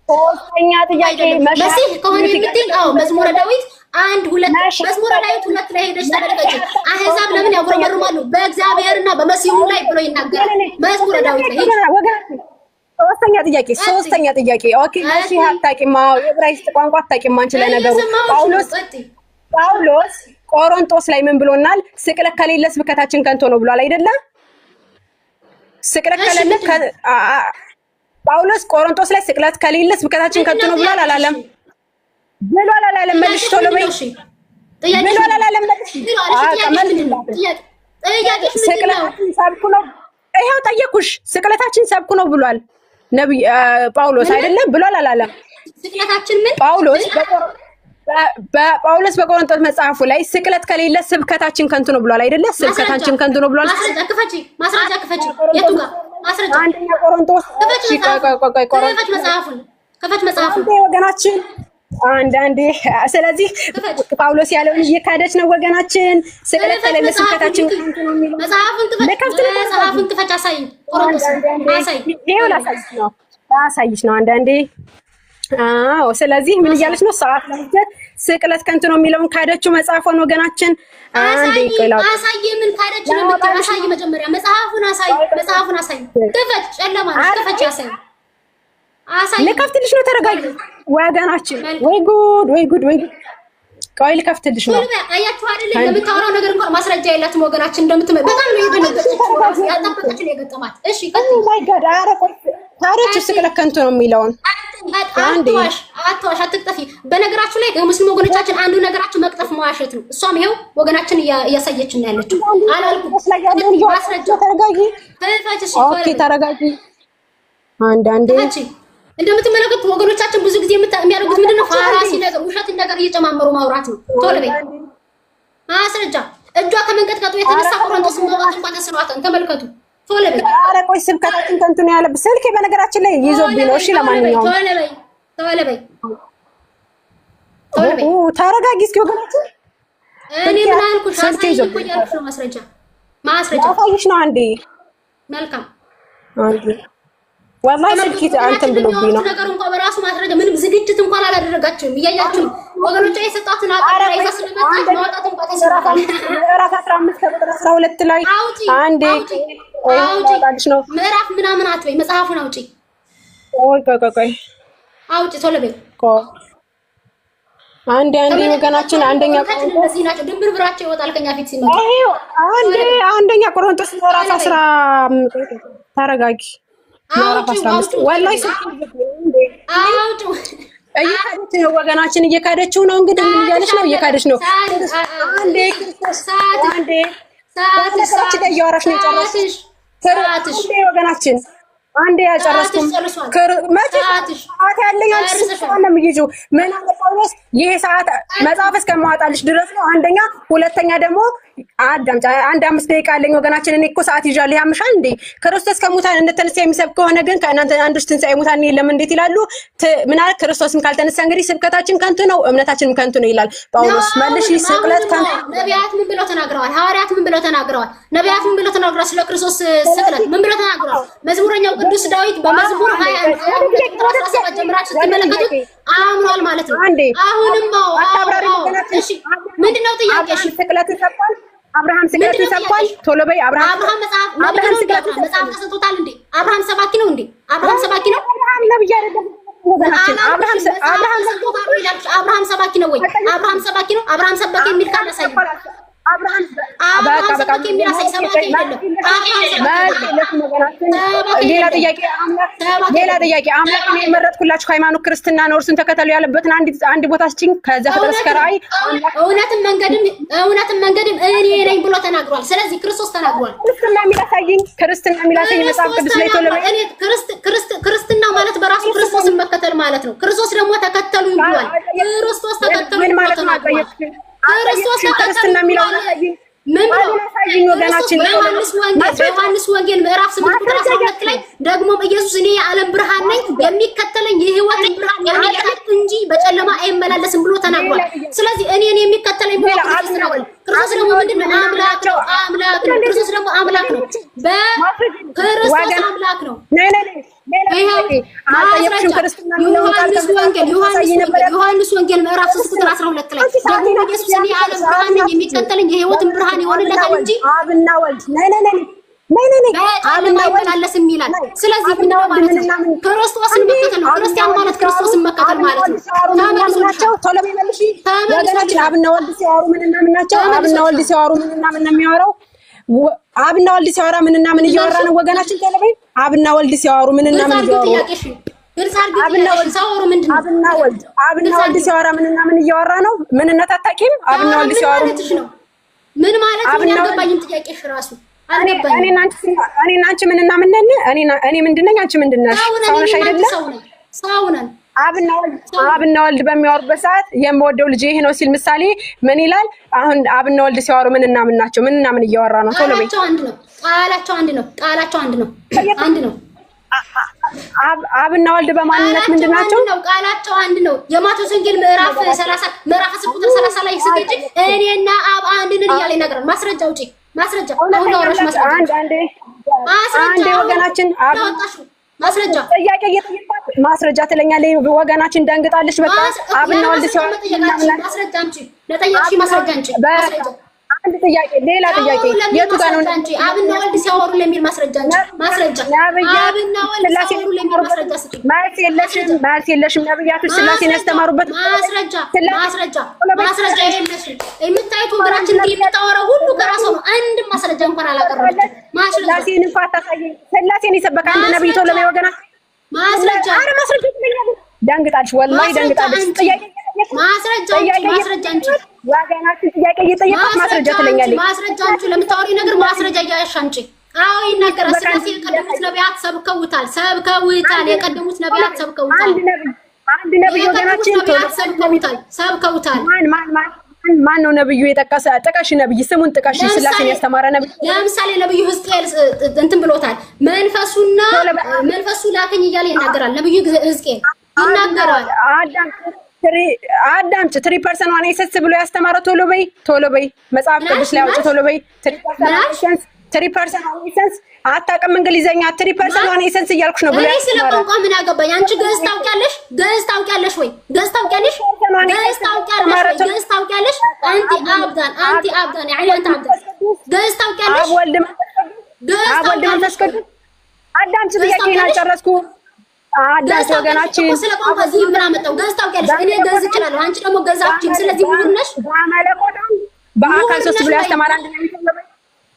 ሶስተኛ ጥያቄ አይደለም። መሲህ መሲህ ከሆነ የምትይኝ አዎ፣ መዝሙረ ዳዊት 1 2 መሲህ መዝሙረ ዳዊት 2 ላይ ሄደሽ ተመልከቺ። አህዛብ ለምን ያጉረመርማሉ? በእግዚአብሔርና በመሲሁ ላይ ብሎ ይናገራል። መዝሙረ ዳዊት ላይ ሂጂ። ወገናችን ሶስተኛ ጥያቄ ቀጥይ ሶስተኛ ጥያቄ okay፣ መሲህ ቀጥይ። አታውቂም። አዎ የዕብራይስጥ ቋንቋ አታውቂም አንቺ። ለነገሩ እየሰማሁሽ ነው። ጳውሎስ ቀጥይ። ጳውሎስ ቆሮንቶስ ላይ ምን ብሎናል? ስቅለት ከሌለ ስብከታችን ከንቱ ነው ብሏል አይደለ? ስቅለት እሺ ከሌለ ምንድን ነው ጳውሎስ ቆሮንቶስ ላይ ስቅለት ከሌለ ስብከታችን ምንድን ከንቱ ነው ነው ብሏል ጥያቄሽ? አላለም? ብሏል አላለም? መልሽ ጥያቄሽ ቶሎ ምንድን በይ። ነው? እሺ ጥያቄሽ ብሏል ምንድን ነው? አላለም? መልሽ። ብሏል። እሺ አዎ ጥያቄሽ ምንድን ነው? መልሽ። ጥያቄሽ ምንድን ነው? ስቅለታችን ሰብኩ ነው። ይኸው ጠየኩሽ። ስቅለታችን ሰብኩ ነው ብሏል ነብይ ጳውሎስ ምን ምን አይደለም? ብሏል አላለም? ስቅለታችን ምን ጳውሎስ በጳውሎስ በቆሮንቶስ መጽሐፉ ላይ ስቅለት ከሌለ ስብከታችን ከንቱ ነው ብሏል አይደለ? ማስረጃ ስብከታችን ከንቱ ነው ብሏል። ማስረጃ ክፈቺ፣ ማስረጃ ክፈቺ። የቱ ጋር ማስረጃ አንደኛ ቆሮንቶስ ክፈች፣ እሺ፣ ቆይ ቆይ መጽሐፉን ቆይ ቆይ ክፈች፣ ቆሮንቶስ መጽሐፉን ክፈች፣ መጽሐፉን አንዴ ወገናችን አንዳንዴ ስለዚህ ክፈች፣ ጳውሎስ ያለውን እየካደች ነው ወገናችን። ስቅለት ክፈች ከሌለ መጽሐፉን ስብከታችን ዩቲ ከንቱ ነው የሚለው መጽሐፉን ክፈች፣ ልከፍት ነው። ተረጋጊ። መጽሐፉን ክፈች፣ አሳይ። ቆሮንቶስን አንዳንዴ አንዴ አሳይ። ይኸው ላሳይሽ ነው ላሳይሽ ነው አንዳንዴ አዎ። ስለዚህ ምን አሳይ እያለች ነው? ሰዓት ለመስጠት ስቅለት ከንቱ ነው የሚለውን ካደችው መጽሐፏን ወገናችን። አንዴ አሳይ ቆይ ላውጣ አሳይ። ምን ካደች ነው የምትይው? ላውጣልሽ አሳይ፣ ነው። መጀመሪያ መጽሐፉን አሳይ፣ ቆይ ቆይ ቆይ መጽሐፉን አሳይ። ክፈች፣ ጨለማ ነች። ኧረ ክፈች፣ ቆይ አሳይ፣ አሳይ። ልከፍትልሽ ነው። ተረጋጊ ወገናችን። መልካም ወይ ጉድ ወይ ጉድ ወይ ጉድ። ቆይ ልከፍትልሽ ነው። ቶሎ በይ። አያችሁ አይደለ? አንዴ ለምታወራው ነገር እንኳን ማስረጃ የላትም ወገናችን። በጣም ነው የደነገጠችው። ራሱ ተረጋጊ። ያልጠበቀችው ነው የገጠማት። እሺ ቀጥይ፣ my God። ኧረ ቆይ ካደችው ቀጥይ። ስቅለት ከንቱ ነው የሚለውን አንዴ አትዋሽ፣ አትዋሽ፣ አትቅጠፊ። በነገራችሁ ላይ ከሙስሊም ወገኖቻችን አንዱ ነገራችሁ መቅጠፍ መዋሸት ነው። እሷም ይኸው ወገናችን እያሳየችን ነው ያለችው። አላልኩም። ቆሮንቶስ ላይ ያለውን ቀጥይ፣ እያወጣች ማስረጃ ነው። ተረጋጊ። ክፈች። እሺ ቶሎ okay በይ ተረጋጊ። አንዳንዴ ክፈቺ። እንደምትመለከቱት ወገኖቻችን ብዙ ጊዜ የሚያደርጉት ምንድን ነው? ወገናችን አንዴ ፋራሲ ነገር፣ ውሸትን ነገር እየጨማመሩ ማውራት ነው። ቶሎ በይ አንዳንዴ ማስረጃ። እጇ ከመንቀጥቀጡ ኧረ የተነሳ ተረጋጊ ቆሮንቶስን ማውጣት እንኳን ተስኗታል። ተመልከቱ። ቶሎ በይ ኧረ ቆይ ስብከታችን ከንቱ ነው ያለብህ። ስልኬ በነገራችን ላይ ቶሎ ይዞብኝ ነው። በይ እሺ ቶሎ በይ ለማንኛውም ቶሎ በይ ቶሎ በይ ቶሎ በይ። ተረጋጊ እስኪ ወገናችን። እኔ ስልኬ ምን አልኩሽ? ስልኬ አሳይኝ እኮ ይዞብኝ እያልኩሽ ነው። ማስረጃ ማስረጃ። ላሳይሽ ነው። አንዴ መልካም አንዴ ወላሂ ስልኬ ተመልከቱ እንትን ወገናችን ብሎብኝ ለሚያወሩት ነው። ነገር እንኳን በራሱ ማስረጃ ምንም ዝግጅት እንኳን አላደረጋችሁም። እያያችሁ ነው ወገኖቿ የሰጣትን ኧረ አጠራ ቆይ ይዛ ስለመጣች አንደኛ ማውጣት እንኳን ምዕራፍ ተስኗታል። ምዕራፍ 15 ከቁጥር 12 ላይ አውጪ አንዴ አውጪ ቆይ አውጪ። ላውጣልሽ ነው። ምዕራፍ ምናምን አትበይ፣ መጽሐፉን አውጪ ቆይ ቆይ ቆይ ቆይ አውጪ፣ ቶሎ በይ። ቆይ አንዴ አንዴ ተመልከቱ ወገናችን አንደኛ ወገኖቻችን ቆሮንቶስ እንደዚህ ናቸው። ድንብርብራቸው ይወጣል ከኛ ፊት ሲመጡ። ይኸው ቶሎ አንዴ በይ አንደኛ ቆሮንቶስ ምዕራፍ ቶሎ በይ 10 ተረጋጊ። ምዕራፍ አውጪው 15 አውጪው ቶሎ ወላሂ በይ ስልክ ይዞብኝ እንዴ አውጪው። እየካደች ነው ወገናችን፣ እየካደችው ነው። እንግዲህ ምን ሰዓትሽ እያለች ነው? አለቀ። እየካደች ነው። ሰዓትሽ አንዴ ክርስቶስ ሰዓትሽ አንዴ ሰዓትሽ በነገራችን ላይ ሰዓትሽ እያወራሽ ነው የጨረስኩት። ሰዓትሽ ሰዓትሽ አንዴ ወገናችን አንዴ ሰዓትሽ ያልጨረስኩም። ጨርሷል። መቼ ሰዓትሽ ሰዓት ያለኝ አንቺ ጨርሰሻል። ስንት ነው የሚይዙ? ምን አለ ጳውሎስ ይሄ ሰዓት መጽሐፍ እስከማወጣልሽ ድረስ ነው። አንደኛ፣ ሁለተኛ ደግሞ አዳምጪ። አንድ 5 ደቂቃ አለኝ ወገናችን። እኔ እኮ ሰዓት ይዣለሁ። ያምሻል እንዴ? ክርስቶስ ከሙታን እንደተነሳ የሚሰብክ ከሆነ ግን ከእናንተ አንዶች ትንሣኤ ሙታን የለም እንዴት ይላሉ? ምን አለ? ክርስቶስም ካልተነሳ እንግዲህ ስብከታችን ከንቱ ነው፣ እምነታችንም ከንቱ ነው ይላል ጳውሎስ። መልሽ፣ አሁንም ስቅለት አሁንም ከንቱ ነው። ነቢያት ምን ብለው ተናግረዋል? ሐዋርያት ምን ብለው ተናግረዋል? ነቢያት ምን ብለው ተናግረዋል? ስለ ክርስቶስ ስቅለት ምን ብለው ተናግረዋል? መዝሙረኛው ቅዱስ ዳዊት በመዝሙር 21 22 ቁጥር 17 ጀምራችሁ ስትመለከቱት አምኗል ማለት ነው። አንዴ አሁንም አዎ አዎ አታብራሪ አዎ። ወገናችን። እሺ ምንድነው ጥያቄሽ? አብርሃም ስቅለትን ሰብኳል። አብርሃም ስቅለትን ምንድነው ሰብኳል። ጥያቄሽ? ቶሎ በይ አብርሃም። አብርሃም መጽሐፍ ነብይ አብርሃም ነው እንዴ? ስቅለትን አብርሃም መጽሐፍ ሰብኳል። ተሰጥቶታል እንዴ? አብርሃም ሰባኪ ነው እንዴ? አብርሃም ሰባኪ ነው? አብርሃም ነብይ አይደለም ወገናችን። አብርሃም አላልኩሽም። መጽሐፍ አብርሃም ተሰጥቶታል ወይ ላልኩሽ፣ አብርሃም ሰባኪ ነው ወይ? አብርሃም ሰባኪ ነው? አብርሃም ሰባኪ የሚል ቃል አሳየኝ። አብርሃም አብርሃም በቃ በቃ ሰባኪ የሚል አሳይ። ሰባኪ አይደለም። አብርሃም ሰባኪ መልስ አይደለም። የለሽም ወገናችን። ሰባኪ ሌላ አይደለም። ጥያቄ አምላክ ሰባኪ ሌላ አይደለም። ጥያቄ አምላክ እኔ የመረጥኩላችሁ ሃይማኖት ክርስትና ነው እርሱን ተከተሉ ያለበትን አንድ አንድ ቦታ ስጭኝ። ከዘፍጥረት እስከ ራእይ አምላክ እውነትም መንገድም እውነትም መንገድም እኔ ነኝ ብሎ ተናግሯል። ስለዚህ ክርስቶስ ተናግሯል። ክርስትና የሚል አሳይኝ። ክርስትና የሚል አሳይኝ መጽሐፍ ክርስቶስ ቅዱስ ላይ ቶሎ ተናግሯል። በይ። እኔ ክርስትና ማለት በራሱ ክርስቶስን መከተል ማለት ነው። ክርስቶስ ደግሞ ተከተሉኝ ብሏል። ክርስቶስ ተከተሉኝ ምን ብሎ ማለት ነው? ተናግሯል። አልጠየቅሽም። ክርስቶስ አልጠየቅሽም። ተከተሉኝ ክርስትና የሚለውን ብሏል። አሳይኝ። ምን ብሎ ቃሉን አሳይኝ ወገናችን። በዮሐንስ ወንጌል ማስረጃ በዮሐንስ ወንጌል ምዕራፍ 8 ቁጥር ማስረጃ 12 ላይ ደግሞም ኢየሱስ እኔ የዓለም ብርሃን ነኝ፣ የሚከተለኝ የሕይወትን ብርሃን ያገኛል እንጂ በጨለማ አይመላለስም ብሎ ተናግሯል። ስለዚህ እኔን የሚከተለኝ ብሎ ሌላ ክርስቶስ አብና ተናግሯል። ወልድ ክርስቶስ አብና ደግሞ ወልድ ምንድን ነው? ምንና ምን አምላክ ናቸው? ነው። አምላክ ነው። ክርስቶስ ደግሞ አምላክ ነው። በክርስቶስ ወገን አምላክ ነው። ነይ ነይ ነይ፣ ሌላ ይኸው ጥያቄ አልጠየቅሽም። ማስረጃ ክርስትና የሚለውን ቃል ዮሐንስ ከመጽሐፍ ወንጌል ቅዱስ ዮሐንስ አሳይ ነበር ወንጌል ያልኩት። ዮሐንስ ወንጌል ምዕራፍ 3 ቁጥር 12 ላይ አንቺ ደግሞ ሰዓቴን ኢየሱስ አትግዢ፣ እኔ የዓለም ብርሃን ነኝ፣ ሰዓቴን አትግዢ። የሚከተለኝ የሕይወትን ብርሃን አብና ይሆንለታል ወልድ እንጂ አብና ወልድ ነይ ነይ ነይ ነይ ነይ ነይ በጨለማ አብና ወልድ አይመላለስም ይላል። ነይ ስለዚህ አብና ምንድን ነው ወልድ ማለት ነው? ምንና ምን ክርስቶስን እንዴ መከተል ነው። አብና ክርስቲያን ወልድ ማለት ሲያወሩ ክርስቶስን መከተል አብና ማለት ወልድ ነው። ሲያወሩ ምንና ምን ተመልሶልሻል። ናቸው? ቶሎ በይ መልሺ ወገናችን። ተመልሶልሻል። አብና ወልድ ሲያወሩ ምንና ምን ናቸው? አብና ወልድ ተመልሶልሻል። ሲያወሩ ምንና ምን ነው የሚያወራው? አብና ወልድ ሲያወራ ምንና ምን ምንድን ነው እያወራ ያልሽው? ነው ወገናችን? ቶሎ በይ። አብና ወልድ ሲያወሩ ምንና ግልጽ ምን አድርጊው እያወሩ ነው? ጥያቄሽን። ግልጽ አድርጊው አብና ጥያቄሽን። ወልድ ሲያወሩ ምንድን ነው? አብና ወልድ አብና ግልጽ ወልድ አድርጊው። ሲያወራ ምንና ምን እያወራ ነው? ምንነት አታውቂም? አብና ሲያወራ ወልድ ምን ሲያወሩ ማለትሽ ነው? ምን ማለት ነው? አብና ወልድ አልገባኝም። ጥያቄሽ ራሱ እኔ አልገባኝም። እኔና አንቺ እኔና አንቺ ምንና ምን ነን? እኔና እኔ ምንድን ነኝ? አንቺ ምንድን ነሽ? ሰው ነን። ሰው ነሽ እኔና አንቺ አይደለ? ሰው ነን። ሰው ነን። አብና ወልድ ሰው ነን። አብና ወልድ በሚያወሩበት ሰዓት የምወደው ልጅ ይሄ ነው ሲል ምሳሌ ምን ይላል? አሁን አብና ወልድ ሲያወሩ ምንና ምን ናቸው? ምንና ምን እያወራ ነው? ቶሎ በይ። ቃላቸው አንድ ነው። ቃላቸው አንድ ነው። ቃላቸው አንድ ነው። አንድ ነው። አብና ወልድ በማንነት ቃላቸው ምንድን አንድ ናቸው? ነው። ቃላቸው አንድ ነው። የማቴዎስ ወንጌል ምዕራፍ 30 ምዕራፍ 10 ቁጥር 30 ላይ ስትሄጂ እኔና አብ አንድ ነን እያለ ይናገራል። ማስረጃ ውጪ። ማስረጃ አሁን እውነተኛ ላወራሽ አምላክ ማስረጃ አንድ ውጪ። አንዴ ማስረጃ አንዴ አሁን ወገናችን አብ ያወጣሽው ማስረጃ ጥያቄ እየጠየቃት ማስረጃ ትለኛለች። ወገናችን ደንግጣለች። በቃ አብና ያለ ወልድ ማስረጃ ሲያወሩ ምንና ምን መጠየቃችን ናቸው? ማስረጃ አምጪ። ለጠየቅሽ አብና ማስረጃ አምጪ። በቃ ማስረጃ አንድ ጥያቄ፣ ሌላ ጥያቄ ሲያወሩ ለሚል የቱ ጋር ነው ማስረጃ እንጂ አብና ወልድ ሲያወሩ ለሚል ማስረጃ እንጂ ማስረጃ ነብያት አብና ወልድ ስላሴን ሲያወሩ ለሚል ያስተማሩበት ማስረጃ ስጪኝ። መልስ የለሽም፣ ማስረጃ መልስ የለሽም። ነብያቶች ስላሴን ማስረጃ ያስተማሩበት ማስረጃ ስላሴ ማስረጃ ማስረጃ የለሽም። የምታዩት ወገናችን እንግዲህ የምታወራው ሁሉ ከራሷ ነው። አንድም ማስረጃ እንኳን አላቀረበችም። ማስረጃ ስላሴን እንኳን አታሳየኝ። ስላሴን የሰበከ አንድ ነብይ ቶሎ ማስረጃ በይ ወገናችን። ማስረጃ ኧረ ማስረጃ ትለኛለች። ደንግጣለች፣ ወላሂ ማስረጃ ደንግጣለች። አንቺ ጥያቄ እየጠየቅኩ ማስረጃ አንቺ ጥያቄ ማስረጃ አንቺ እየጠየቅኩ ወገናችን ጥያቄ እየጠየቅኩት ማስረጃ ማስረጃ አንቺ ትለኛለች። ማስረጃ አንቺ ለምታወሪው ነገር ማስረጃ እያያሽ አንቺ። አዎ ይናገራል። በቃ ስላሴ የቀደሙት ነቢያት ሰብከውታል፣ ሰብከውታል። የቀደሙት ነቢያት ሰብከውታል። አንድ ነብይ አንድ ነብይ የቀደሙት ወገናችን ቶሎ ነቢያት ሰብከውታል፣ ሰብከውታል። ማን ማን ማን ማን ነው ነብዩ የጠቀሰ? ጥቀሽ ነብይ ስሙን ጥቀሽ። ስላሴን ለምሳሌ ያስተማረ ነብይ ለምሳሌ ነብዩ ሕዝቅኤል እንትን ብሎታል። መንፈሱና ቶሎ በይ። መንፈሱ ላከኝ እያለ ይናገራል። ነብዩ ሕዝቅኤል ይናገራል። አዳምጭ three person one essence ብሎ ያስተማረ ቶሎ በይ ቶሎ በይ መጽሐፍ ምን ቅዱስ ላይ አውጪ አልሽ? ቶሎ በይ። three person ምን one አልሽ? essence three person one essence አታውቅም እንግሊዘኛ። three person one essence እያልኩሽ ነው ብሎ እኔ ስለ ያስተማረ ቋንቋ ምን አገባኝ? አንቺ ግዕዝ ታውቂያለሽ? ግዕዝ ታውቂያለሽ ወይ? ግዕዝ ታውቂያለሽ? ግዕዝ ታውቂያለሽ ወይ? ግዕዝ ታውቂያለሽ? أنتِ عبدان أنتِ عبدان يعني أنت عبدان ግዕዝ ታውቂያለሽ? አብ ወልድ መንፈስ ቅዱስ ግዕዝ አብ ወልድ ታውቂያለሽ መንፈስ ወይ? ቅዱስ። አዳምጭ ግዕዝ ጥያቄን ታውቂያለሽ? አልጨረስኩም። ግዕዝ አዳምጭ ታውቂያለሽ ወገናችን እኮ ስለ ቋንቋ እዚህ ምን አመጣው? ግዕዝ ታውቂያለሽ? እኔ ግዕዝ እችላለሁ፣ አንቺ ደግሞ ግዕዝ አትችይም። ስለዚህ ምሁር ነሽ? በመለኮት አንድ በአካል ምሁር ሶስት ነሽ ብሎ ወይ? ያስተማረ አንድ ነብይ ቶሎ በይ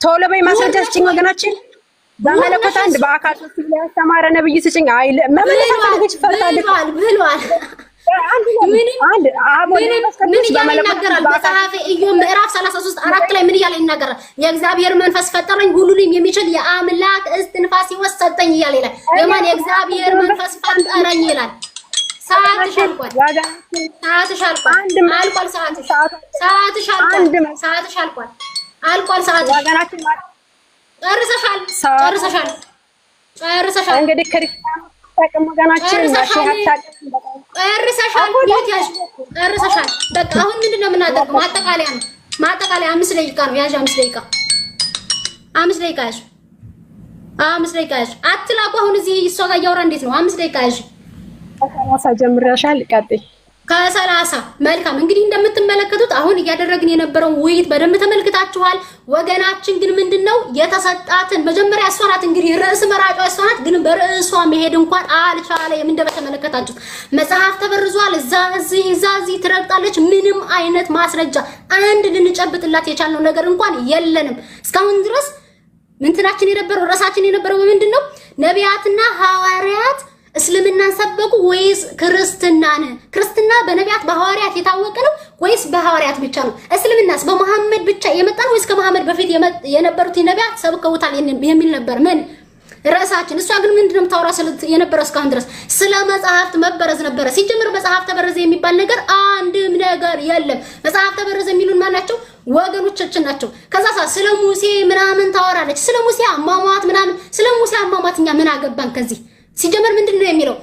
ቶሎ በይ ምሁር ማስረጃ ነሽ ስጭኝ ወይ? ወገናችን። ምሁር በመለኮት ነሽ? አንድ በአካል ሶስት ብሎ ያስተማረ ነብይ ስጭኝ። አይ መመለስ ብሏል አልፈለገች ፈርታለች። ብሏል ብሏል። አንድ ነብይ ምንም አንድ አብ ወልድ ምንም መንፈስ ምን ቅዱስ እያለ በመለኮት አንድ ይናገራል? በአካል መጽሐፈ ኢዮብ ምዕራፍ 33 4 ላይ ምን እያለ ይናገራል? የእግዚአብሔር መንፈስ ፈጠረኝ፣ ሁሉንም የሚችል የአምላክ እስትንፋስ ሕይወት ሰጠኝ እያለ ይላል። የማን የእግዚአብሔር መንፈስ ፈጠረኝ ይላል። ሰዓትሽ አልቋል። ወገናችን ሰዓትሽ አልቋል። አንድ አልቋል። ሰዓትሽ ሰዓቱ ሰዓትሽ አልቋል። አንድ ሰዓትሽ አልቋል። አልቋል። ሰዓትሽ ወገናችን ጨርሰሻል። ሰዓቱ ጨርሰሻል። ጨርሰሻል። እንግዲህ ክርስቲያን አታውቅም ወገናችን መሲህ ጨርሰሻል። አታውቅም። ጨርሰሻል። mute ያዥ። ጨርሰሻል። በቃ አሁን ምንድን ነው የምናደርገው? ማጠቃለያ ነው። ማጠቃለያ 5 ደቂቃ ነው። ያዥ 5 ደቂቃ፣ 5 ደቂቃ ያዥ። 5 ደቂቃ ያዥ። አትላኩ። አሁን እዚህ እሷ ጋር እያወራ እንዴት ነው? 5 ደቂቃ ያዥ። ከ30 ጀምረሻል፣ ቀጥይ። ከ30 መልካም። እንግዲህ እንደምትመለከቱት አሁን እያደረግን የነበረውን ውይይት በደንብ ተመልክታችኋል። ወገናችን ግን ምንድነው የተሰጣትን መጀመሪያ እሷ ናት እንግዲህ ርዕስ መራጯ እሷ ናት። ግን በርዕሷ መሄድ እንኳን አልቻለም። እንደበተመለከታችሁት መጽሐፍ ተበርዟል። እዛ እዚህ እዛ እዚህ ትረግጣለች። ምንም አይነት ማስረጃ አንድ ልንጨብጥላት የቻልነው ነገር እንኳን የለንም እስካሁን ድረስ። ምንትናችን የነበረው ርዕሳችን የነበረው በምንድን ነው? ነቢያትና ሐዋርያት እስልምናን ሰበኩ ወይስ ክርስትናን? ክርስትና በነቢያት በሐዋርያት የታወቀ ነው ወይስ በሐዋርያት ብቻ ነው? እስልምናስ በመሐመድ ብቻ የመጣ ነው ወይስ ከመሐመድ በፊት የነበሩት ነቢያት ሰብከውታል የሚል ነበር ምን ርዕሳችን። እሷ ግን ምንድነው የምታወራ የነበረው እስካሁን ድረስ ስለ መጽሐፍት መበረዝ ነበረ። ሲጀምር መጽሐፍ ተበረዘ የሚባል ነገር አንድም ነገር የለም። መጽሐፍ ተበረዘ የሚሉን ማን ናቸው? ወገኖቻችን ናቸው። ከዛ ስለ ሙሴ ምናምን ታወራለች። ስለ ሙሴ አሟሟት ምናምን፣ ስለ ሙሴ አሟሟት እኛ ምን አገባን? ከዚህ ሲጀመር ምንድን ነው የሚለው?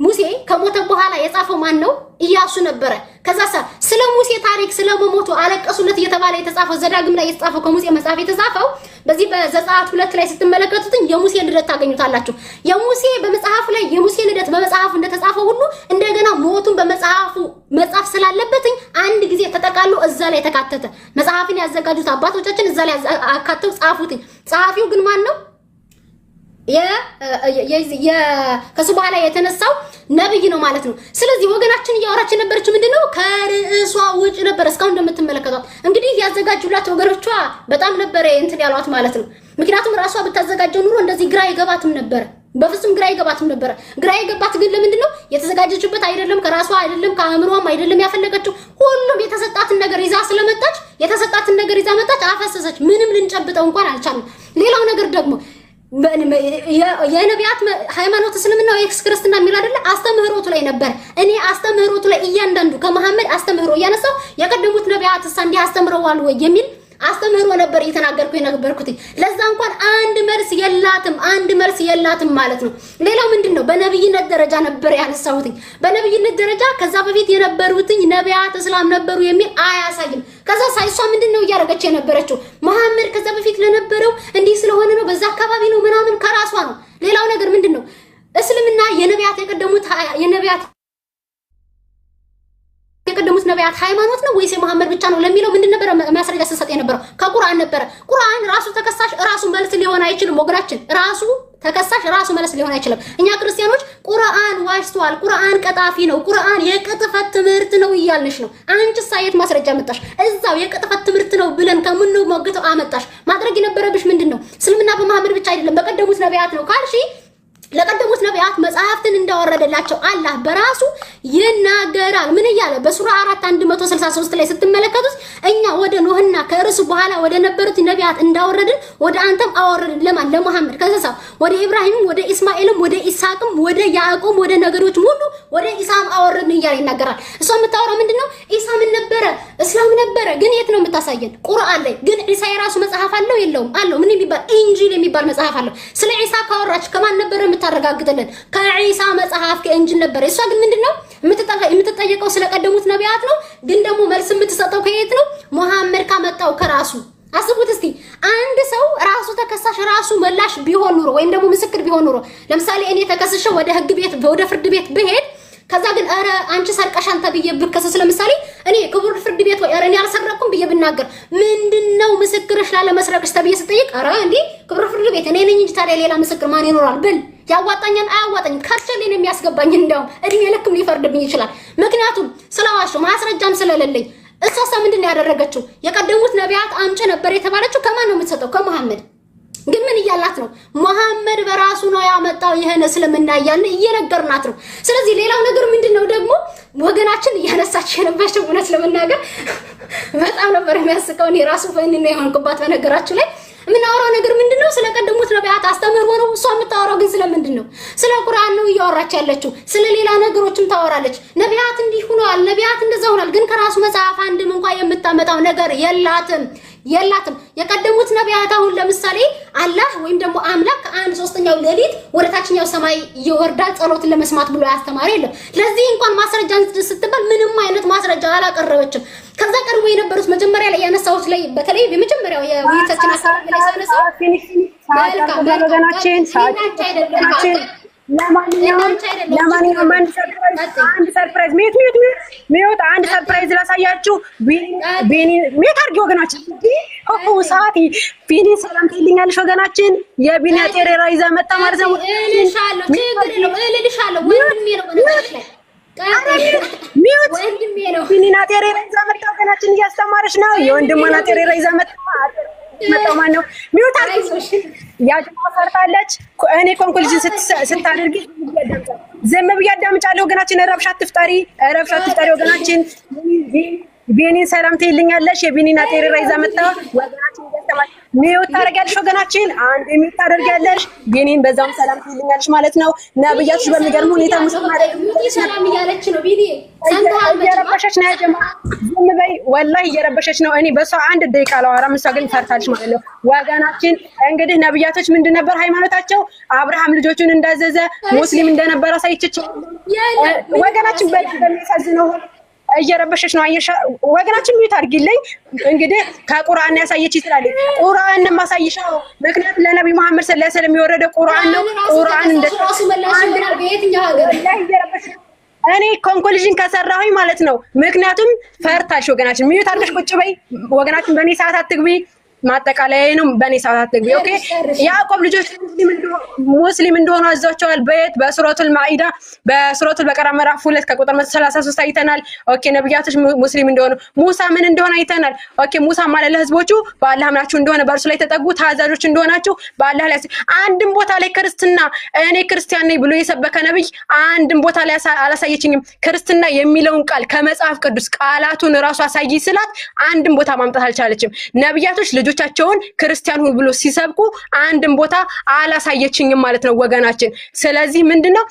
ሙሴ ከሞተ በኋላ የጻፈው ማን ነው? ኢያሱ ነበረ። ከዛ ስለ ሙሴ ታሪክ ስለ መሞቱ አለቀሱለት እየተባለ የተጻፈው ዘዳግም ላይ የተጻፈው ከሙሴ መጽሐፍ የተጻፈው በዚህ በዘጸአት 2 ላይ ስትመለከቱት የሙሴ ልደት ታገኙታላችሁ። የሙሴ በመጽሐፉ ላይ የሙሴ ልደት በመጽሐፉ እንደተጻፈው ሁሉ እንደገና ሞቱን በመጽሐፉ መጻፍ ስላለበትኝ አንድ ጊዜ ተጠቃሎ እዛ ላይ ተካተተ። መጽሐፍን ያዘጋጁት አባቶቻችን እዛ ላይ አካተው ጻፉትኝ። ጸሐፊው ግን ማን ነው? ከሱ በኋላ የተነሳው ነብይ ነው ማለት ነው። ስለዚህ ወገናችን እያወራች የነበረችው ምንድነው? ከርዕሷ ውጭ ነበር። እስካሁን እንደምትመለከቷት እንግዲህ ያዘጋጁላት ወገኖቿ በጣም ነበረ እንትን ያሏት ማለት ነው። ምክንያቱም ራሷ ብታዘጋጀው ኑሮ እንደዚህ ግራ ይገባትም ነበረ። በፍጹም ግራ ይገባትም ነበረ። ግራ የገባት ግን ለምንድን ነው? የተዘጋጀችበት አይደለም፣ ከራሷ አይደለም፣ ከአእምሯም አይደለም ያፈለገችው። ሁሉም የተሰጣትን ነገር ይዛ ስለመጣች የተሰጣትን ነገር ይዛ መጣች፣ አፈሰሰች። ምንም ልንጨብጠው እንኳን አልቻልንም። ሌላው ነገር ደግሞ የነቢያት ሃይማኖት እስልምና ወይስ ክርስትና የሚል አይደለ? አስተምህሮቱ ላይ ነበር። እኔ አስተምህሮቱ ላይ እያንዳንዱ ከመሐመድ አስተምህሮ እያነሳው የቀደሙት ነቢያት እንዲህ አስተምረዋል ወይ የሚል አስተምህሮ ነበር እየተናገርኩ የነበርኩት። ለዛ እንኳን አንድ መልስ የላትም፣ አንድ መልስ የላትም ማለት ነው። ሌላው ምንድነው? በነብይነት ደረጃ ነበር ያነሳሁት። በነብይነት ደረጃ ከዛ በፊት የነበሩትኝ ነቢያት እስላም ነበሩ የሚል አያሳይም። ከዛ ሳይሷ ምንድነው እያደረገች የነበረችው? መሐመድ ከዛ በፊት ለነበረው እንዲህ ስለሆነ ነው፣ በዛ አካባቢ ነው ምናምን ከራሷ ነው። ሌላው ነገር ምንድነው? እስልምና የነቢያት የቀደሙት ነቢያት ሃይማኖት ነው ወይስ የመሐመድ ብቻ ነው ለሚለው ምንድን ነበር ማስረጃ ስትሰጥ የነበረው? ከቁርአን ነበረ። ቁርአን ራሱ ተከሳሽ ራሱ መልስ ሊሆን አይችልም ወገናችን። ራሱ ተከሳሽ ራሱ መልስ ሊሆን አይችልም። እኛ ክርስቲያኖች ቁርአን ዋሽቷል፣ ቁርአን ቀጣፊ ነው፣ ቁርአን የቅጥፈት ትምህርት ነው እያልንሽ ነው። አንቺስ የት ማስረጃ መጣሽ? እዛው የቅጥፈት ትምህርት ነው ብለን ከምንሞግተው አመጣሽ። ማድረግ የነበረብሽ ምንድን ነው? እስልምና በመሐመድ ብቻ አይደለም በቀደሙት ነቢያት ነው ካልሽ ለቀደሙት ነቢያት መጽሐፍትን እንዳወረደላቸው አላህ በራሱ ይናገራል። ምን እያለ በሱራ 4 163 ላይ ስትመለከቱት እኛ ወደ ኖህና ከእርሱ በኋላ ወደ ነበሩት ነቢያት እንዳወረድን ወደ አንተም አወረድን። ለማን? ለመሐመድ። ከዛ ወደ ኢብራሂምም ወደ ኢስማኤልም ወደ ኢስሐቅም ወደ ያዕቆብ ወደ ነገዶችም ሁሉ ወደ ኢሳም አወረድን እያለ ይናገራል። እሷ የምታወራው ምንድነው? ኢሳ ምን ነበረ? እስላም ነበረ። ግን የት ነው የምታሳየን? ቁርአን ላይ። ግን ኢሳ የራሱ መጽሐፍ አለው የለውም? አለው። ምን የሚባል? ኢንጂል የሚባል መጽሐፍ አለው። ስለ ኢሳ ካወራች ከማን ነበረ የምታረጋግጥልን? ከዒሳ መጽሐፍ ከኢንጂል ነበር። እሷ ግን ምንድነው የምትጠየቀው? ስለቀደሙት ነቢያት ነው። ግን ደግሞ መልስ የምትሰጠው ከየት ነው? መሐመድ ካመጣው ከራሱ። አስቡት እስቲ አንድ ሰው ራሱ ተከሳሽ ራሱ መላሽ ቢሆን ኑሮ ወይም ደግሞ ምስክር ቢሆን ኑሮ፣ ለምሳሌ እኔ ተከስሼ ወደ ህግ ቤት ወደ ፍርድ ቤት ብሄድ ከዛ ግን ኧረ አንቺ ሰርቀሻን ተብዬ ብከሰስ፣ ለምሳሌ እኔ ክቡር ፍርድ ቤት ወይ ኧረ እኔ አልሰረቅኩም ብዬ ብናገር ምንድነው ምስክርሽ ላለመስረቅሽ ተብዬ ስጠይቅ ኧረ እንዴ ክቡር ፍርድ ቤት እኔ ነኝ እንጂ ታዲያ ሌላ ምስክር ማን ይኖራል ብል ያዋጣኛል? አያዋጣኝም። ከርቸሌ ነው የሚያስገባኝ። እንደውም እድሜ ልክም ሊፈርድብኝ ይችላል። ምክንያቱም ስለዋሸሁ ማስረጃም ስለሌለኝ። እሷሳ ምንድን ነው ያደረገችው? የቀደሙት ነቢያት አምጪ ነበር የተባለችው ከማን ነው የምትሰጠው? ከመሐመድ። ግን ምን እያላት ነው? መሐመድ በራሱ ነው ያመጣው ይህን እስልምና እያልን እየነገርናት ነው። ስለዚህ ሌላው ነገር ምንድን ነው ደግሞ ወገናችን እያነሳች የነበረችው እውነት ለመናገር በጣም ነበር የሚያስቀው። እኔ ራሱ ፈኒ ነው የሆንኩባት። በነገራችሁ ላይ የምናወራው ነገር ምንድን ነው? ስለቀደሙት ነቢያት አስተምህሮ ነው። እሷ የምታወራው ግን ስለምንድን ነው? ስለ ቁርአን ነው እያወራች ያለችው። ስለ ሌላ ነገሮችም ታወራለች። ነቢያት እንዲህ ሆነዋል፣ ነቢያት እንደዛ ሆኗል። ግን ከራሱ መጽሐፍ አንድም እንኳን የምታመጣው ነገር የላትም የላትም። የቀደሙት ነቢያት አሁን ለምሳሌ አላህ ወይም ደግሞ አምላክ ከአንድ ሶስተኛው ሌሊት ወደ ታችኛው ሰማይ ይወርዳል ጸሎትን ለመስማት ብሎ ያስተማረ የለም። ለዚህ እንኳን ማስረጃ ስትባል ምንም አይነት ማስረጃ አላቀረበችም። ከዛ ቀድሞ የነበሩት መጀመሪያ ላይ ያነሳሁት ላይ በተለይ የመጀመሪያው የውይይታችን አካባቢ ላይ ሳነሳው ወገናችን ለማንኛውም አንድ surprise mute mute mute mute አንድ surprise ላሳያችሁ። ቢኒ mute አድርጊ ወገናችን። ኦሆ ሰዓት ቢኒ ሰላም ትይልኛለሽ ወገናችን። የቢኒ አጤሬራ ይዛ መጣ ማለት ነው። እልልሻለሁ፣ ችግር የለውም እልልሻለሁ። ወንድሜ ነው በነገራችን ላይ mute ወንድሜ ነው። ቢኒና ጤሬራ ይዛ መጣ ወገናችን፣ እያስተማረች ነው። የወንድሟን አጤሬራ ይዛ መጣ መጣው ማን ነው? mute አድርጊ። ያጅማ ሰርታለች። እኔ conclusion ስታደርጊ ዝም ብዬ አዳምጫለሁ። ወገናችን ረብሻ አትፍጠሪ፣ ረብሻ አትፍጠሪ ወገናችን። ቢኒን ሰላም ትይልኛለሽ። የቢኒና ጤሬራ ይዛ መጣ ወገናችን። ይሰማል። Mute ታደርጊያለሽ ወገናችን፣ አንድ mute ታደርጊያለሽ። ቢኒን በዛውም ሰላም ትይልኛለሽ ማለት ነው። ነብያቶች በሚገርም ሁኔታ ሙስሊም ሰላም እያለች ነው። ቢኒ ሰምተሃል? እየረበሸች ነው። ያጀማ ዝም በይ፣ ወላሂ እየረበሸች ነው። እኔ በሷ አንድ ደቂቃ አላወራም፣ እሷ ግን ፈርታለች ማለት ነው። ወገናችን እንግዲህ ነብያቶች ምንድን ነበር ሃይማኖታቸው? አብርሃም ልጆቹን እንዳዘዘ ሙስሊም እንደነበር አሳይቻቸው። ወገናችን በጣም በሚያሳዝነው እየረበሸች ነው። አየሻ ወገናችን mute አድርጊልኝ። እንግዲህ ከቁርአን ያሳየች ይችላል። ቁርአን ማሳይሻው ምክንያት ለነብዩ መሐመድ ሰለላሁ ዐለይሂ ወሰለም የወረደ ቁርአን ነው። ቁርአን እንደ ራሱ መላሽ ይሆናል በየትኛው ሀገር? እኔ conclusion ከሰራሁኝ ማለት ነው። ምክንያቱም ፈርታሽ ወገናችን mute አድርገሽ ቁጭ በይ ወገናችን። በእኔ ሰዓት አትግቢ። ማጠቃለያ ነው። በእኔ ሰዓት አትግቢ። Okay። ያዕቆብ ልጆች ሙስሊም እንደሆኑ አዟቸዋል። በየት? በሱረቱል ማኢዳ በሱረቱል በቀራ ምዕራፍ 2 ከቁጥር 133 አይተናል። Okay ነብያቶች ሙስሊም እንደሆኑ፣ ሙሳ ምን እንደሆነ አይተናል። Okay ሙሳ ማለት ለህዝቦቹ በአላህ አምናችሁ እንደሆነ በእርሱ ላይ ተጠጉ፣ ታዛዦች እንደሆናችሁ በአላህ ላይ። አንድም ቦታ ላይ ክርስትና እኔ ክርስቲያን ነኝ ብሎ የሰበከ ነብይ አንድም ቦታ ላይ አላሳየችኝም። ክርስትና የሚለውን ቃል ከመጽሐፍ ቅዱስ ቃላቱን ራሱ አሳይ ስላት አንድም ቦታ ማምጣት አልቻለችም። ነብያቶች ልጆቻቸውን ክርስቲያን ሁኑ ብሎ ሲሰብኩ አንድም ቦታ አላሳየችኝም ማለት ነው ወገናችን። ስለዚህ ምንድነው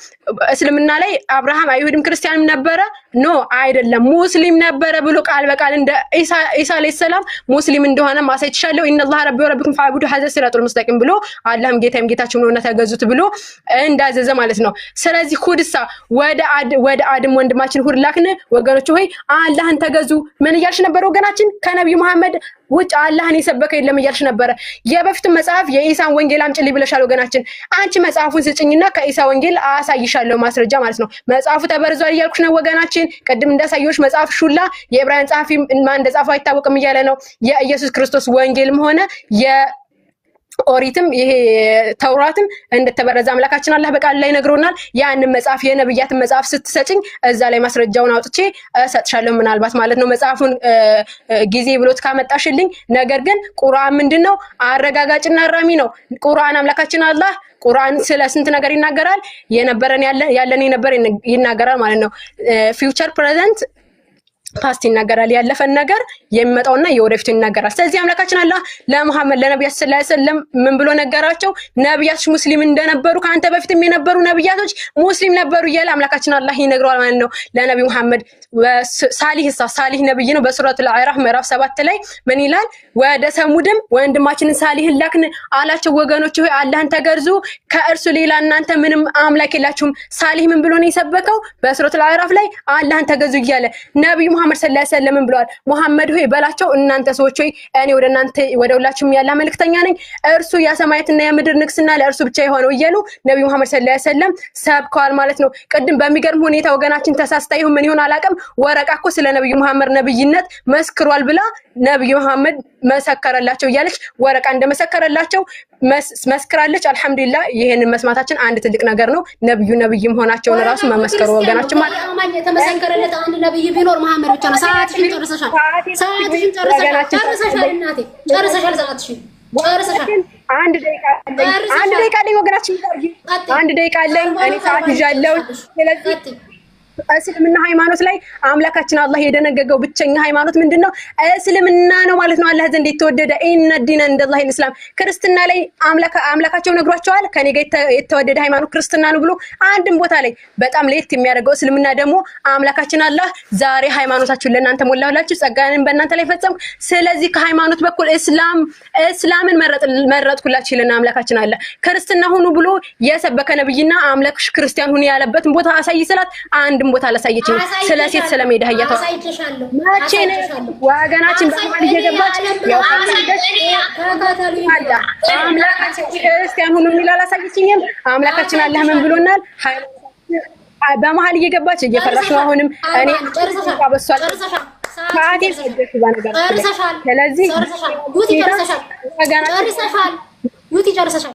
እስልምና ላይ አብርሃም አይሁድም ክርስቲያንም ነበረ? No አይደለም፣ ሙስሊም ነበረ ብሎ ቃል በቃል እንደ ኢሳ አለይሂ ሰላም ሙስሊም እንደሆነ ማሳይቻለሁ። إن الله ربي وربكم فاعبدوه هذا صراط مستقيم ብሎ አላህም ጌታዬም ጌታችሁም ነውና ተገዙት ብሎ እንዳዘዘ ማለት ነው። ስለዚህ ሁድሳ ወደ አድም ወንድማችን ሁድ ላክን። ወገኖች ሆይ አላህን ተገዙ። ምን እያልሽ ነበር ወገናችን? ከነብዩ መሐመድ ውጭ አላህን የሰበከ የለም እያልሽ ነበረ። የበፊቱ መጽሐፍ የኢሳን ወንጌል አምጪልኝ ብለሻል ወገናችን። አንቺ መጽሐፉን ስጭኝና ከኢሳ ወንጌል አሳይሻለሁ ማስረጃ ማለት ነው። መጽሐፉ ተበርዟል እያልኩሽ ነው ወገናችን። ቅድም እንዳሳየሁሽ መጽሐፍ ሹላ የዕብራውያን ጸሐፊ ማን እንደጻፈው አይታወቅም እያለ ነው። የኢየሱስ ክርስቶስ ወንጌልም ሆነ ኦሪትም ይሄ ተውራትም እንደተበረዘ አምላካችን አላህ በቃል ላይ ነግሮናል። ያንን መጽሐፍ የነብያትን መጽሐፍ ስትሰጭኝ እዛ ላይ ማስረጃውን አውጥቼ እሰጥሻለሁ ምናልባት ማለት ነው መጽሐፉን ጊዜ ብሎት ካመጣሽልኝ። ነገር ግን ቁርአን ምንድነው? አረጋጋጭና አራሚ ነው። ቁርአን አምላካችን አላህ ቁርአን ስለ ስንት ነገር ይናገራል። የነበረን ያለን የነበረ ይናገራል ማለት ነው። Future፣ present፣ past ይናገራል። ያለፈን ነገር የሚመጣውና የወደፊቱ ይናገራል። ስለዚህ አምላካችን አላህ ለመሐመድ ለነቢያት ሰለላሁ ዐለይሂ ወሰለም ምን ብሎ ነገራቸው? ነቢያቶች ሙስሊም እንደነበሩ ከአንተ በፊትም የነበሩ ነቢያቶች ሙስሊም ነበሩ እያለ አምላካችን አላህ ይነግረዋል ማለት ነው ለነቢ መሐመድ። ሳሊህ ሳሊህ ነብይ ነው። በሱረቱል አዕራፍ ምዕራፍ 7 ላይ ምን ይላል? ወደ ሰሙድም ወንድማችንን ሳሊህን ላክን አላቸው። ወገኖች ሆይ አላህን ተገርዙ፣ ከእርሱ ሌላ እናንተ ምንም አምላክ የላችሁም። ሳሊህ ምን ብሎ ነው የሰበከው? በሱረቱል አዕራፍ ላይ አላህን ተገዙ እያለ። ነብዩ መሐመድ ሰለላሁ ዐለይሂ ወሰለም ብለዋል። መሐመድ ሆይ በላቸው እናንተ ሰዎች ሆይ እኔ ወደ እናንተ ወደ ሁላችሁም ያለ መልእክተኛ ነኝ፣ እርሱ የሰማያትና የምድር ንግስና ለእርሱ ብቻ የሆነው እያሉ ነብዩ መሐመድ ሰለላሁ ዐለይሂ ወሰለም ሰብከዋል ማለት ነው። ቅድም በሚገርም ሁኔታ ወገናችን ተሳስታ ይሁን ምን ይሁን አላውቅም፣ ወረቃ እኮ ስለ ነብዩ መሐመድ ነብይነት መስክሯል ብላ ነብዩ መሐመድ መሰከረላቸው እያለች ወረቃ እንደመሰከረላቸው መስክራለች። አልሐምዱሊላህ ይሄንን መስማታችን አንድ ትልቅ ነገር ነው። ነብዩ ነብይ መሆናቸውን ራሱ መመስከሩ ወገናችን ማለት ነው። የተመሰከረለት አንድ ነብይ ቢኖር መሐመድ ብቻ ነው። ሰዓትሽን ጨርሰሻል። ሰዓትሽን ጨርሰሻል። ጨርሰሻል እናቴ ጨርሰሻል። ሰዓትሽን ጨርሰሻል። አንድ ደቂቃ አለኝ። አንድ ደቂቃ አለኝ ወገናችን፣ አንድ ደቂቃ አለኝ። እኔ ሰዓት ይዣለሁ። ስለዚህ እስልምና ሃይማኖት ላይ አምላካችን አላህ የደነገገው ብቸኛ ሃይማኖት ምንድነው? እስልምና ነው ማለት ነው። አላህ ዘንድ የተወደደ إن الدين عند الله الإسلام። ክርስትና ላይ አምላካቸው ነግሯቸዋል። ከኔ ጋር የተወደደ ሃይማኖት ክርስትና ነው ብሎ አንድም ቦታ ላይ። በጣም ለየት የሚያደርገው እስልምና ደግሞ አምላካችን አላህ ዛሬ ሃይማኖታችሁን ለእናንተ ሞላሁላችሁ፣ ጸጋንን በእናንተ ላይ ፈጸምኩ፣ ስለዚህ ከሃይማኖት በኩል እስላምን መረጥኩላችሁ ይለና አምላካችን አላህ። ክርስትና ሁኑ ብሎ የሰበከ ነብይና አምላክሽ ክርስቲያን ሁኑ ያለበትን ቦታ አሳይ ስላት አንድም ቦታ አላሳየችኝም። ስለ ሴት ስለሜዳ ህያታ መቼ ነው ወገናችን በመሀል እየገባች አምላካችን ክርስቲያን ሁኑ የሚል አላሳየችኝም። አምላካችን አላህ ምን ብሎናል? በመሀል እየገባች እየፈራሽ ነው። አሁንም እኔ ስለዚህ ጨርሰሻል።